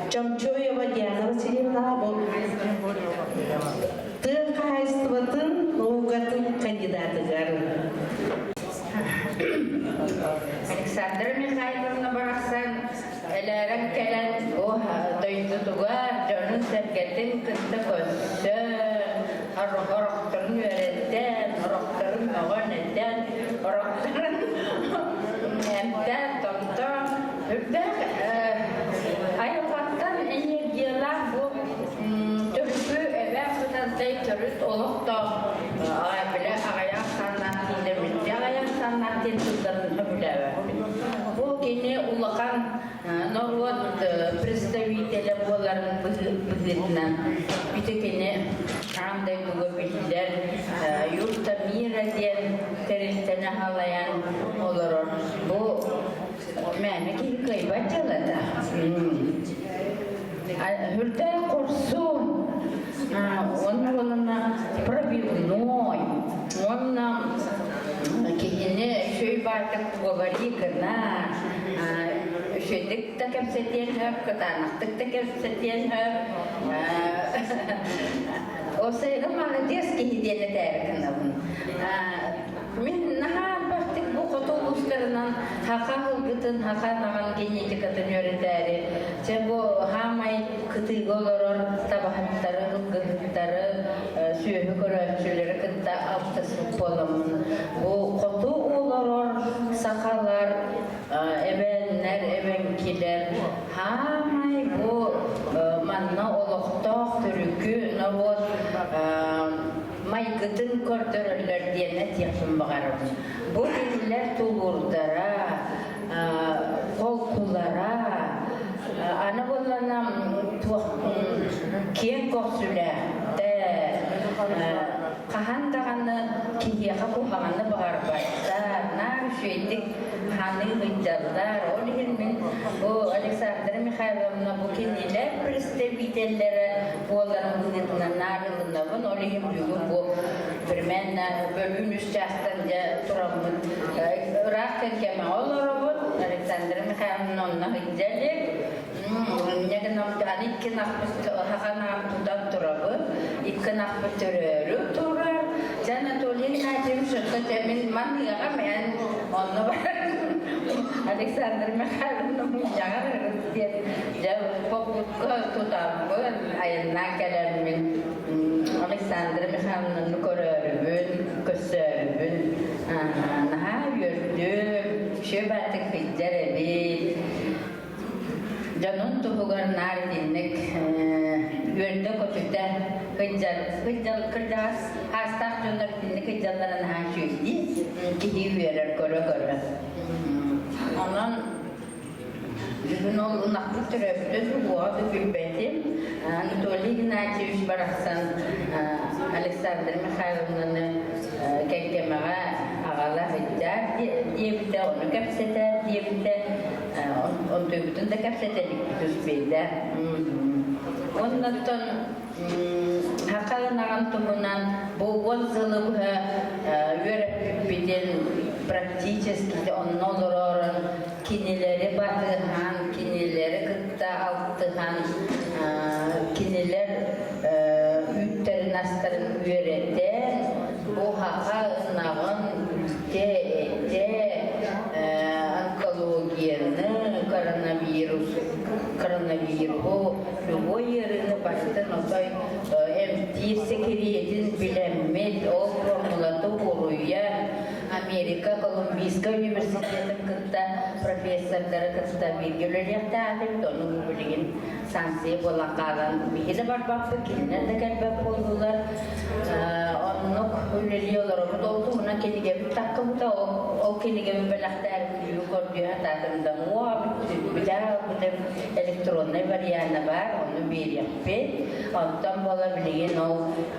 Speaker 1: Чомчоева Диана Васильевнаҕа бу тыа хаһаайыстыбатын наукатын кандидатыгар.
Speaker 19: Александра Михайловна барахсан элээрэн кэлэн бу дойдутугар дьонун-сэргэтин кытта көрсөн, орохторун үөрэтэн, орохторун мөҕөн-этэн, орохторун эмтээн, томтоон, үрдээх айылҕаттан энергиялаах бу төрүкү эбээх сытантай төрүт олохтоох бile аҕыйах саннаах дииллэр аҕыйах саннаах диэн тылларын сөбүлээбэппин. Бу кини улахан норуот представителэ буоларын быһыытынан ити кини аан дойдуга биллэр Юрта Мира диэн тэрилтэни халайан олорор. Бу мээнэ киһи кыайбат дьыалата. Үрдээх хорсун, он уонна пробивной, уонна киһини үчүгэй баайтык говори гына, үчүгэйдик да кэпсэтиэн сөп, кытаанахтык да кэпсэтиэн сөп. Осайга молодец киһи диэн этээри гынабын. Мин наһаа элбэхтик бу хоту улуустарынан хаха ылгытын, хаха наҕан генетикатын үөрэтээри, чэ бу хаамай кытыыга олорор табаһыттары, ылгыһыттары, сүөһү көрөөччүлэри кытта алтыспыт буоламмын, бу хоту олорор сахалар, эбээннэр, эбэҥкилэр хаамай бу манна олохтоох төрүкү норуот майгытын көрдөрөллөр диэн этиэхпин баҕарабын. Бу кинилэр тулуурдара, холкулара, аны буоллана туох киэҥ көхсүлээхтэр, хаһан даҕаны киһиэхэ куһаҕаны баҕарбаттар, наар үчүгэйдик ханыы ыйдаллар. Ол иһин мин бу Александра Михайловна бу кинилэр представителлэрэ буоларын быһыытынан наарылынабын. Ол иһин бүгүн бу примерно бөлүүн үс чаастан дьэ тураммыт ыраах кэҥкэмэҕэ олоробут. Александра Михайловна онно сылдьа илик. Инньэ гынан аны икки ынахпыт хаханаан тутан турабыт. Икки ынахпыт төрөөрү турар. Дьэ Анатолий Игнатьевич отто дьэ мин маныаҕа мен онно баран Александр Михайловна мунньаҕар диэн дьэ попутка тутаммын айаннаан кэлэммин Александра Михайловнаны көрөөрүбүн, көрсөөрүбүн наһаа үөрдүм, үчүгэй баатык сылдьар эбит. Дьонун туһугар наар итинник үөрдэ-көтүтэ кыдьар, кыдьал, кырдьаҕас аастаах дьоннор итинник кыдьаллара наһаа үчүгэй киһи үөрэр көрө-көрө. Онон бүгүн ол ынахпыт төрөөбүтүн уоҕа да билбэтим. Анатолий Игнатьевич барахсан Александра Михайловнаны Кэккэмэҕэ аҕала сылдьаар диэбитэ, ону кэпсэтээр диэбитэ. Онтуйбутун да кэпсэтэ иликпит успейда. Оннуттан Саха ынаҕын туһунан бу 10 сылы быһа үөрэппиппитин практически онно олоророн кинилэри батыһан, кинилэри кытта алтыһан, кинилэр үүттэрин-астарын үөрэтэн, бу саха ынаҕын үүтэ, этэ, онкологияны, коронавирус, коронавируһу любой ыарыыны барытын отой эмтиир сэкириэтин билэммит, ол формулаты уруйан, Америка Колумбийскай университетын кытта профессордары кытта бииргэ үлэлиэхтээхпит, ону билигин санкция буолан хаалан биһи да барбаппыт, кинилэр да кэлбэт буоллулар. Оннук үлэлии олоробут. Ол туһунан кинигэбит таххыбыта, ол кинигэбин бэлэхтээрбит үһү көрдүө сатаатым да бүтэ электроннай вариана баар, ону биэриэхпит. Оттон буола билигин ол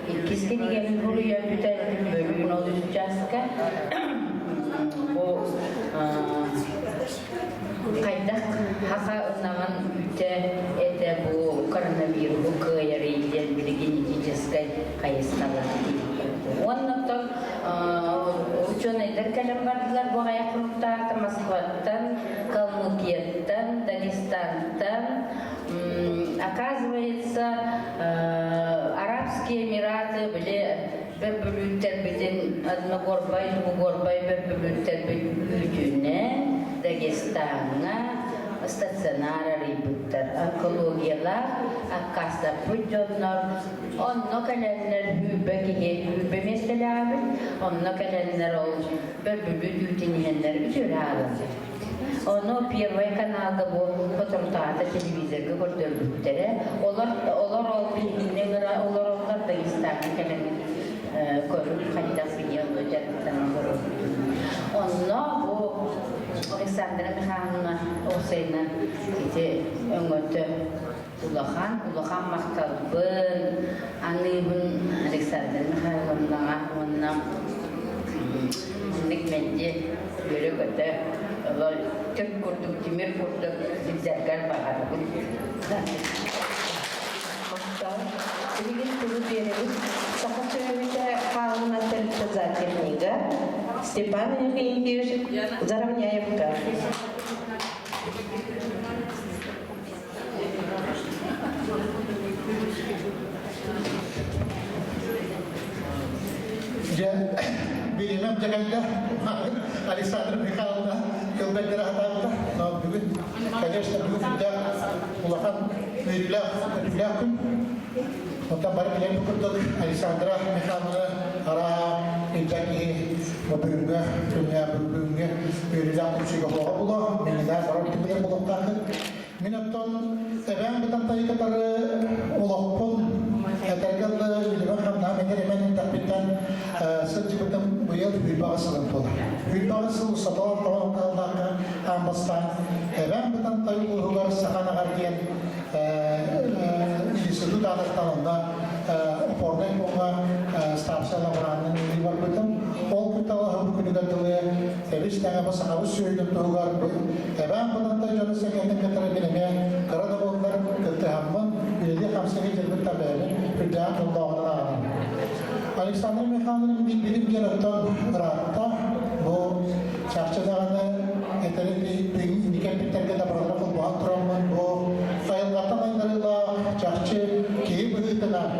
Speaker 19: иккис кинигэбин буруйан бүтэрдим, бөлүүн ол үс чааска. Бу хайдах хаха ынаҕын үүтэ этэ бу коронавируһу кыайарый диэн билигин генетическай хайысхалар Уонна оттон учуонайдар кэлэн бардылар бу аҕыйах хонуктааҕыта Москваттан, Калмыкияттан, Дагестантан. Оказывается, Арабские Эмираты были бөрбүлүүттэрбитин одногорбай, двугорбай бөрбүлүүттэрбит үүтүнэн Дагестаҥҥа стационар арыйбыттар. Онкологиялаах аккаастаппыт дьоннор онно кэлэннэр сүүрбэ киһи сүүрбэ миэстэлээҕибит, онно кэлэннэр ол бөрбүлүүт үүтүн иһэннэр үтүөрэ аалаллар. Ону Первый каналга бу соторутааҕыта телевизорга көрдөрбүттэрэ. Олор олор ол биһигини ыҥыра олороллор Дагестаҥҥа кэлэн көрүҥ хайдах биһи онно дьарыктанан олорорбутун. Онно бу Александра Михайловна Осейна ити өҥөтө улахан, улахан махталбын аныыбын Александра Михайловнаҕа уонна маннык мэлдьи үөрэ-көтө түк курдук, тимир курдук сылдьаргар баҕарабын.
Speaker 1: Махтал. Билигин тылы биэрэбит. Саха сүөһүтэ хаалына тэрилтэ зоотехнига Степан Евгеньевич Заровняевка.
Speaker 4: Дьэ, бириэмэм дьэкэллэ Александра Михайловна тылбэрдэрэ хатаабыта. Но бүгүн, конечно, бүгүн сүрдээх улахан үөрүүлээх, өтүүлээх күн. Онтон бары билэн курдук Александра Михайловна араа илдьэн киһи бүгүҥҥү күҥҥэ бүгүҥҥү үөрүүлээх түмсүүгэ хоҕо було, минньигэс барар түмүгэр булуохтааххыт. Мин оттон эбээм Бытантайы кытары олохпун этэргэ дылы үлэбин-хамнаһым эдэр-эмэн эрдэхпиттэн сылдьыбытым быйыл 28 сылым туолар. 28 сыл устата ортоҕон кыаллаахха аан бастаан эбээм Бытантай улууһугар Саха Наҕар диэн институт аатыттан онно опорнай пууҥҥа старшай лаборанынан үлэлии барбытым. Ол күн күнүгэр дылы эбис тэҥэ бу сахабыт сүөһүтүн туһугар эбээн Бытантай дьону сэргэтин кытары мин эмиэ кыра да буоллар кыттыһаммын үлэлии-хамсыы сылдьарбыттан бэйэбин үрдээн дьоллооҕунан ааҕынабын. Александр Михайлович билим диэн оттон ыраатта. Бу чахчы даҕаны этэрин инники эппиттэргэ да барылара холбоһон тураммын бу айылҕаттан айдарыылаах чахчы киһи быһыытынан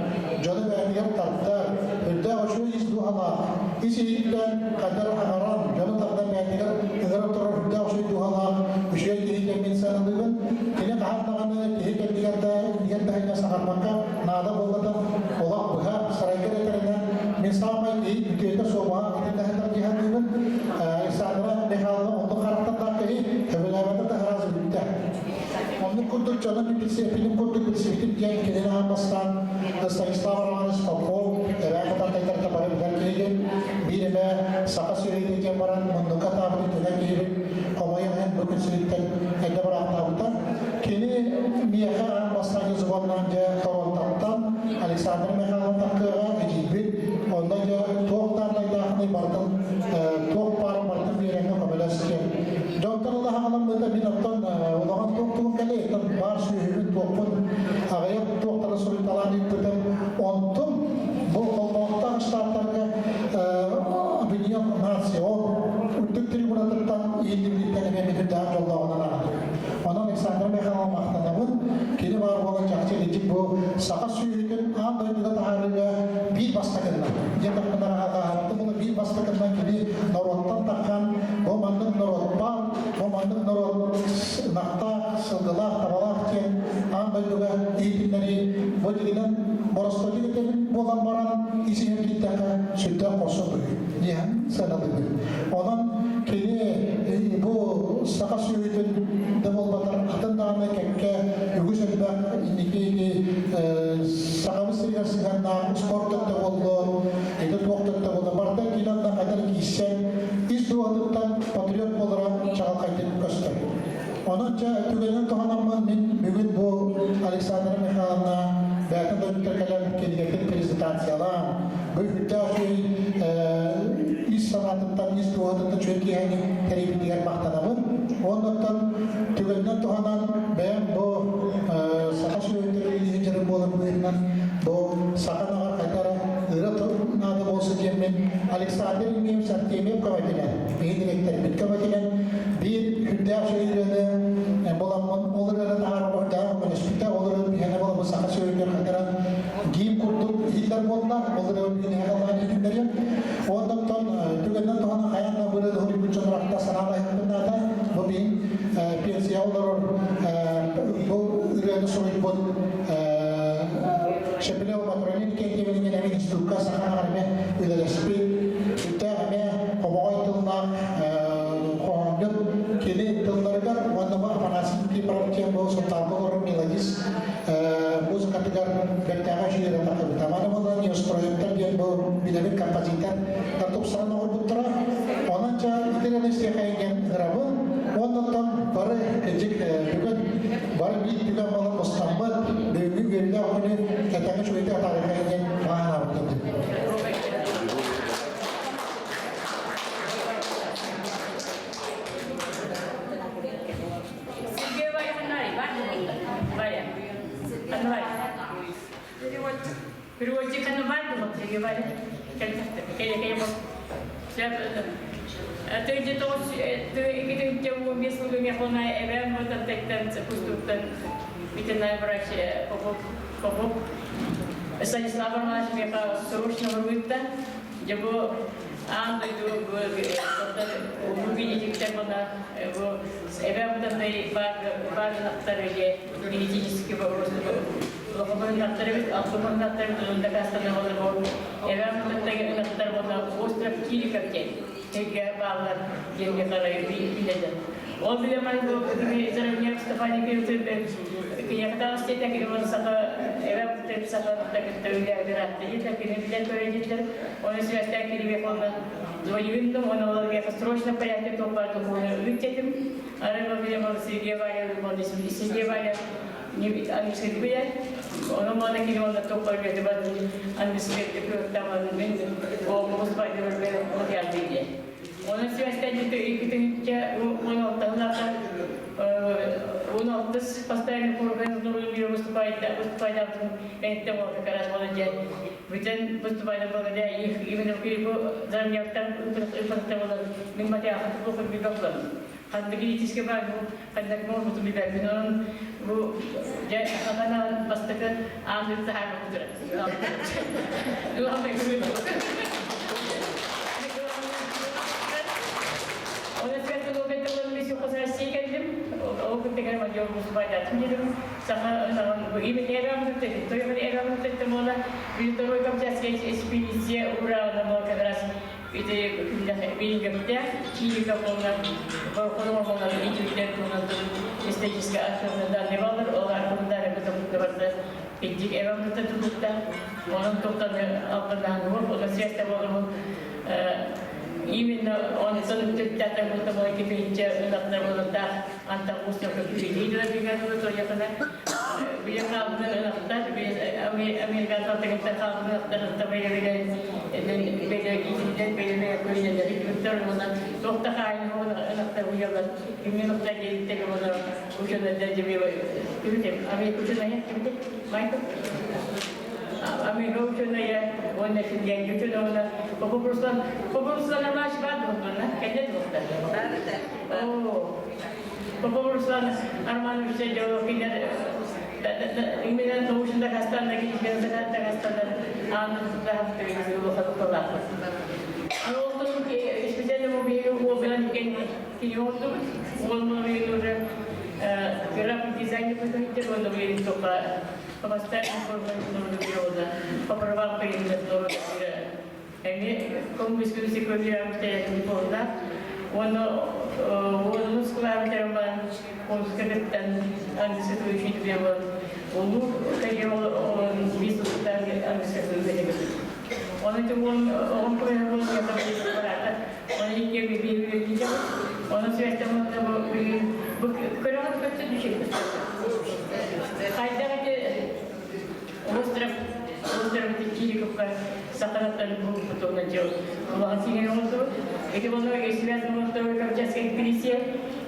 Speaker 4: дьону бэйэтигэр тардар, үрдээх үчүгэй ис дууһалаах, ис иһиттэн хайдах аҥаран, дьону тардан бэйэтигэр ыҥыран турар үрдээх үчүгэй дууһалаах үчүгэй киһи диэн мин сыаналыыбын. Кини хаһан даҕаны киһи кэннигэр да, иннигэр да иһинэ саҥарбакка наада буоллатан олох быһа сарайгар этэринэн мин саамай киһи үтүөтэ суобаҕа итиннэһэтэр дии саныыбын. Александра Михайловна оннук харахтардаах киһи, сөбүлээбэтэ да араас бүттэ. Оннук курдук дьоно мин билсиэппитин курдук билсибитим диэн кинини аан бастаан Станислав Романович Попов эбээ Кутантайтарта бары билэр киһигин, биир эмэ саха сүөһүтэ диэн баран муннукка таабыт үтүгэн киһибин хомойуох иһин бу күн сириттэн эрдэ быраахтаабыта. Кини миэхэ аан бастаан звоннаан дьэ Торонтоттан Александр Михайлов тахтыаҕа эдьиийбит онно дьэ туох дааннайдаахыный барытын туох баарын барытын биэрэҥҥэ көмөлөс диэн. Дьонтон ыла хаҕаламмыта мин оттон улахан туох тугун кэлиэй баар сүөһүбүн туохпун аҕыйах туохтары суруйталаан ыыппытым. Онтум бу холбоохтоох штаттарга Объединенных Наций ол үрдүк трибунатыттан иһиллибититтэн эмиэ мин үрдээх дьоллооҕунан аҕатым. Онон Александр Михайловна махтанабын. Кини баар буолан чахчы итик бу саха сүөһүтүн аан дойдуга таһаарыыга биир бастакыннан диэн тахханар була биир бастакыннан кини норуоттан таххан бу маннык норуот баар, бу маннык норуот ынахтаах, сылгылаах, табалаах диэн аан дойдуга иһитиннэрии бу дьигинэн боростуойдук этэбин буолан баран ис-иһин киирдэххэ сүрдээх хорсун быһыы диэн сыаналыыбын. Онон кини бу саха сүөһүтүн да буолбатар атын даҕаны кэккэ үгүс элбэх инники сахабыт сиригэр сыһыаннаах спорт да буоллун, ити туох да буолла барыта киин онно хайдах киирсэн ис дууһатыттан патриот буолара чаҕылхайдык көстөр. Онон дьэ түгэнин туһанаммын мин бүгүн бу Александра Михайловна бэйэтин дойдутугар кэлэн кинигэтин презентациялаан, бу үрдээх үчүгэй ис санаатыттан, ис дууһатыттан үчүгэй киэһэни тэрийбитигэр махтанабын. Оннуттан түгэнинэн туһанан бэйэм бу саха сүөһүтүн иһин дьарык буолар быһыытынан бу саха наҕар хайда эрэ ыра наада буолсу диэммин Александр Ильич Артемьев көмөтүнэн, биһи дириэктэрбит көмөтүнэн биир үрдээх үчүгэй ырыаны буламмын ол ырыаны таһаарар үрдээх көмөлөспүтэ, ол ырыаны биһиэнэ буламмын саха сүөһүтүгэр хайдаран гиим курдук иһиллэр буолла, ол ырыаны биһиэнэ халлаан иһитиннэриэм. Оннуттан түгэннэн туһанан хайаан да бу ырыаны суруйбут дьон ырахта санаан айыппын наада. Бу биһин пенсия олорор бу ырыаны суруйбут Шепелев Матронин кэнтиэбинин эмин институтка саха эмэ үлэлэспит, сүрдээх эмэ хомоҕой тыллаах хоһоонньут кини тылларыгар уонна бу Афанасий Никифоров диэн бу Сунтаарга олорор мелодист музыкатыгар бэртээхэй үчүгэй тахсыбыта. Маны буолан Неустроевтар диэн бу билэбит композитор тупсаран оҥорбуттара. Онон ча итирэн истиэхэйин диэн ырабын. Оннуттан бары кырдьык бүгүн бары биир түгэн буолан мустаммыт бүгүҥҥү үөрүүлээх күнү этэҥҥэ үчүгэйдик атаарыахайын диэн баҕа санаабыт.
Speaker 5: Сергей Варя, Варя, Переводчик. Переводчик Сергей Варя. Ты ты врач Попов Станислав Романович меха срочно вырвытта. Дебо аан дойду улуу генетиктер буна бу эбэм бутантай бар бар генетический вопрос лохоборуннаттар алтыборуннаттар дакастана болор эбэм бутантай ынаттар буна остров Кириков диэн теге баалар диэнге карай биледен. Ол билемай бу заравняк Стефания Киякатаас тетек иван саха эбэм бутантай саха такыттар үлэ такини билен көрөдүлэр. Оны связьтан кирибе холна звонивым дом, он олар срочно порядке топпар духовно үттетим. Арыма билем ол Сергей Валя, Сергей Валя английский билет. Оны мана кири онда топпар бети бар английский көктаман мен о муспайды бер ол geldi. Onun связьтан икитинче он алтыларда он алтыс постоянно орган мира выступает, выступает это вот как раз молодец. Бүтэн выступает благодаря их именно заравняктан ыпыртабылар мин матяхат бу билбэклар. Ханна генетический бар бу ханна кмо бу билбэк. Онон бу жа ханна бастакы ааны тахар бутура. Оны связь Россия келдим. Ол күттегер мадьор выступать дедим. Саха именно эрамын тойган эрамын мола второй Камчатская экспедиция ура на как раз ити күндә бейгәптә чилика болна болна итүләр болна. историческай архивный данные балар, ол архивдары бытыбарда Итик эбэм кытта тутукта, онон туктаны албанаан уох, онон связьта болумун именно онтон түттата бутта мой кипинче ынактар болуттах антан усток күлии дила тоякына биле хаалбытын ынактар Америка талтыгытта хаалбытын ынактар табайы биле бele итилден бele көйнелери күттер онан тохта хаайын ынактар уялар кимин ыкта келиттеге болар ученый жеме күтем Америка ученый кимде Майкл Америка ученый он Финляндия ученый она Попу Руслан маш бар дохтона кенде дохта О Попу Руслан Арманович жо кинер именно научно Дагестана кичкен Дагестана аны да хапты Аны специально убил кен киньонду он уже график дизайн посмотрите он говорит только по постоянному форме по правам Эми коммунистик көрүлү болда. Оны оны складырма конскерттен ангысы туйши бе Оны кайы он бизнестен ангысы туйши. Оны те он он коя бол я там барата. Оны ке би би би Оны связьте мы бу көрөт көттө düşük. Кайда остров остров Кириковка сахараттан бу потом дел. Улан oldu. Эти воно связано второй Камчатской экспедиция.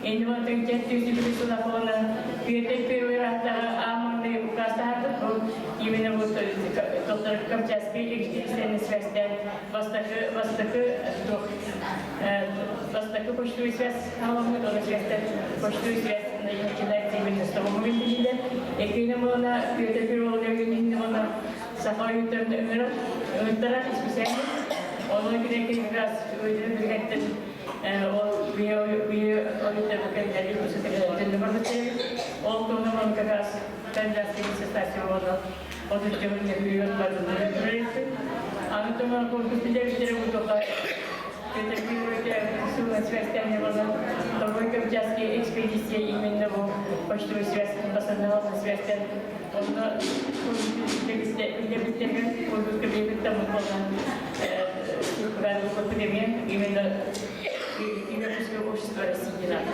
Speaker 5: Энди вон тридцать тысяч фона. Первый первый раз аманный указ именно вот доктор Камчатской экспедиция связь Бастакы бастакы бастакы почтовый связь аламы, то связь почтовый связь начинается именно с того момента. Экинем она Петр Первый она Сахаюттан өмірі специально. Оны керек как раз өзінің ол Ол туһунан как раз Аны туһунан конкурс билер бу Петр Первый связь Камчатская экспедиция именно бу почтовый связь басанал связь Онно именно Русское общество России надо.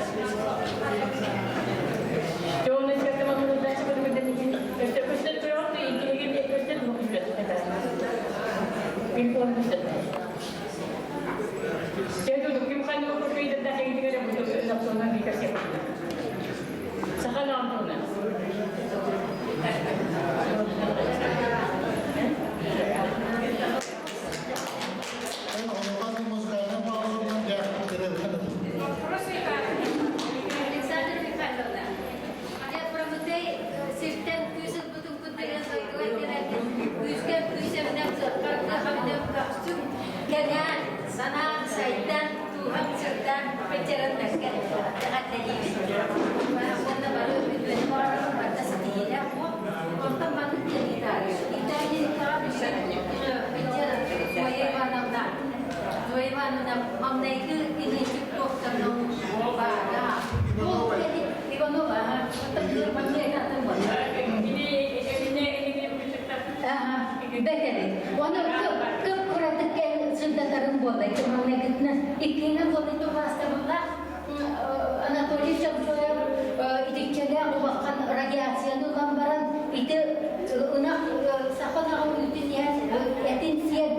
Speaker 20: Александра Михайловна, я Прометей сиртен күйсіл бұтын күндеген сойдуға келетін, күйіскен күйсемінен қарты хамдем кақсым, кәнән, санаан, сайдан, туһам сырдан, петерен бәккен, тәғәттәлейбін. Онда бары үтмені барарым, барда ситиеле, онтан маны Италия. Италия Зоя Ивановна, Зоя Ивановна, мамнайгы генетик докторның бара. Иванова, Бәкәли. Оны көп куратык сылдатарын болды. Мамнайгытны иккине болды туғастырылла. Анатолий Чамчоев итикчеле улаккан радиацияны ламбаран ити ынак саханаға үтін этин сиен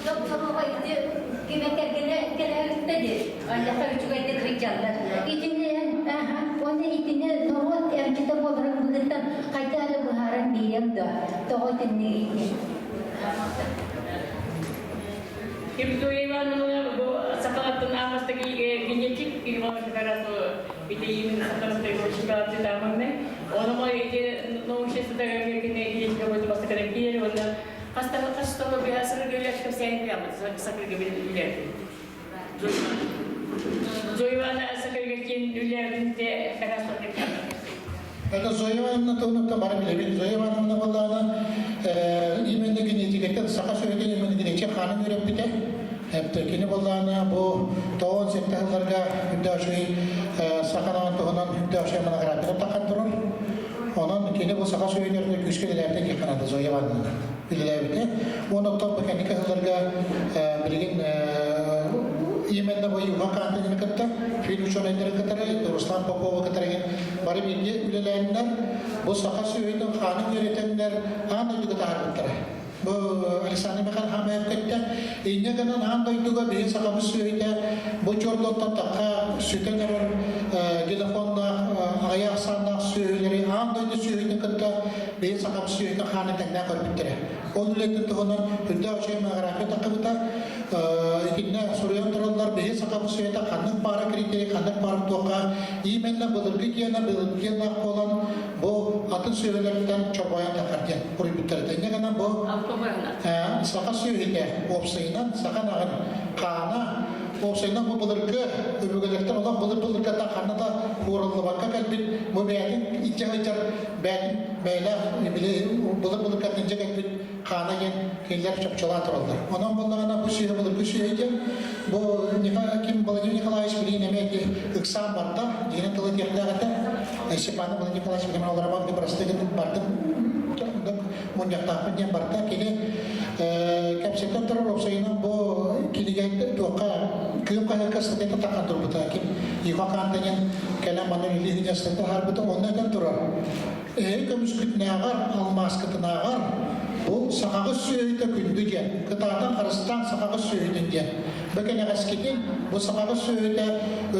Speaker 20: докторова ити кимекергене келерүттеди. Аллаха үчүгайды кырычаллар. Итине оны итине ноот эмчите боларын быгыттан кайтары быһаран бием да. Того итинне ити.
Speaker 5: Ким Зоя Ивановна бу сакалаттан амастаги генетик Иван как раз ити именно сакалаттан шоколад тамамны. Оны мо ити научиться генетика будет бастакы киер оны хаста хаста бихасыр гөләш кәсән ямы сакырга билер. Зоя Ивановна сакырга кин үләрдә как раз
Speaker 4: Это Зоя Ивановна туһунан бары билебит. Зоя Ивановна буллаана именно генетикеттен саха сөйден именно генетик ханын үйрәппите. Кини боллаана бу тоон сетте хылларга үрдөөшүй саханаан туһунан үрдөөшүй монографияны таққан турар. Онон кини бу саха сүйүнерде күскө үлэлээбитэ киханада Зоя Ивановна үлэлээбитэ. Онон бу кэнники хылларга билигин именно бу Юха Кантанины кытта, фильм ученыйдары кытары, Руслан Попова кытары бары бииргэ үлэлээннэр, бу саха сүөһүтүн хаанын үөрэтэннэр аан дойдуга таһаарбыттара. Бу Александр Михайлович Хамаев кытта инньэ гынан аан дойдуга биһи сахабыт сүөһүтэ бу чордоттон тахха сүтэн эрэр генофондаах аҕыйах ахсааннаах сүөһүлэри аан дойду сүөһүтүн кытта биһи сахабыт сүөһүтүн хаанын тэҥнээн көрбүттэрэ. Ол үлэтин туһунан үрдээх үчүгэй монография таххыбыта. Итиннэ суруйан тураллар биһи сахабыт сүөһүтэ ханнык паара критерий, ханнык паара туохха именно былыргы гена, былыргы геннаах буолан бу атын сүөһүлэртэн чорбойон тахар диэн уруйбуттар этэ. Инньэ гынан бу саха сүөһүтэ уопсайынан саха наҕын хаана уопсайынан бу былыргы өбүгэлэртэн олох былыр-былыргата ханна да уураллыбакка кэлбит бу бэйэтин илдьэ сылдьар бэйэтин бэйэлээх били былыр-былыргаттан илдьэ кэлбит хаана диэн кинилэр чопчулаан тураллар. Онон буоллаҕына бу сүөһү былыргы сүөһү диэн бу ким Владимир Николаевич билигин эмиэ ыксаан барда, дьиҥинэн тылы этиэхтээх этэ. Степанов Владимир Николаевич билигин олоромон бырастыы гынным бардым мунньахтаахпын диэн барда. Кини кэпсэтэн турар уопсайынан бу кинигэ туохха кыым хаһыакка статьята тахан турбута. Ким Ива Кантанин кэлэн манна үлэлии сылдьан таһаарбыта. Онно этэн турар. Эһи көмүскүтүнээҕэр, алмааскытынааҕар бу сахаҕыс сүөһүтэ күндү диэн, кытаатан харыстаан сахаҕыс сүөһүтүн диэн. Бу кэнэҕэскитин бу сахаҕыс сүөһүтэ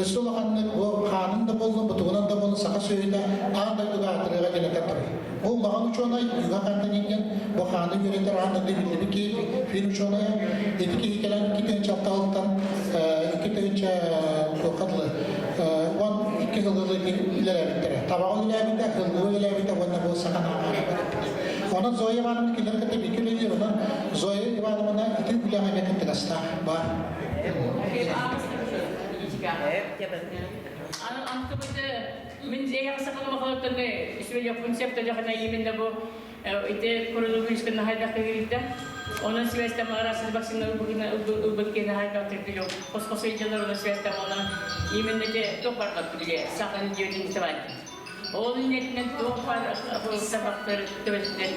Speaker 4: өссө улаханнык бу хаанын да буоллун, бутугунан да буоллун саха сүөһүтэ аан дойдуга аатырыаҕа диэн этэн турар. Бу улахан учуонай Юга Кантанин диэн бу хааны үөрэтэр аан дойду биллибит киһи, фин учуонайа. Ити киһи кэлэн 2006 сылтан 2000 туохха дылы 12 сыл үлэлээбиттэрэ. Табаҕа үлэлээбитэ, һылгыга үлэлээбитэ уонна бу саха Онон Зоя Ивановна кинилэр кытта бииргэ үлэлиир. Онон Зоя Ивановна ити үлэҕэ эмиэ кыттыгастаах баар.
Speaker 5: Мин именно бу ити коронавирустан хайдах кыһыйда. Онон связьтам арасыз вакцина ылбыт киһи хайдах терпелю. Хос-хос дьонор онон связьтам онон именно те туох барбат биле сахын диэтин табат. Ол иннетинен туох бар табактар төбөтүнэн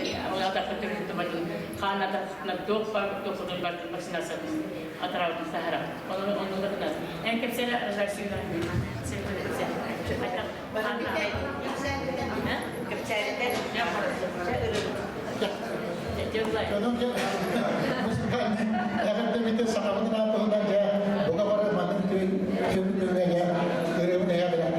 Speaker 5: атакка төбөтүн табатын хаан атакна туох бар туохутун бартын вакцинациятын атараабытын сахара. Онон онон да Эн кепсere разарсыгына. Сен
Speaker 4: Эҕэрдэбитин сахабытын аатыһынан дьэ буга бары маннык түмүгэ ырыабын эйэ билэн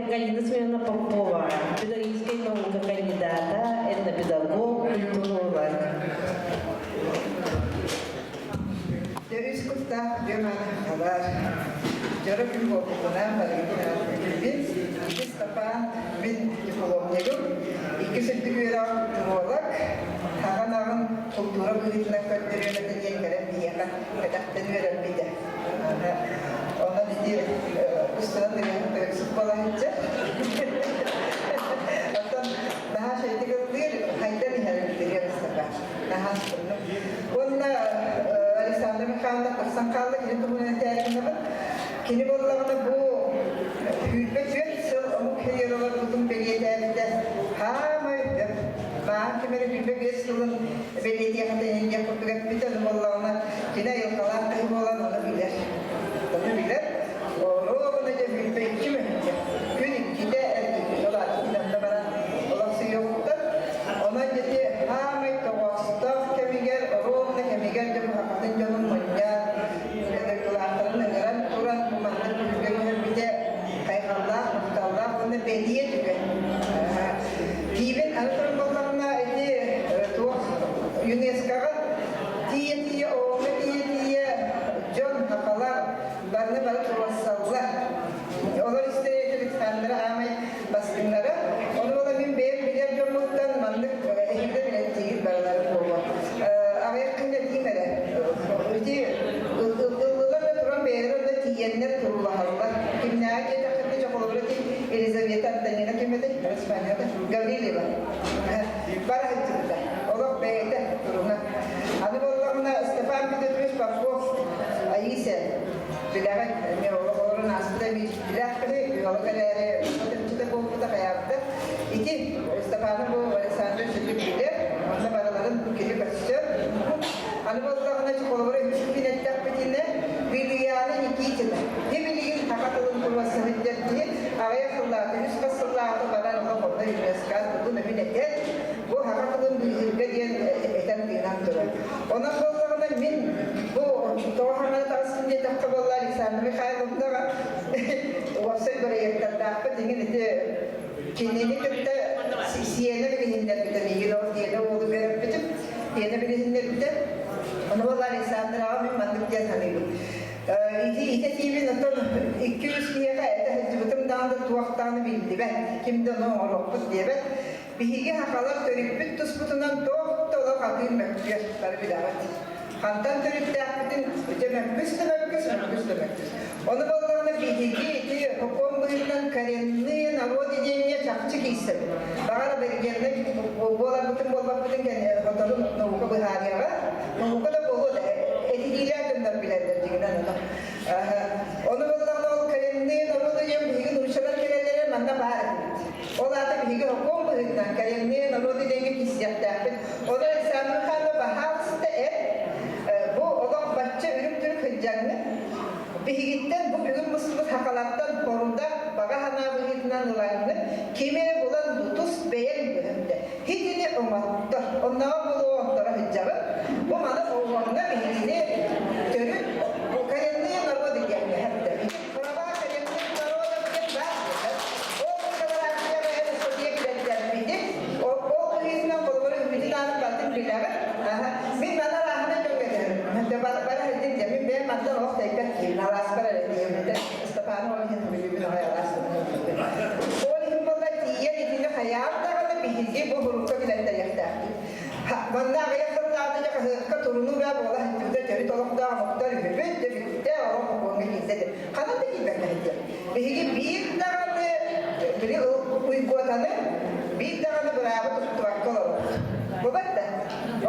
Speaker 1: Галина Семеновна Попова, педагогическай наука кандидата, этнопедагог, культуролог.
Speaker 21: Дөрүс куттаах дьон халар. Дьоро күн буолбутунан барыгытын Ити Степан мин дипломнигым, иккис үрдүк үөрэҕим культуролог, хаҕан аҕын култуура быһыытынан көрдөрүөм этэ диэн кэлэн биһиэхэ кэтэхтэн үөрэммитэ. Онон ити устунан ырыаһыт тойуксут буола сылдьар. Оттон наһаа шайдык ыллыыр, хайдан иһэр ырыа Степан. Наһаа астынным. Уонна Александра Михайловна тахсан хаалла, кини туһунан этээринэбин. Кини буоллаҕына бу 24 сыл омук сиригэр олорбутун бэлиэтээбитэ хаамай өп. Маан ким эрэ 25 сылын бэлиэтиэхэтэ диэх курдук эппитэ, ону буоллаҕына кини айылҕалаах киһи буолан ону билэр. Ону билэр. Оруобуна дьэ 22 мөһүннэ. Күн иккитэ эргийбит. Ол аата кини онно баран олохсуйуоҕуттан. Онон дьэти хаамай тоҕоостоох кэмигэр, оруобуна кэмигэр дьэ бу дьонун мунньан, дойдулаахтарын ыҥыран туран бу маннык түһүлгэ түһэрбитэ хайҕаллаах, махталлаах уонна бэлиэ түгэн. Киибин аны туран буоллаҕына ити туох ЮНЕСКО-ҕа тиийэ-тиийэ, ООН-ҥа тиийэ-тиийэ дьон, сахалар барыны бары туруорсаллар. Олор истэрэ Александра Аамай бастыҥнара. Ону буола мин бэйэм билэр дьоммуттан маннык эһиги билэн барыларын буолуо. Аҕыйах күн этиим эрэ. Ити ыллылар да туран бэйэлэрэ да тиийэннэр туруулаһаллар. Кимнээҕи диэтэххитинэ дьэ холобура ити Елизавета Антонина ким этэй? Испанияда. Гаврилева. Бара сылдьыбыта. Олох бэйэтэ туруна. Аны буоллаҕына Степан Петрович Попов Аиса билэҕин эмиэ олох олорон ааспыта эмиэ дьиктилээх киһи ыала кэлээри өтөмчүтэ буолбута хайаабыта. Ити Степаны бу Александр Сүлүк билэр, онно барыларын киһи көрсөр. Аны буоллаҕына холобура үһүс күн эттэхпитинэ Вилюяна Никитина ким билигин саха тылын туруорса сылдьар киһи аҕыйах сыллааҕыта үс хас сыллааҕыта баран олох онно ЮНЕСКО тылын өһүн этэр бу саха тылын быыһыырга диэн этэн тыынан турар. Онон буоллаҕына мин бу тоҕо хаҥана таҕыстым диэтэххэ буолла Александра Михайловнаҕа уопсай бырайыактардаахпыт иҥин ити кинини кытта сиэнэ билиһиннэрбитэ миигин ол диэнэ уолу үөрэппитим диэнэ билиһиннэрбитэ. Ону буолла Александраҕа мин маннык диэн саныыбын. Ити итэтиибин оттон 200 киһиэхэ этэ сылдьыбытым даҕаны туох даҕаны биллибэт. Ким да ону оҥоруохпут диэбэт. Биһиги сахалар төрүппүт туспутунан туох да олох атыыр мөккүөр бары билэҕит. Хантан төрүттээхпитин дьэ мөккүс да мөккүс, мөккүс да мөккүс. Ону буоллаҕына биһиги ити сокуон быһыытынан коренные народы диэҥҥэ чахчы киирсэбит. Баҕар аборигеннай буоларбытын буолбаппытын сотору наука быһаарыаҕа. Наука да буолуо да этиилээх дьоннор билэллэр дьиҥинэн ону. Ону буоллаҕына ол коренные народы диэн биһиги нууччалар кэлэллэрэ манна баар этибит. Ол аата биһиги сокуон быһыытынан коренные народы диэҥҥэ киирсиэхтээхпит. Ону Александр Михайловна баһаалыста эт, бу олох бачча үрүк-түрүк сылдьаҥҥыт, биһигиттэн бу бүгүн мустубут сахалартан хоруда баҕа санаа быһыытынан ылаҥҥыт, кими эрэ булан тус бэйэҥ быһымда. Хитини оҥоттор. Оннооҕор буолуо оҥторо сылдьаҕын. Бу маны оҕоҥҥо биһигини төрүт коренные народы диэҥҥэ Права коренных народов диэн баар Ол декларацияҕа эн студия килэрдэрбитин, ол быһыытынан холобура үмүтүн аанын бартын билэҕин. Мин маны арааһына дьоҥҥо этэрим. Бара сылдьын дьэ, мин бэйэм мантан олох тэйбэт киһим, алааспар эрэ тиийэммитэ. Степаны ол иһин бүлүүбүн аҕай алааспын Ол иһин буолла тиийэн итини хайаан даҕаны биһиги бу бурукка килэрдэриэхтээхпит. Манна аҕыйах сыллааҕыта дьэ хаһыакка турунуу баа буола сылдьыбыта төрүт олохтоох омуктар үһүбүт, дьэ бүттэ, олох окуоҥҥа киирдэ диэн. Ханан да киирбэккэ сылдьар. Биһиги биир даҕаны били уйгуотаны биир даҕаны быраабы туттубакка олоробут. Бу да.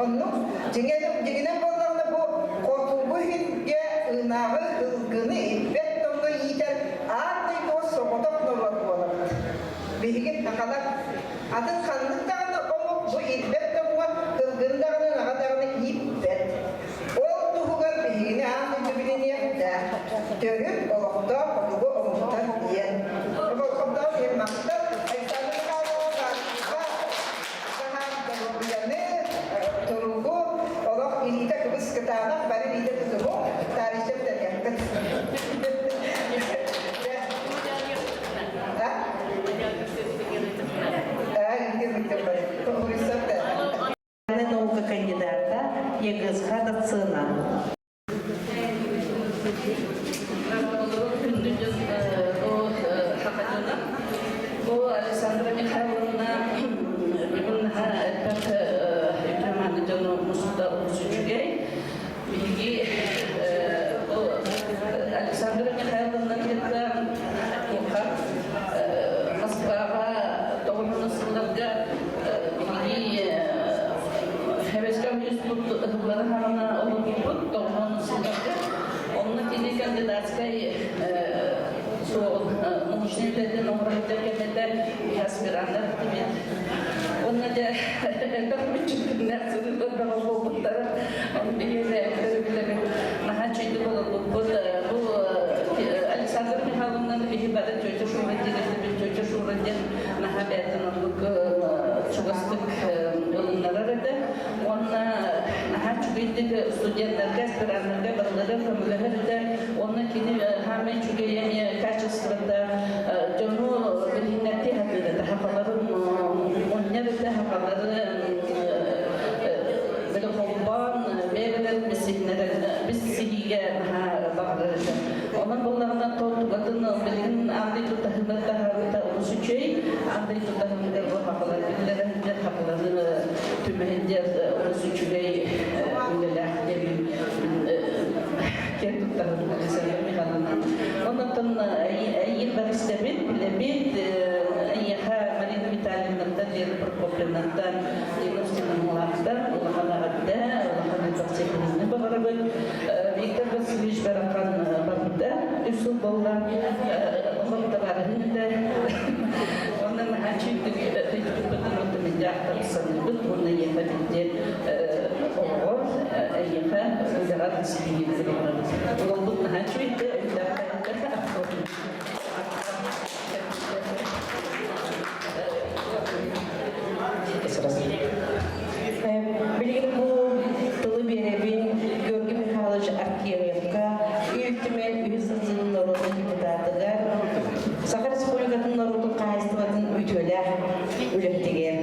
Speaker 21: Оннук дьиҥинэн буоллаҕына бу хотугу иһиргэ ынаҕы, ылгыны ирбэт тоҥҥо иитэр аан дойдуга соҕотох норуот буолабыт. Биһиги сахалар атын ханнык даҕаны омук бу ирбэт тоҥҥо ылгын даҕаны ынаҕы даҕаны ииппэт. Ол туһугар биһигини аан дойду билиниэхтээх. Төрүт олохтоох хотугу омуктар диэн. Болҕомтоҕо иһин махтал. Александр Михайлова баһаам доруобуйаны, туругу, олох илиитэ кыбыс кытаанах, бары илиитэ тутуһуҥ, таарыйса бүтэргэхпит.
Speaker 11: Элбэх мүччүтүннээх сырыылар бөҕө буолбуттара. Ону биһиэнэ билэбит. Наһаа үчүгэйдик олорбуппут. Бу Александр Михайловнаны биһи бары тетя Шура диэн этибит. Тетя Шура диэн наһаа бэйэтин оннук чугастык ылыннарар этэ. Уонна наһаа үчүгэйдик студеннарга, аспираннарга барыларыгар көмөлөһөр этэ. Уонна кини хаамай үчүгэй эмиэ качествота дьону билиһиннэртии сатыыр этэ. Хахаларын мунньар этэ, хахалары били холбоон бэйэлэрин биссиһиигэ наһаа баҕарар этэ. Онон буоллаҕына тугатын билигин андый тутаһымар таһаарбыта олус үчүгэй. Андый тутаһымыгар бу хахалар биллэрэн хахалары түмэһин диэн олус үчүгэй үлэлээх диэн киэн туттарым Александра Михайловна. Оннуттан эйиин барыстабит, билэбит, эйиэхэ Марина Витальевнаттан, Лена Прокопьевнаттан, Лена Устиновналаахтан улахан эҕэрдэ, улахан элбэх ситиһиини баҕарабыт. Виктор Васильевич барахан барбыта үс сыл буолла. Охот табаарыһын этэ. Онон наһаа үчүгэй саныыбыт уонна эйиэхэ диэн оҕоҕор эйиэхэ үлэҕэр ситиһиини баҕарабыт. Уолбут наһаа үчүгэйдэ,
Speaker 1: Билигин бу тылы биэрэбин Георгий Михайлович Артемьевка, Ил Түмэн үһүс сылын норуотун депутатыгар, Саха Республикатын норуотун хаһаайыстыбатын үтүөлээх үлэһитигэр.